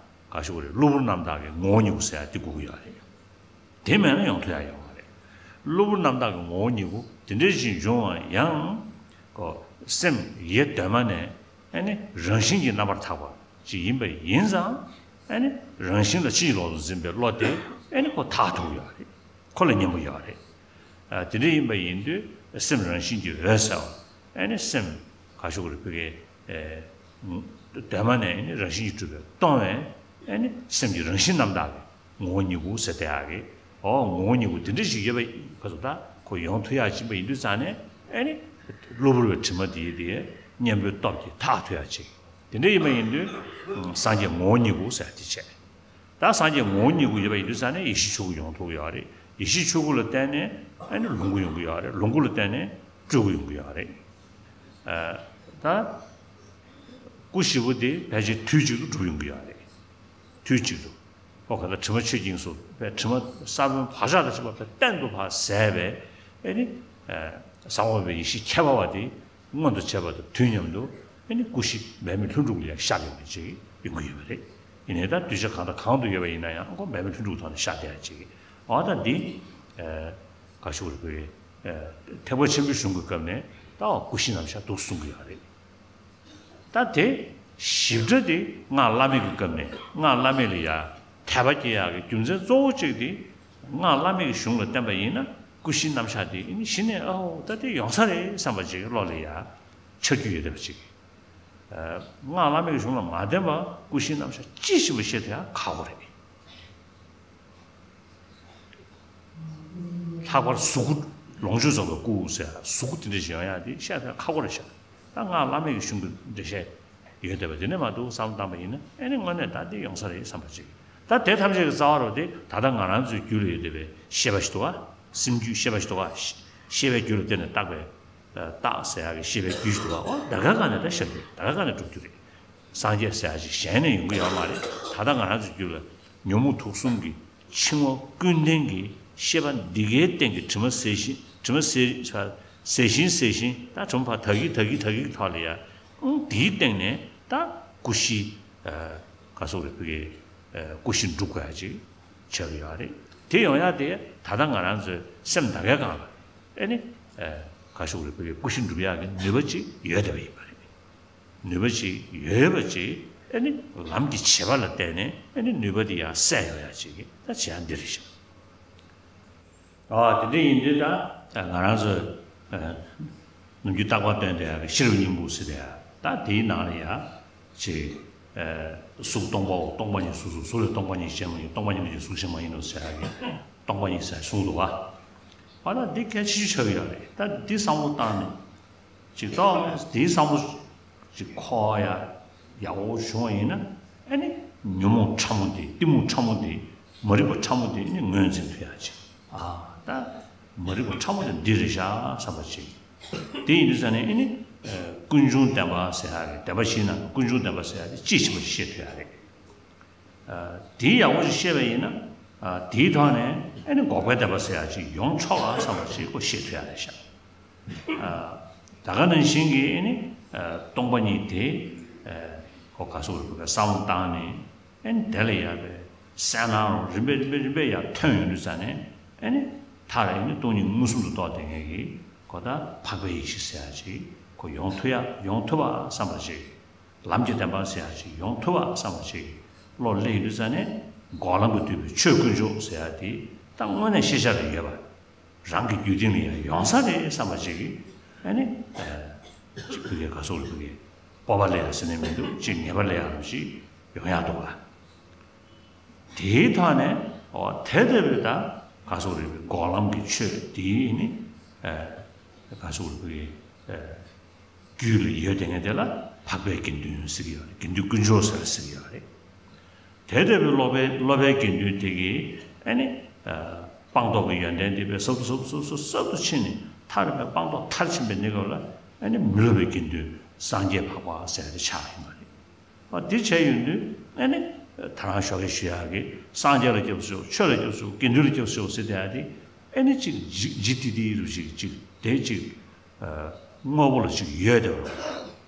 ག་ཟེར་དགོས་རེད། གློ་བུར་རྣམ་དག་གི་ངོ་བོ་ཉིད་སྐུ་ཟེར་ཡག་དེ་དགོས་ཀྱི་ཡོད་རེད། དེ་མེད་ན་ཡོང་ཐུབ་ཡག་ཡོད་མ་རེད། གློ་བུར་རྣམ་དག་གི་ངོ་བོ་ཉིད་སྐུ་དེ་འདྲ་ཞིག་འབྱུང་བ་ཡང་ཁོ་སེམས་ཡེ་གདོད་མ་ནས་ཨེ་ནི་རང་བཞིན་གྱིས་རྣམ་པར་དག་པ་ཅིག་ཡིན་པ་ཡིན་ཙང་། ཨེ་ནི་རང་བཞིན་ལ་ཕྱིན་ཅི་ལོག་ཏུ་འཛིན་པའི་བློ་དེ་ཨེ་ནི་ཁོ་དག་ཐུབ་ཡོད་རེད། ཁོ་ལ་གཉེན་པོ་ཡོད་རེད། ཨ་དེ་འདྲ་ཡིན་པ་ཡིན་དུས་སེམས་རང་བཞིན་གྱིས་འོད་གསལ་བ། ཨེ་ནི་སེམས་ག་ཟེར་དགོས་རེད། ཕ་གི་ཨེ་གདོད་མ་ནས་ཨེ་ནི་རང་བཞིན་གྱིས་གྲུབ་པའི་སྟོང་པའི་ཨེ་ནི་སེམས་ཀྱི་རང་བཞིན་རྣམ་དག་གི་ངོ་བོ་ཉིད་སྐུ་ཟེར་བསྡད་ཡག་གི། འོ་ངོ་བོ་ཉིད་སྐུ་དེ་འདྲ་ཞིག་ཡོད་པ་ག་ཟེར་ད་ཁོ་ཡོང་ཐུབ་ཡག་ཅིག་ཡིན་པ་ཡིན་དུས་ཙང་ནས། ཨེ་ནི་གློ་བུར་བའི་དྲི་མ་དེ་དེ་གཉེན་པོའི་སྟོབས་ཀྱིས་དག་ཐུབ་ཡག་ཅིག་དེ་འདྲ་ཡིན་པ་ཡིན་དུས་སངས་རྒྱས་ངོ་བོ་ཉིད་སྐུ་ཟེར་ཡག་དེ་བྱས། ད་སངས་རྒྱས་ངོ་བོ་ཉིད་སྐུ་ཡོད་པ་ཡིན་དུས་ཙང་ནས་ཡེ་ཤེས་ཆོས་སྐུ་ཡོང་ཐུབ་ཀྱི་ཡོད་རེད། ཡེ་ཤེས་ཆོས་སྐུ་ལ་བརྟེན་ནས་ཨེ་ནི་ལོངས་སྐུ་ཡོང་གི་ཡོད་རེད། ལོངས་སྐུ་ལ་བརྟེན་ནས་སྤྲུལ་སྐུ་ཡོང་གི་ཡོད་རེད། ཨ་ད་སྐུ་བཞི་པོ་དེ་ཕལ་ཆེར་དུས་གཅིག་ཏུ་འགྲུབ་ཡོང་གི་ཡོད་རེད། དུས་གཅིག་ཏུ། ཨོ་ག་ད་དྲི་མ་ཆོས་ཀྱི་དབྱིངས་སུ་པའི་དྲི་མ་ས་བོན་བག་ཆགས་དང་བཅས་པ་པའི་གཏན་དུ་ཕར་ཟད་པའི་ཨེ་ནི་ཨ་ས་འོག་པའི་ཡེ་ཤེས་ཁྱད་པར་བ་དེ་མངོན་དུ་བྱས་པ་དང་དུས་མཉམ་དུ་ཨེ་ནི་སྐུ་བཞི་འབད་མེད་ལྷུན་གྲུབ་ལ་ཡང་ཤར་ཡོང་མཁན་ཅིག་ཡོང་གི་ཡོད་པ་རེད། ཡིན་ནའི་ད་གདུལ་བྱ་གང་དང་གང་དུ་ཡོད་པ་ཡིན་ན་ཡང་ཁོ་འབད་མེད་ལྷུན་གྲུབ་ཐོག་ནས་ཤར་བསྡད་ཡག་ཅིག་ཨོ་ད་འདི་ཨ་ག་ཞུ་རེད། ཨ་ཐེག་པ་ཆེན་པོའི་གཞུང་གི་སྐབས་ནས་ད་སྐུ་བཞི་རྣམ་གཞག་འདུག་གསུང་གི་ཡོད་རེད། ད་དེ་ཞིབ་ཕྲ་དེ་སྔགས་བླ་མེད་ཀྱི་སྐབས་ནས་སྔགས་བླ་མེད་ལ་ཡ་དད་པ་སྐྱེ་ཡག་གི་རྒྱུ་མཚན་གཙོ་བོ་གཅིག་དེ་སྔགས་བླ་མེད་ཀྱི་གཞུང་ལ་བརྟེན་པ་ཡིན་ན་སྐུ་བཞིའི་རྣམ་གཞག་དེ་ཨེ་ནི་གཞི་ནས་ཨོ་ད་དེ་ཡོང་ས་རེད་བསམ་པ་ཅིག་བློ་ལ་ཡ་འཆར་རྒྱུ་ཡོད་བསྡད་པ་ཅིག་སྔགས་བླ་མེད་ཀྱི་གཞུང་ལ་མ་བརྟེན་པ་སྐུ་བཞིའི་རྣམ་གཞག་ཅི་ཞིག་པ་བཤད་ཐུབ་ཡག་ཁག་པོ་རེད། ལྷག་པར་གཟུགས་སྐུ་ལོངས་སྤྱོད་རྫོགས་པའི་སྐུ་ཟེར་གཟུགས་སྐུ་དེ་འདྲ་ཞིག་ཡོང་ཡག་དེ་བཤད་ཐུབ་ཡག་ཁག་པོ་རེད་ཤག་ད་སྔགས་བླ་མེད་ཀྱི་གཞུང་གི་འགྲེལ་བཤད་ཡོད་བསྡད་པ་དེ་ནས་མ་འདུག་བསམ་བཏང་པ་ཡིན་ན་ཨེ་ནི་དངོས་གནས་ད་འདི་ཡོང་ས་རེད་བསམ་པ་ཅིག་ད་དེ་ཐམས་ཅད་ཀྱི་རྩ་བ་རུ་དེ་ད་ལྟ་ང་རང་ཚོའི་རྒྱུད་ལ་ཡོད་བསྡད་པའི་ཤེས་པ་ཞིག་འདུག་ག་སེམས་རྒྱུད་ཤེས་པ་ཞིག་འདུག་ག་ཤེས་པའི་རྒྱུད་ལ་བརྟེན་ནས་བཏགས་པའི་རྟགས་ཟེར་ཡག་གི་ཤེས་པའི་རྒྱུད་ཞིག་འདུག་ག་ཨོ་ད་ག་ག་ནས་ད་ཤར་རྒྱུ་རེད། ད་ག་ག་ནས་གྲུབ་རྒྱུ་རེད། སངས་རྒྱས་ཟེར་ཡག་ཅིག་གཞན་ནས་ཡོང་གི་ཡོད་མ་རེད། ད་ལྟ་ང་རང་ཚོའི་རྒྱུད་ལ་ཉོན་མོངས་དུག་གསུམ་གྱི་འཆིང་བ་ཀུན་ལྡན་གྱི་ཤེས་པ་འདི་གའི་སྟེང་གི་དྲི་མ་སེལ་ཞིང་དྲི་མ་སེལ་ ཟེར་བཞིན་ཟེར་བཞིན་ད་དྲུང་པ་དག་གི་དག་གི་དག་གི་ཐོག་ལ་ཡ། ཨང་དེའི་སྟེང་ནས་ད་ཀུ་ཤི། ག་སོགས་རེད་ཕ་གི། ཀུ་ཤི་འགྲུབ་དགོས་ཡ་ཅིག་ཆགས་ཀྱི་ཡོད་རེད། དེ་ཡོང་ཡ་དེ་ད་ལྟ་ང་རང་ཚོའི་སེམས་ད་གའི་སྒང་ལ་ཨེ་ནི། ག་སོགས་རེད་ཕ་གི་ཀུ་ཤི་འགྲུབ་ཡ་གི་ནུས་པ་ཅིག་ཡོད་བསྡད་པ་ཡིན་པ་རེད། ནུས་པ་ཅིག་ཡོད་པ་ཅིག་ཨེ་ནི་ལམ་གྱི་བྱེད་པ་ལ་བརྟེན་ནས་ཨེ་ནི་ནུས་པ་དེ་ཡང་གསལ་ཡོང་ཡ་ཅིག་གི་ད་བྱེད་ཡ་འདི་རེད་ཤག་ཨ་དེ་འདྲ་ཡིན་དུས་ད་ང་རང་ཚོ་ནམ་རྒྱུན་རྟག་པར་སྟོན་བསྡད་ཡ་གི་ཤེས་རབ་སྙིང་པོ་ཟེར་བསྡད་ཡ་ད་དེའི་ནང་ལ་ཡ་ཅིག་གཟུགས་སྟོང་པའོ། སྟོང་པ་ཉིད་གཟུགས་སོ། གཟུགས་ལས་སྟོང་པ་ཉིད་གཞན་མ་ཡིན། སྟོང་པ་ཉིད་ལས་གཟུགས་གཞན་མ་ཡིན་ནོ་ཟེར་ཡ་གི་སྟོང་པ་ཉིད་ཟེར་གསུངས་འདུག་བ། ཨ་ད་འདི་གལ་ཆེ་ཤོས་ཆགས་ཀྱི་ཡོད་རེད། ད་འདི་བསམ་བློ་བཏང་ནས་ཅིག་ཏོག་དེའི་བསམ་བློ་ཅིག་འཁོར་ཡ་ཡག་པོ་བྱུང་བ་ཡིན་ན་ཨ་ནི་ཉོན་མོངས་ཕྲ་མོ་དེ་གཏི་མུག་ཕྲ་མོ་དེ་མ་རིག་པ་ཕྲ་མོ་དེ་ཨ་ནི་ངོས་འཛིན་ཐུབ་ཡ་ཅིག་ཨ་ད་མ་རིག་པ་ཕྲ་མོ་དེ་འདི་རེད་ཤག་བསམ་པ་ཅིག་དེ་ཡིན་དུས་ཙང་ནས་ཨ་ནི་ཀུན་འབྱུང་བདེན་པ་ཟེར་ཡ་རེད། བདེན་པ་བཞིའི་ནང་གི་ཀུན་འབྱུང་བདེན་པ་ཟེར་ཡ་དེ་དཔྱིས་ཕྱིན་པ་ཞིག་ཤེས་ཐུབ་ཡ་རེད། དེ་ཡག་པོ་ཞིག་ཤེས་པ་ཡིན་ན། དེའི་ཐོག་ནས་ཨ་ནི་འགོག་པའི་བདེན་པ་ཟེར་ཡ་ཅིག་ཡོང་ཆོག་ཨ་བསམ་པ་ཞིག་ཁོ་ཤེས་ཐུབ་ཡ་རེད་ཤག་ད་ག་ནང་བཞིན་གྱི་ཨ་ནི་སྟོང་པ་ཉིད་དེ་ཁོ་ག་སོགས་རིག་པའི་བསམ་བློ་བཏང་ནས་ཨ་ནི་དེ་ལ་ཡ་པའི་གསལ་སྣང་རིམ་པས་རིམ་པས་རིམ་པས་ཡར་ཐོན་ཡོང་དུས་ཙང་ནས་ཨ་ནི་མཐར་ཨ་ནི་སྟོང་ཉིད་མངོན་སུམ་དུ་རྟོགས་བསྡད་མཁན་གྱི་ཁོ་ད་འཕགས་པའི་ཡེ་ཤེས་ཟེར་ཡ་ཅིག་ཁོ་ཡོང་ཐུབ་ཡ་ཡོང་ཐུབ་པ་བསམ་པ་ཞིག་ལམ་གྱི་བདེན་པ་ཟེར་ཡ་ཅིག་ཡོང་ཐུབ་པ་བསམ་པ་ཅིག་བློ་སླེབས་ཡོང་དུས་ཙང་ནས་འགོག་ལམ་གྱིས་བསྡུས་པའི་ཆོས་དཀོན་མཆོག་ཟེར་ཡ་དེ་ད་དངོས་གནས་ཤེས་བྱ་ལ་ཡོད་པ། རང་གི་རྒྱུད་སྟེང་ལ་ཡང་ཡོང་ས་རེད་བསམ་པ་ཅིག་གིས་ཨ་ནི། ཅིག་ཕ་གིའི་ག་སོགས་ལ་ཕ་གིའི་སྤོབས་པ་སླེབས་ཡ་ཟེར་ནས་མི་འདུག་ཅིག་ངེས་པ་སླེབས་ཡ་རང་ཞིག་ཡོང་ཡ་འདུག་ག་དེའི་ཐོག་ནས་ཨོ་དེ་ལྟ་བུའི་ད་ག་སོགས་རེད་པའི་འགོག་ལམ་གྱི་ཆོས་དེའི་ནི། ག་སོགས་རེད་པའི། རྒྱུད་ལ་ཡོད་དེ་ངས་དེ་ལ་འཕགས་པའི་དགེ་འདུན་ཟེར་གྱི་ཡོད་རེད། དགེ་འདུན་དཀོན་མཆོག་ཟེར་ཟེར་གྱི་ཡོད་རེད། དེ་ལྟ་བུའི་སློབ་པའི་སློབ་པའི་དགེ་འདུན་དེ་གིས་ཨ་ནི། སྤངས་རྟོགས་ཀྱི་ཡོན་ཏན་དེ་བས་ཟབ་ཏུ་ཟབ་ཏུ་ཟབ་ཏུ་ཟབ་ཏུ་ཕྱིན་ནས་མཐར་ཕྱིན་པའི་སྤངས་རྟོགས་མཐར་ཕྱིན་པའི་གནས་སྐབས་ལ་ཨ་ནི་མི་སློབ་པའི་དགེ་འདུན་སངས་རྒྱས་འཕགས་པ་ཟེར་ཏེ་ཆགས་ཡོད་མ་རེད། འདི་བྱས་ཡོང་དུས་ཨ་ནི་ད་རང་ཞོགས་ཀས་ཞུ་ཡག་གི་སངས་རྒྱས་ལ་སྐྱབས་སུ་མཆིའོ། ཆོས་ལ་སྐྱབས་སུ་མཆིའོ། དགེ་འདུན་ལ་སྐྱབས་སུ་མཆིའོ་ཟེར་བསྡད་ཡག་དེ་ཨ་ནི་ཅིག་ལྗིད་ལྗིད་ཏིག་ཏིག་རུ་ཅིག་ཅིག་དེ་ཅིག་དངོས་པོ་ལ་ཅིག་ཡོད་བསྡད་པ་རུ་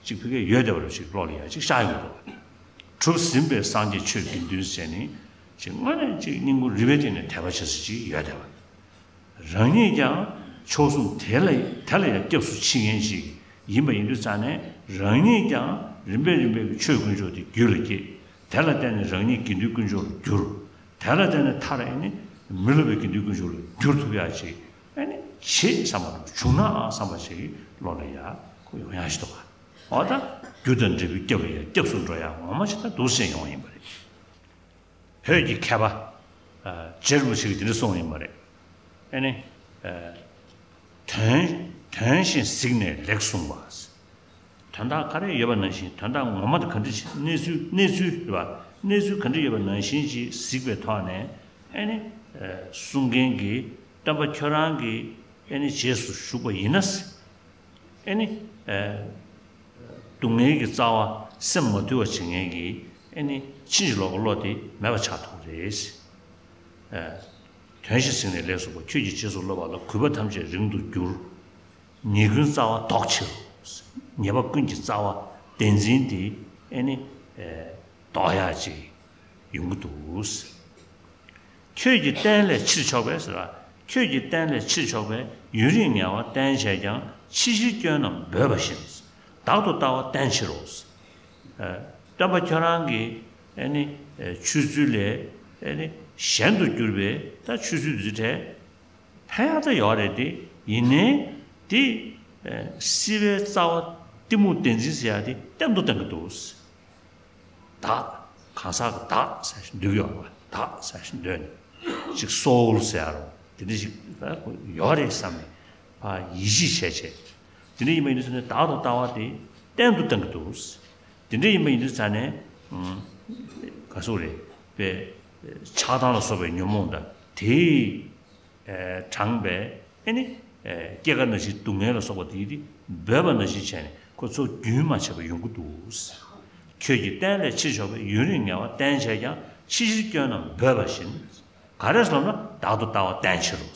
ཅིག་ཕ་གིར་ཡོད་བསྡད་པ་རུ་ཅིག་བློ་ལ་ཡ་ཅིག་ཤར་ཡོང་འདུག་གྲུབ་ཟིན་པའི་སངས་རྒྱས་ཆོས་དགེ་འདུན་ཟེར་ནི་ཅིག་དངོས་གནས་ཅིག་སྙིང་ཁུང་རུས་པའི་གཏིང་ནས་དད་པ་བྱེད་ས་ཅིག་ཡོད་བསྡད་པ། རང་ཉིད་ཀྱང་མཆོག་ཟུང་དེ་ལ་དེ་ལ་ཡང་སྐྱབས་སུ་མཆི་མཁན་ཞིག་ཡིན་པ་ཡིན་དུས་ཙང་ནས་རང་ཉིད་ཀྱང་རིམ་པས་རིམ་པས་ཀྱི་ཆོས་དཀོན་མཆོག་དེ་རྒྱུད་ལ་སྐྱེས། དེ་ལ་བརྟེན་ནས་རང་ཉིད་དགེ་འདུན་དཀོན་མཆོག་ལ་གྱུར། དེ་ལ་བརྟེན་ནས་མཐར་ཨ་ནི་མི་སློབ་པའི་དགེ་འདུན་དཀོན་མཆོག་ལ་འགྱུར་ཐུབ་ཡག་ཅིག་ཨ་ནི་བྱེད་བསམ་པ་བྱུང་ན་བསམ་པ་ཞིག་བློ་ལ་ཡ་ཁོ་ཡོང་ཡག་ཞིག་འདུག་ག་འོ་ད་རྒྱུ་དང་འབྲས་བུའི་སྐྱབས་ལ་ཡ་སྐྱབས་སུ་འགྲོ་ཡག་ངོ་མ་ཞིག་ད་འདུག་སེ་ཡོང་བ་ཡིན་པ་རེད། བོད་ཀྱི་མཁས་པ། ཨ། རྗེ་རིན་པོ་ཆེ་གིས་དེ་འདྲ་གསུངས་ཡིན་པ་རེད། ཨ་ནི། ཨ། དོན་དོན་བཞིན་གཟིགས་ནས་ལེགས་གསུངས་པ། དོན་དག་ག་རེ་ཡོད་པ་ནང་བཞིན་དོན་དག་ངོ་མ་དེ་ག་འདྲ་ཞིག་གནས་ཚུལ་གནས་ཚུལ་རེད་པ། གནས་ཚུལ་ག་འདྲ་ཡོད་པ་ནང་བཞིན་ཅིག་གཟིགས་པའི་ཐོག་ནས་ཨ་ནི། ཨ། གསུང་མཁན་གྱི་སྟོན་པ་ཁྱོད་རང་གི་ཨ་ནི་རྗེས་སུ་ཞུགས་པ་ཡིན་ན། ཨེ་ནི། ཨེ། སྡུག་བསྔལ་གྱི་རྩ་བ་སེམས་མ་དུལ་བ་བྱེད་མཁན་གྱི་ཨེ་ནི་ཕྱིན་ཅི་ལོག་གི་བློ་དེ་མེད་པ་ཆགས་ཐུབ་རེད། ཨེ། དོན་བཞིན་གཟིགས་ནས་ལེགས་གསུངས་པ། ཁྱོད་ཀྱིས་རྗེས་སུ་སློབ་པ་ལ་གུས་པ་ཐམས་ཅད་རིང་དུ་འགྱུར། ཉེས་ཀུན་རྩ་བ་ཟློག་ཕྱིར་རོ། ཉེས་པ་ཀུན་གྱི་རྩ་བ་བདེན་འཛིན་དེ་ཨེ་ནི། ཨེ། ཟློག་ཡག་ཅིག་ཡོང་གི་འདུག་ཁྱོད་ཀྱི་བསྟན་ལས་ཕྱིར་ཕྱོགས་པས་ཟེར་བ། ཁྱོད་ཀྱི་བསྟན་ལས་ཕྱིར་ཕྱོགས་པས། ཡུན་རིང་ངལ་བ་བསྟེན་བྱས་ཀྱང་། ཕྱི་ཕྱིར་སྐྱོན་རྣམས་འབོད་པ་བཞིན། བདག་ཏུ་ལྟ་བ་བསྟེན་ཕྱིར་རོ། ཨ། སྟོན་པ་ཁྱོད་རང་གི་ཨེ་ནི། ཨེ། ཆོས་ཚུལ་ལས་ཨེ་ནི་གཞན་དུ་གྱུར་པའི་ད་ཆོས་ཚུལ་འདི་འདྲའི་ཕན་ཡག་ད་ཡོད་རེད་དེ། ཡིན་ནའི་དེ། ཨེ། སྲིད་པའི་རྩ་བ་གཏི་མུག་བདེན་འཛིན་ཟེར་ཡག་དེ་བརྟན་དུ་བཏང་གི་འདུག་བདག་གང་ཟག་གི་བདག་ཟེར་ཞིག་འདོད་ཀྱི་ཡོད་རེད་པ། བདག་ཟེར་ཞིག་འདོད་ནས་ཅིག་སོའུལ་ཟེར་ཡག་རོ། དེ་འདྲ་ཞིག་ཡོད་རེད་བསམ་ནས་ཕར་ཡིད་ཆེས་བྱས་བྱས། དེ་འདྲ་ཡིན་པ་ཡིན་དུས་ཙང་ནས་བདག་ཏུ་ལྟ་བ་དེ་བརྟན་དུ་བཏང་གི་འདུག་དེ་འདྲ་ཡིན་པ་ཡིན་དུས་ཙང་ནས། ཨུམ། ག་སོགས་རེད་པས། ཆགས་སྡང་ལ་སོགས་པའི་ཉོན་མོངས་དང་དེའི། ཨེ། དྲངས་པས་ཨེ་ནི། ཨེ། སྐྱེ་རྒ་ན་འཆིའི་སྡུག་བསྔལ་ལ་སོགས་པ་དེ་འབོད་པ་ནང་བཞིན་བྱས་ནས་ཁོ་ཚོ་རྒྱུན་མ་ཆད་པར་ཡོང་གི་འདུག་ཁྱོད་ཀྱི་བསྟན་ལས་ཕྱིར་ཕྱོགས་པས། ཡུན་རིང་ངལ་བ་བསྟེན་བྱས་ཀྱང་། ཕྱི་ཕྱིར་སྐྱོན་རྣམས་འབོད་པ་བཞིན། ག་རེ་ཟེར་ལབ་ན་བདག་ཏུ་ལྟ་བ་བསྟེན་ཕྱིར་རོ།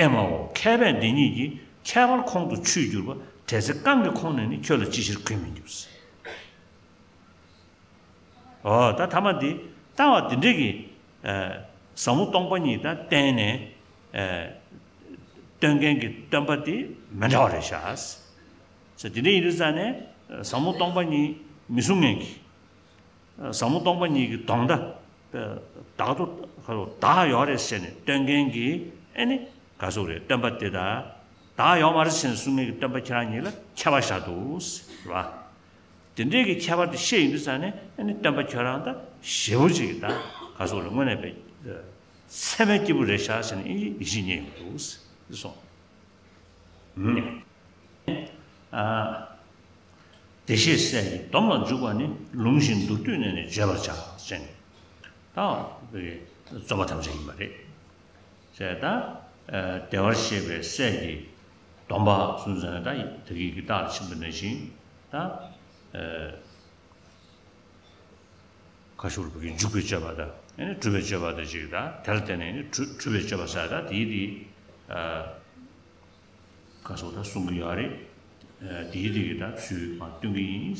ཨེ་མའོ། མཁས་པས་འདི་ཉིད་ཀྱིས། ཁྱད་པར་ཁོང་དུ་ཆུད་གྱུར་པ། དྲན་ཚེ་རྐང་གི་ཁོང་ནས་ནི། ཁྱོད་ལ་ཅི་ཕྱིར་གུས་མི་འགྱུར། འོ་ད་ཐ་མ་འདི་ལྟ་བ་འདི་འདྲས་ཀྱི་ཨ་ཟབ་མོ་སྟོང་པ་ཉིད་དང་གཏན་ནས་ཨ་སྟོན་མཁན་གྱི་སྟོན་པ་དེ་མི་འདྲ་བ་རེད་ཤག་ཟེར། འདི་འདྲས་ཡིན་དུས་ཙང་ནས་ཟབ་མོ་སྟོང་པ་ཉིད་མི་གསུང་མཁན་གྱི། ཟབ་མོ་སྟོང་པ་ཉིད་ཀྱི་དོན་དག་བདག་ཏུ་བདག་ཡོད་རེད་ཟེར་ནས་སྟོན་མཁན་གྱི་ཨེ་ནི་ག་ཟེར་རེད། སྟོན་པ་དེ་དང་བདག་ཡོད་མ་རེད་ཟེར་ནས་གསུང་མཁན་གྱི་སྟོན་པ་ཁྱེད་རང་གཉིས་ལ་ཁྱད་པར་བཞག་འདུག་ཟེར་བ། དེ་འདྲའི་གི་ཁྱད་པར་དེ་ཤེས་ཡོང་དུས་ཙང་ནས་ཨེ་ནི་སྟོན་པ་ཁྱོད་རང་དང་ཞེ་པོ་ཅིག་དང་ག་ཟེར་རེད། དངོས་གནས་པའི་ཚད་མའི་སྐྱེས་བུ་རེད་ཤག་ཟེར་ནས་ཨེ་ཡིད་ཆེས་རྙེད་ཡོང་འདུག་ཟེར་གསུངས། ཨ། བདེ་གཤེགས་སྲས་ཀྱི་སྡོམ་ལ་འཇུག་པ་ནི། ལུང་བཞིན་མདོར་བསྡུས་ནས་ནི་བརྗོད་པར་བྱ། ཟེར་ནས། ད་རྩོད་པ་ཐམས་ཅད་ཡིན་པ་རེད། ཟེར་ད། བདེ་བར་གཤེགས་པའི་སྲས་ཀྱི་སྡོམ་པ་གསུངས་ཟེར་ན། ད་ད་གིན་གྱི་རྟགས་ལ་ཕྱིན་པ་ནང་བཞིན་ད། ཁ་ཤོར་བུ་གི་འཇུག་པའི་སྤྱོད་པ་དང་ཨེ་ནི་སྒྲུབ་པའི་སྤྱོད་པ་དང་གཅིག་དང་། དེར་བརྟེན་ནས་ནི་སྒྲུབ་སྒྲུབ་པའི་སྤྱོད་པ་ཟེར་ད་དེའི་དེ་ཁ་སོགས་ད་གསུང་གི་ཡོད་རེད། དེའི་དེ་གི་ད་ཚུལ་མ་སྟོན་གི་ཡིན།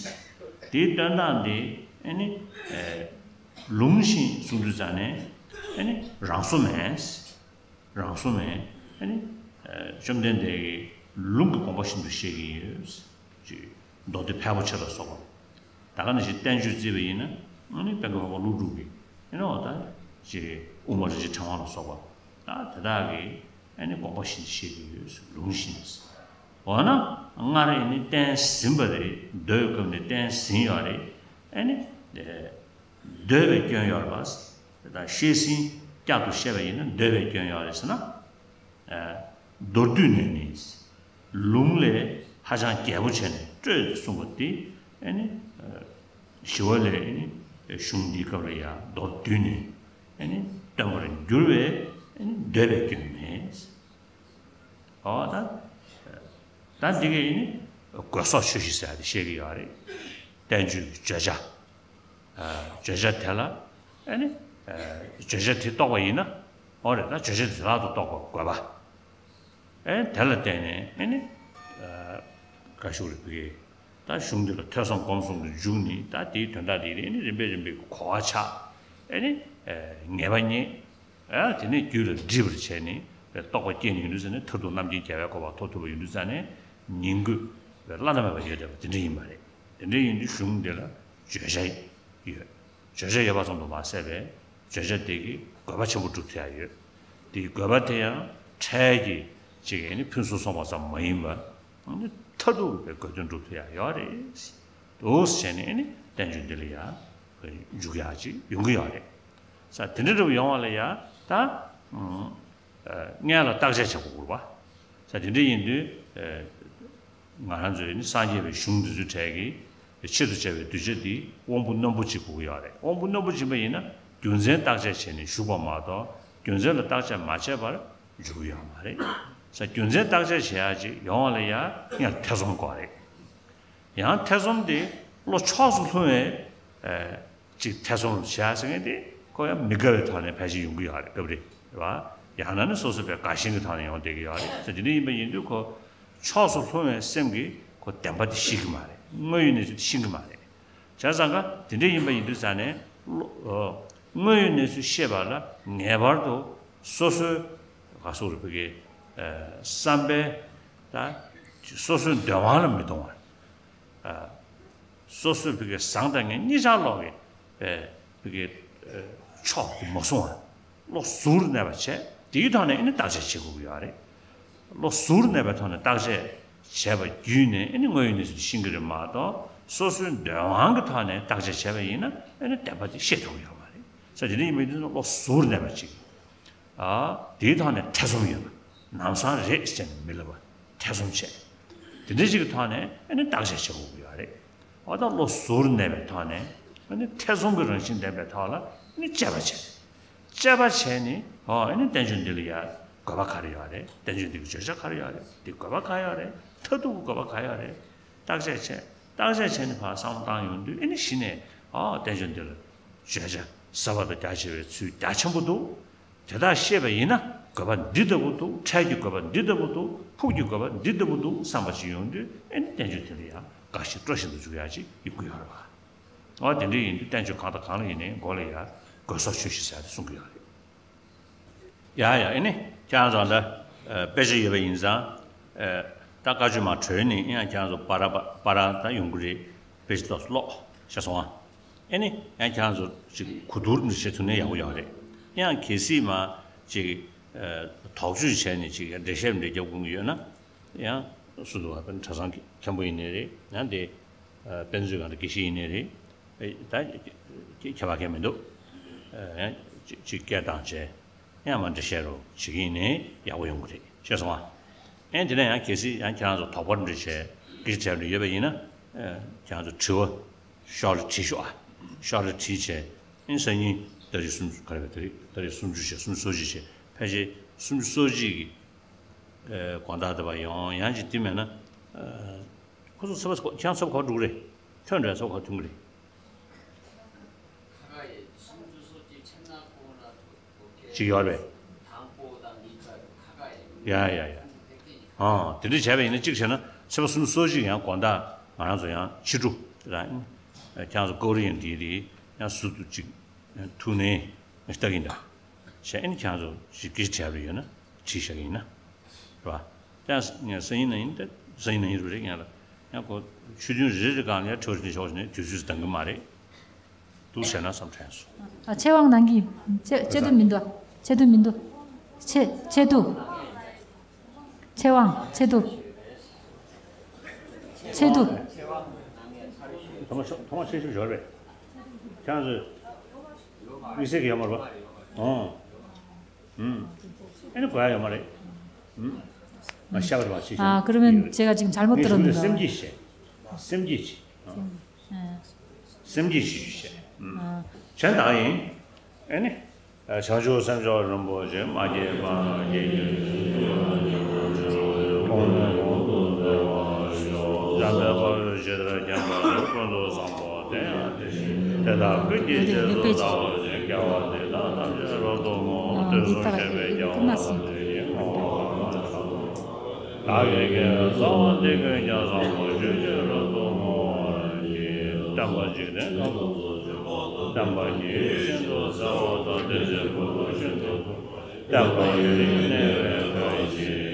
དེའི་སྟོན་སྟངས་དེ་ཨེ་ནི་ལུང་བཞིན་གསུང་དུས་ཙང་ནས་ཨེ་ནི་རང་བཟོ་མེད། རང་བཟོ་མེད། ཨ་ནི། བཅོམ་ལྡན་འདས་ཀྱི་ལུང་གི་དགོངས་པ་བཞིན་དུ་བཤད་ཀྱི་ཡོད། ཅེས་མདོ་སྡེ་ཕལ་པོ་ཆེ་ལ་སོགས་པ། ད་ག་ནང་བཞིན་བསྟན་བཅོས་བརྩིས་པ་ཡིན་ན། ཨ་ནི་དཔལ་མགོན་འཕགས་པ་ཀླུ་སྒྲུབ་ཀྱི་ཨ་ནི་འོ་ད་ཅེས་དབུ་མ་རིན་ཆེན་ཕྲེང་བ་ལ་སོགས་པ། ད་དེ་དག་གི་ཨ་ནི་དགོངས་པ་བཞིན་དུ་བཤད་ཀྱི་ཡོད། ལུང་བཞིན། འོ་ན་སྔར་ཨ་ནི་བསྟན་ཟིན་པ་རེད། མདོའི་སྐབས་ནས་བསྟན་ཟིན་ཡོད་རེད། ཨ་ནི། འདོད་པའི་སྐྱོན་ཡོད་རེད་པ། ད་བཤད་ཟིན་བསྐྱར་དུ་བཤད་པ་ཡིན་ན་འདོད་པའི་སྐྱོན་ཡོད་རེད་ཟེར་ན། མདོར་བསྡུས་ནས་ནི། ལུང་ལས་ཧ་ཅང་རྒྱས་པོ་བྱས་ནས་སྤྲོས་ཏེ་གསུངས་པ་དེ་ཨ་ནི། ཞི་བ་ལྷའི་ཨ་ནི་གཞུང་འདིའི་སྐབས་ལ་ཡང་མདོར་བསྡུས་ནས་ཨ་ནི་སྟོན་པར་འགྱུར་བས་ཨ་ནི་འདོད་པའི་སྐྱོན་མེད། ཨོ་ད། ད་འདི་ག་ཡིན་ནི། དགོས་སོགས་ཆོས་བཞི་ཟེར་ཡ་དེ་བཤད་ཀྱི་ཡོད་རེད། བསྟན་བཅོས་ཀྱི་བརྗོད་བྱ། བརྗོད་བྱ་དེ་ལ། ཨ་ནི། བརྗོད་བྱ་དེ་རྟོགས་པ་ཡིན་ན། ཨོ་རེད། ད་བརྗོད་བྱ་དེ་ལག་ཏུ་རྟོགས་པ་དགོས་པ། ཨེ་དེ་ལ་བརྟེན་ནས་ཨ་ནི། བཀའ་ཤོག་རེ་ཕུལ་གི། ད་གཞུང་འདི་ལ་ཐོས་བསམ་སྒོམ་གསུམ་གྱི་མཇུག་ནི་ད་དེའི་དོན་དག་དེ་རེད། ཨ་ནི་རིམ་པས་རིམ་པས་གོ་བ་ཆགས། ཨ་ནི། ངེས་པ་རྙེད། ཨ་དེ་ནས་རྒྱུད་ལ་འདྲིས་པར་བྱས་ནས་རྟོགས་པ་སྐྱེས་ནས་ཡོང་དུས་ཙ་ནས་མཐར་ཐུག་རྣམ་མཁྱེན་རྒྱལ་བའི་གོ་འཕང་ཐོབ་ཐུབ་པ་ཡོང་དུས་ཙ་ནས་ཉིང་དགོས་པའི་བླ་ན་མེད་པ་ཡོད་བསྡད་པ་དེ་འདྲ་ཡིན་པ་རེད། དེ་འདྲ་ཡིན་དུས་གཞུང་འདི་ལ་བརྗོད་བྱ་ཡོད། བརྗོད་བྱ་ཡོད་པ་ཙམ་དུ་མ་ཟད་པའི་བརྗོད་བྱ་དེ་གིས་དགོས་པ་ཆེན་པོ་སྒྲུབ་ཐུབ་ཡ་ཡོད། དེའི་དགོས་པ་དེ་ཡང་འཕྲལ་གྱི་ཅིག་ཡིན་ནི་ཕུན་སུམ་ཚོགས་པ་ཙམ་མ་ཡིན་པར། མཐར་ཐུག་གི་དགོས་དོན་སྒྲུབ་ཐུབ་ཡ་ཡོད་རེད། འདུག་བྱས་ནས་ཨ་ནི་བསྟན་བཅོས་འདི་ལ་ཡ་འཇུག་ཡ་ཅིག་ཡོང་གི་ཡོད་རེད། ས་དེ་འདྲ་འདྲ་བོ་ཡོང་བ་ལ་ཡ་ད་སྔོན་ལ་བརྟག་དཔྱད་བྱེད་དགོས་རེད་པ། ས་དེ་འདྲ་ཡིན་དུས་ང་རང་ཚོས་ནི་སངས་རྒྱས་པའི་གཞུང་འདི་ཚོའི་གྲས་ཀྱི་ཆེད་དུ་བྱ་བའི་གདུལ་བྱ་འདི་དབང་པོ་རྣོན་པོ་ཅིག་དགོས་ཀྱི་ཡོད་རེད། དབང་པོ་རྣོན་པོ་ཅིག་ཡིན་པ་ཡིན་ན་རྒྱུ་མཚན་བརྟག་དཔྱད་བྱས་ནས་ཞུགས་པ་མ་གཏོགས་རྒྱུ་མཚན་ལ་བརྟག་དཔྱད་མ་བྱས་པར་འཇུག་ཡོད་མ་རེད། ས་རྒྱུ་མཚན་བརྟག་དཔྱད་བྱེད་ཡ་ཅིག་ཡོང་བ་ལ་ཡ་སྔོན་ལ་ཐེ་ཚོམ་དགོས་རེད། ཡང་ཐེ་ཚོམ་དེ་བློ་ཕྱོགས་སུ་ལྷུང་བའི་ཅིག་ཐེ་ཚོམ་བྱེད་ཡ་ཟེར་མཁན་དེ་ཁོ་ཡང་མི་དགའ་བའི་ཐོག་ནས་ཕལ་ཆེར་ཡོང་གི་ཡོད་རེད། སྐབས་རེ་རེད་པ། ཡང་ན་ནི་སོ་སོ་པའི་དགའ་ཞེན་གྱི་ཐོག་ནས་ཡོང་བསྡད་ཀྱི་ཡོད་རེད། ས་དེ་འདྲ་ཡིན་པ་ཡིན་དུས་ཁོ་ཕྱོགས་སུ་ལྷུང་བའི་སེམས་ཀྱིས་ཁོ་བདེན་པ་དེ་ཤེས་ཀྱི་མ་རེད། དངོས་ཡོད་གནས་ཚུལ་དེ་ཤེས་ཀྱི་མ་རེད། བྱས་ཙང་ཀ་དེ་འདྲ་ཡིན་པ་ཡིན་དུས་ཙང་ནས་བློ་དངོས་ཡོད་གནས་ཚུལ་ཤེས་པ་ལ་ངེས་པར་དུ་སོ་སོའི་ག་སོགས་རེད་བོད་ཀྱི་བསམ་པའི་ད་སོ་སོའི་འདོད་དབང་ལ་མི་གཏོང་བ། སོ་སོའི་བོད་ཀྱི་བཟང་དང་ངན་གཉིས་ཆར་ལོག་གི་བོད་ཀྱི་ཕྱོགས་དེ་མ་བཟུང་བ། བློ་གཟུར་གནས་པ་བྱས། དེའི་ཐོག་ནས་ཨ་ནི་བརྟག་དཔྱད་བྱེད་དགོས་ཀྱི་ཡོད་རེད། བློ་གཟུར་གནས་པའི་ཐོག་ནས་བརྟག་དཔྱད་བྱས་པ་བརྒྱུད་ནས་ཨ་ནི་དངོས་ཡོད་གནས་ཚུལ་དེ་ཤེས་ཀྱི་རེད་མ་གཏོགས་སོ་སོའི་འདོད་དབང་གི་ཐོག་ནས་བརྟག་དཔྱད་བྱས་པ་ཡིན་ན་ཨ་ནི་བདེན་པ་དེ་ཤེས་ཐུབ་ཀྱི་ཡོད་མ་རེད། ས་དེ་འདྲ་ཡིན་པ་ཡིན་དུས་བློ་གཟུར་གནས་པ་ཅིག་ཨ། དེའི་ཐོག་ནས་ཐེ་ཚོམ་ཡོད་པ། ནམ་སང་རེད་ཟེར་ནས་མི་ལབ་པ། ཐེ་ཚོམ་བྱས། དེ་འདྲ་ཞིག་གི་ཐོག་ནས་ཨ་ནི་བརྟག་དཔྱད་བྱེད་དགོས་ཀྱི་ཡོད་རེད། འོ་ད་བློ་གཟུར་གནས་པའི་ཐོག་ནས་ཨ་ནི་ཐེ་ཚོམ་གྱི་རང་བཞིན་ལྡན་པའི་ཐོག་ལ་ཨ་ནི་དཔྱད་པ་བྱས། དཔྱད་པ་བྱས་ནས་ཨོ་ཨ་ནི་བསྟན་བཅོས་འདི་ལ་ཡ་དགོས་པ་ག་རེ་ཡོད་རེད། བསྟན་བཅོས་འདི་གི་བརྗོད་བྱ་ག་རེ་ཡོད་རེད། འདི་དགོས་པ་ག་ཡོད་རེད། མཐར་ཐུག་གི་དགོས་པ་ག་ཡོད་རེད། བརྟག་དཔྱད་བྱས། བརྟག་དཔྱད་བྱས་ནས་ཕར་བསམ་བློ་བཏང་ཡོང་དུས་ཨ་ནི་གཞི་ནས་ཨོ་བསྟན་བཅོས་འདི་ལ་བརྗོད་བྱ་ཟབ་པ་དང་རྒྱ་ཆེ་བའི་ཚུལ་རྒྱ་ཆེན་པོ་འདུག་དེ་དག་ཤེས་པ་ཡིན་ན་ དགོས་པ་འདི་ལྟ་བུ་འདུག་འཕྲལ་གྱི་དགོས་པ་འདི་ལྟ་བུ་འདུག་ཕུགས་ཀྱི་དགོས་པ་འདི་ལྟ་བུ་འདུག་བསམ་པ་ཞིག་ཡོང་དུས་ཨེ་ནི་བསྟན་བཅོས་དེ་འདྲ་ཡང་དགའ་ཞིང་སྤྲོ་བཞིན་དུ་འཇུག་ཡག་ཅིག་ཡོང་གི་ཡོད་རེད་བ། འོ་དེ་འདྲ་ཡིན་དུས་བསྟན་བཅོས་གང་དང་གང་ལ་ཡིན་ནའི་མགོ་ལ་ཡ་དགོས་སོགས་ཆོས་བཞི་ཟེར་ཡག་དེ་གསུང་གི་ཡོད་རེད། ཡ་ཡ་ཨེ་ནི་ཁྱེད་རང་ཚོ་ད་དཔེ་ཆ་ཡོད་པ་ཡིན་ཙང་ད་བཀའ་ཆོས་མར་གྲོལ་ནས་ཡང་ཁྱེད་རང་ཚོ་པ་ར་པ་པ་ར་ད་ཡོང་གི་རེད། དཔེ་ཆ་ཏོག་ཙམ་ཀློག་ཤེས་སོང་ཨ། ཨེ་ནི་ཡང་ཁྱེད་རང་ཚོ་ཅིག་གོ་བསྡུར་འདྲ་བྱེད་ཐུབ་ན་ཡག་པོ་ཡོད་རེད། ཡང་གལ་སྲིད་མ་ཅིག་དོགས་གཅོད་བྱས་ནས་ཅིག་འགྲེལ་བཤད་འདྲ་རྒྱབ་དགོས་ཀྱི་ཡོད་ན་ཡང་སུ་འདུག་བ། གྲྭ་ཚང་མཁན་པོ་ཡིན་ནའི་རེད། ཡང་དེ་དཔེ་མཛོད་ཁང་དུ་དགེ་བཤེས་ཡིན་ནའི་རེད། ད་ཁྱད་པར་གང་མི་འདུག་ཡང་ཅིག་སྐད་བཏང་བྱས། ཡང་མ་འདྲི་བཤད་རོགས་བྱེད་ཀྱི་ཡིན་ནའི་ཡག་པོ་ཡོང་གི་རེད། ཤེས་སོང་ཨ། ཡང་དེ་ནས་ཡང་གལ་སྲིད་ཡང་ཁྱེད་རང་ཚོ་དོགས་པ་འདྲ་བྱས་སྐད་ཆ་དྲིས་པ་ཡོད་པ་ཡིན་ན། ཁྱེད་རང་ཚོ་དྲི་བ་ཤོག་ལ་དྲིས་ཤོག་ཨ། ཤོག་ལ་དྲིས་བྱས་ཨིན་སང་ཉིན་ཏ་རིག་སུམ་ག་རེ་རེད། ཏ་རིག་ཏ་རིག་སུམ་ཅུ་བྱས་སུམ་ཅུ་སོ་གཅིག་བྱས་ཕལ་ཆེར་སུམ་ཅུ་སོ་གཅིག་གི་དགོང་དག་དེ་བ་ཡོང་ཡང་ཅིག་དེ་མེད་ན། ཁོ་ཚོ་ཚེས་པ་ཁྱེད་རང་ཚེས་པ་ག་པར་འགྲོ་གི་རེད། ཐོན་འགྲོ་ཡ་ཚེས་པ་ག་པར་ཐོན་གི་རེད། ཅིག་ཡོད་རེད། ཡ་ཡ་ཡ། ཨ་དེ་འདྲ་བྱས་པ་ཡིན་ན་གཅིག་བྱས་ན་ཚེས་པ་སུམ་ཅུ་སོ་གཅིག་ཡང་དགོང་དག་ང་རང་ཚོ་ཡང་ཕྱི་དྲོ་རང་ཁྱེད་རང་ཚོ་ཀོ་རི་ཡན་འདིའི་རིགས་ཡང་ཟུར་དུ་ཅིག་ཐུག་ནས་ལྟ་གིན་འདུག་བྱས་ཨ་ནི་ཁྱེད་རང་ཚོ་ཅིག་སྐད་ཆ་དྲིས་པ་ཡོད་ན་དྲིས་བཞག་གི་ཡིན་ན། རེད་བ། ཡང་ཡང་སང་ཉིན་ན་ཡིན་ཏེ་སང་ཉིན་ན་ཡིན་རུ་རེད། ཡང་ལ་ཡང་ཁོ་ཆོས་ཐུན་རེ་རེ་སྒང་ལ་ཡང་ཁྲི་བ་ཞིག་ནས་ཞོགས་ནས་དུས་ཚོད་འདང་གི་མ་རེད། འདུག་ཟེར་ན་བསམ་དྲན་སོང་། ཨ་ཆེ་དབང་ནང་གི་ཆེ་ཆེ་དུ་མི་འདུག་ཆེ་དུ་མི་འདུག་ཆེ་ཆེ་དུ། ཆེ་དབང་ཆེ་དུ། ཆེ་དུ། ཐོག་མ་ཐོག་མ་ཆེ་ཤོས་ཞོར་རེད། ཁྱེད་ཚོས་དམིགས་བསལ་གྱི་ཡོད་མ་རེད་པ། ཨོ། ཨུམ། ཨེ་ནི་གོ་ཡ་ཡོད་མ་རེད། ཨུམ། ང་ཤ་བར་བ་ཞིག་ཨ་ཀུ་རུ་མན་ཇེ་ག་ཅིག་འཆལ་མོ་ངས་དུ་རུ་ཞུ་འདུག་སེམས་བསྐྱེད་བྱས། སེམས་བསྐྱེད་བྱས། སེམས་བསྐྱེད་ཞུ་ཞུ་བྱས། ཨུམ། བྱས་ད་ཡིན། ཨེ་ནི། བྱང་ཆུབ་སེམས་མཆོག་རིན་པོ་ཆེ་མ་སྐྱེས་པ་སྐྱེ་གྱུར་ཅིག་གོང་ནས་གོང་དུ་འཕེལ་བར་ཤོག་བྱམས་པའི་དཔལ་ལུས་ཇི་ལྟར་མཁྱེན་པ་དེ་ཀུན་ཏུ་བཟང་པོ། དེ་ཡང་དེ་བཞིན་དེ་དག་ཀུན་གྱི་རྗེས་སུ་བདག་སློབ་ཅིང་། དགེ་བ་འདི་དག་ཐམས་ཅད་རབ་ཏུ་བསྔོ། དུས་གསུམ་གཤེགས་པའི་རྒྱལ་བ་སྲས་ཀྱིས་བསྔོ་བ་གང་ལགས་ཤིང་། བདག་གིས་ཀྱང་རྩ་བ་འདི་ཀུན་ཀྱང་བཟང་པོ་སྤྱོད་ཕྱིར་རབ་ཏུ་བསྔོ་བར་བགྱི། བསྟན་པ་འཇིག་རྟེན་ཁམས་སུ་འཚོ་བཞིན་པ་དང་། བསྟན་པ་ཉིད་ཤིན་ཏུ་གསལ་བ་དང་། བསྟན་འཛིན་ཀུན་ཏུ་ཤིན་ཏུ་མཐུན་པ། བསྟན་པ་ཡུན་རིང་གནས་པའི་བཀའ་བཞིན།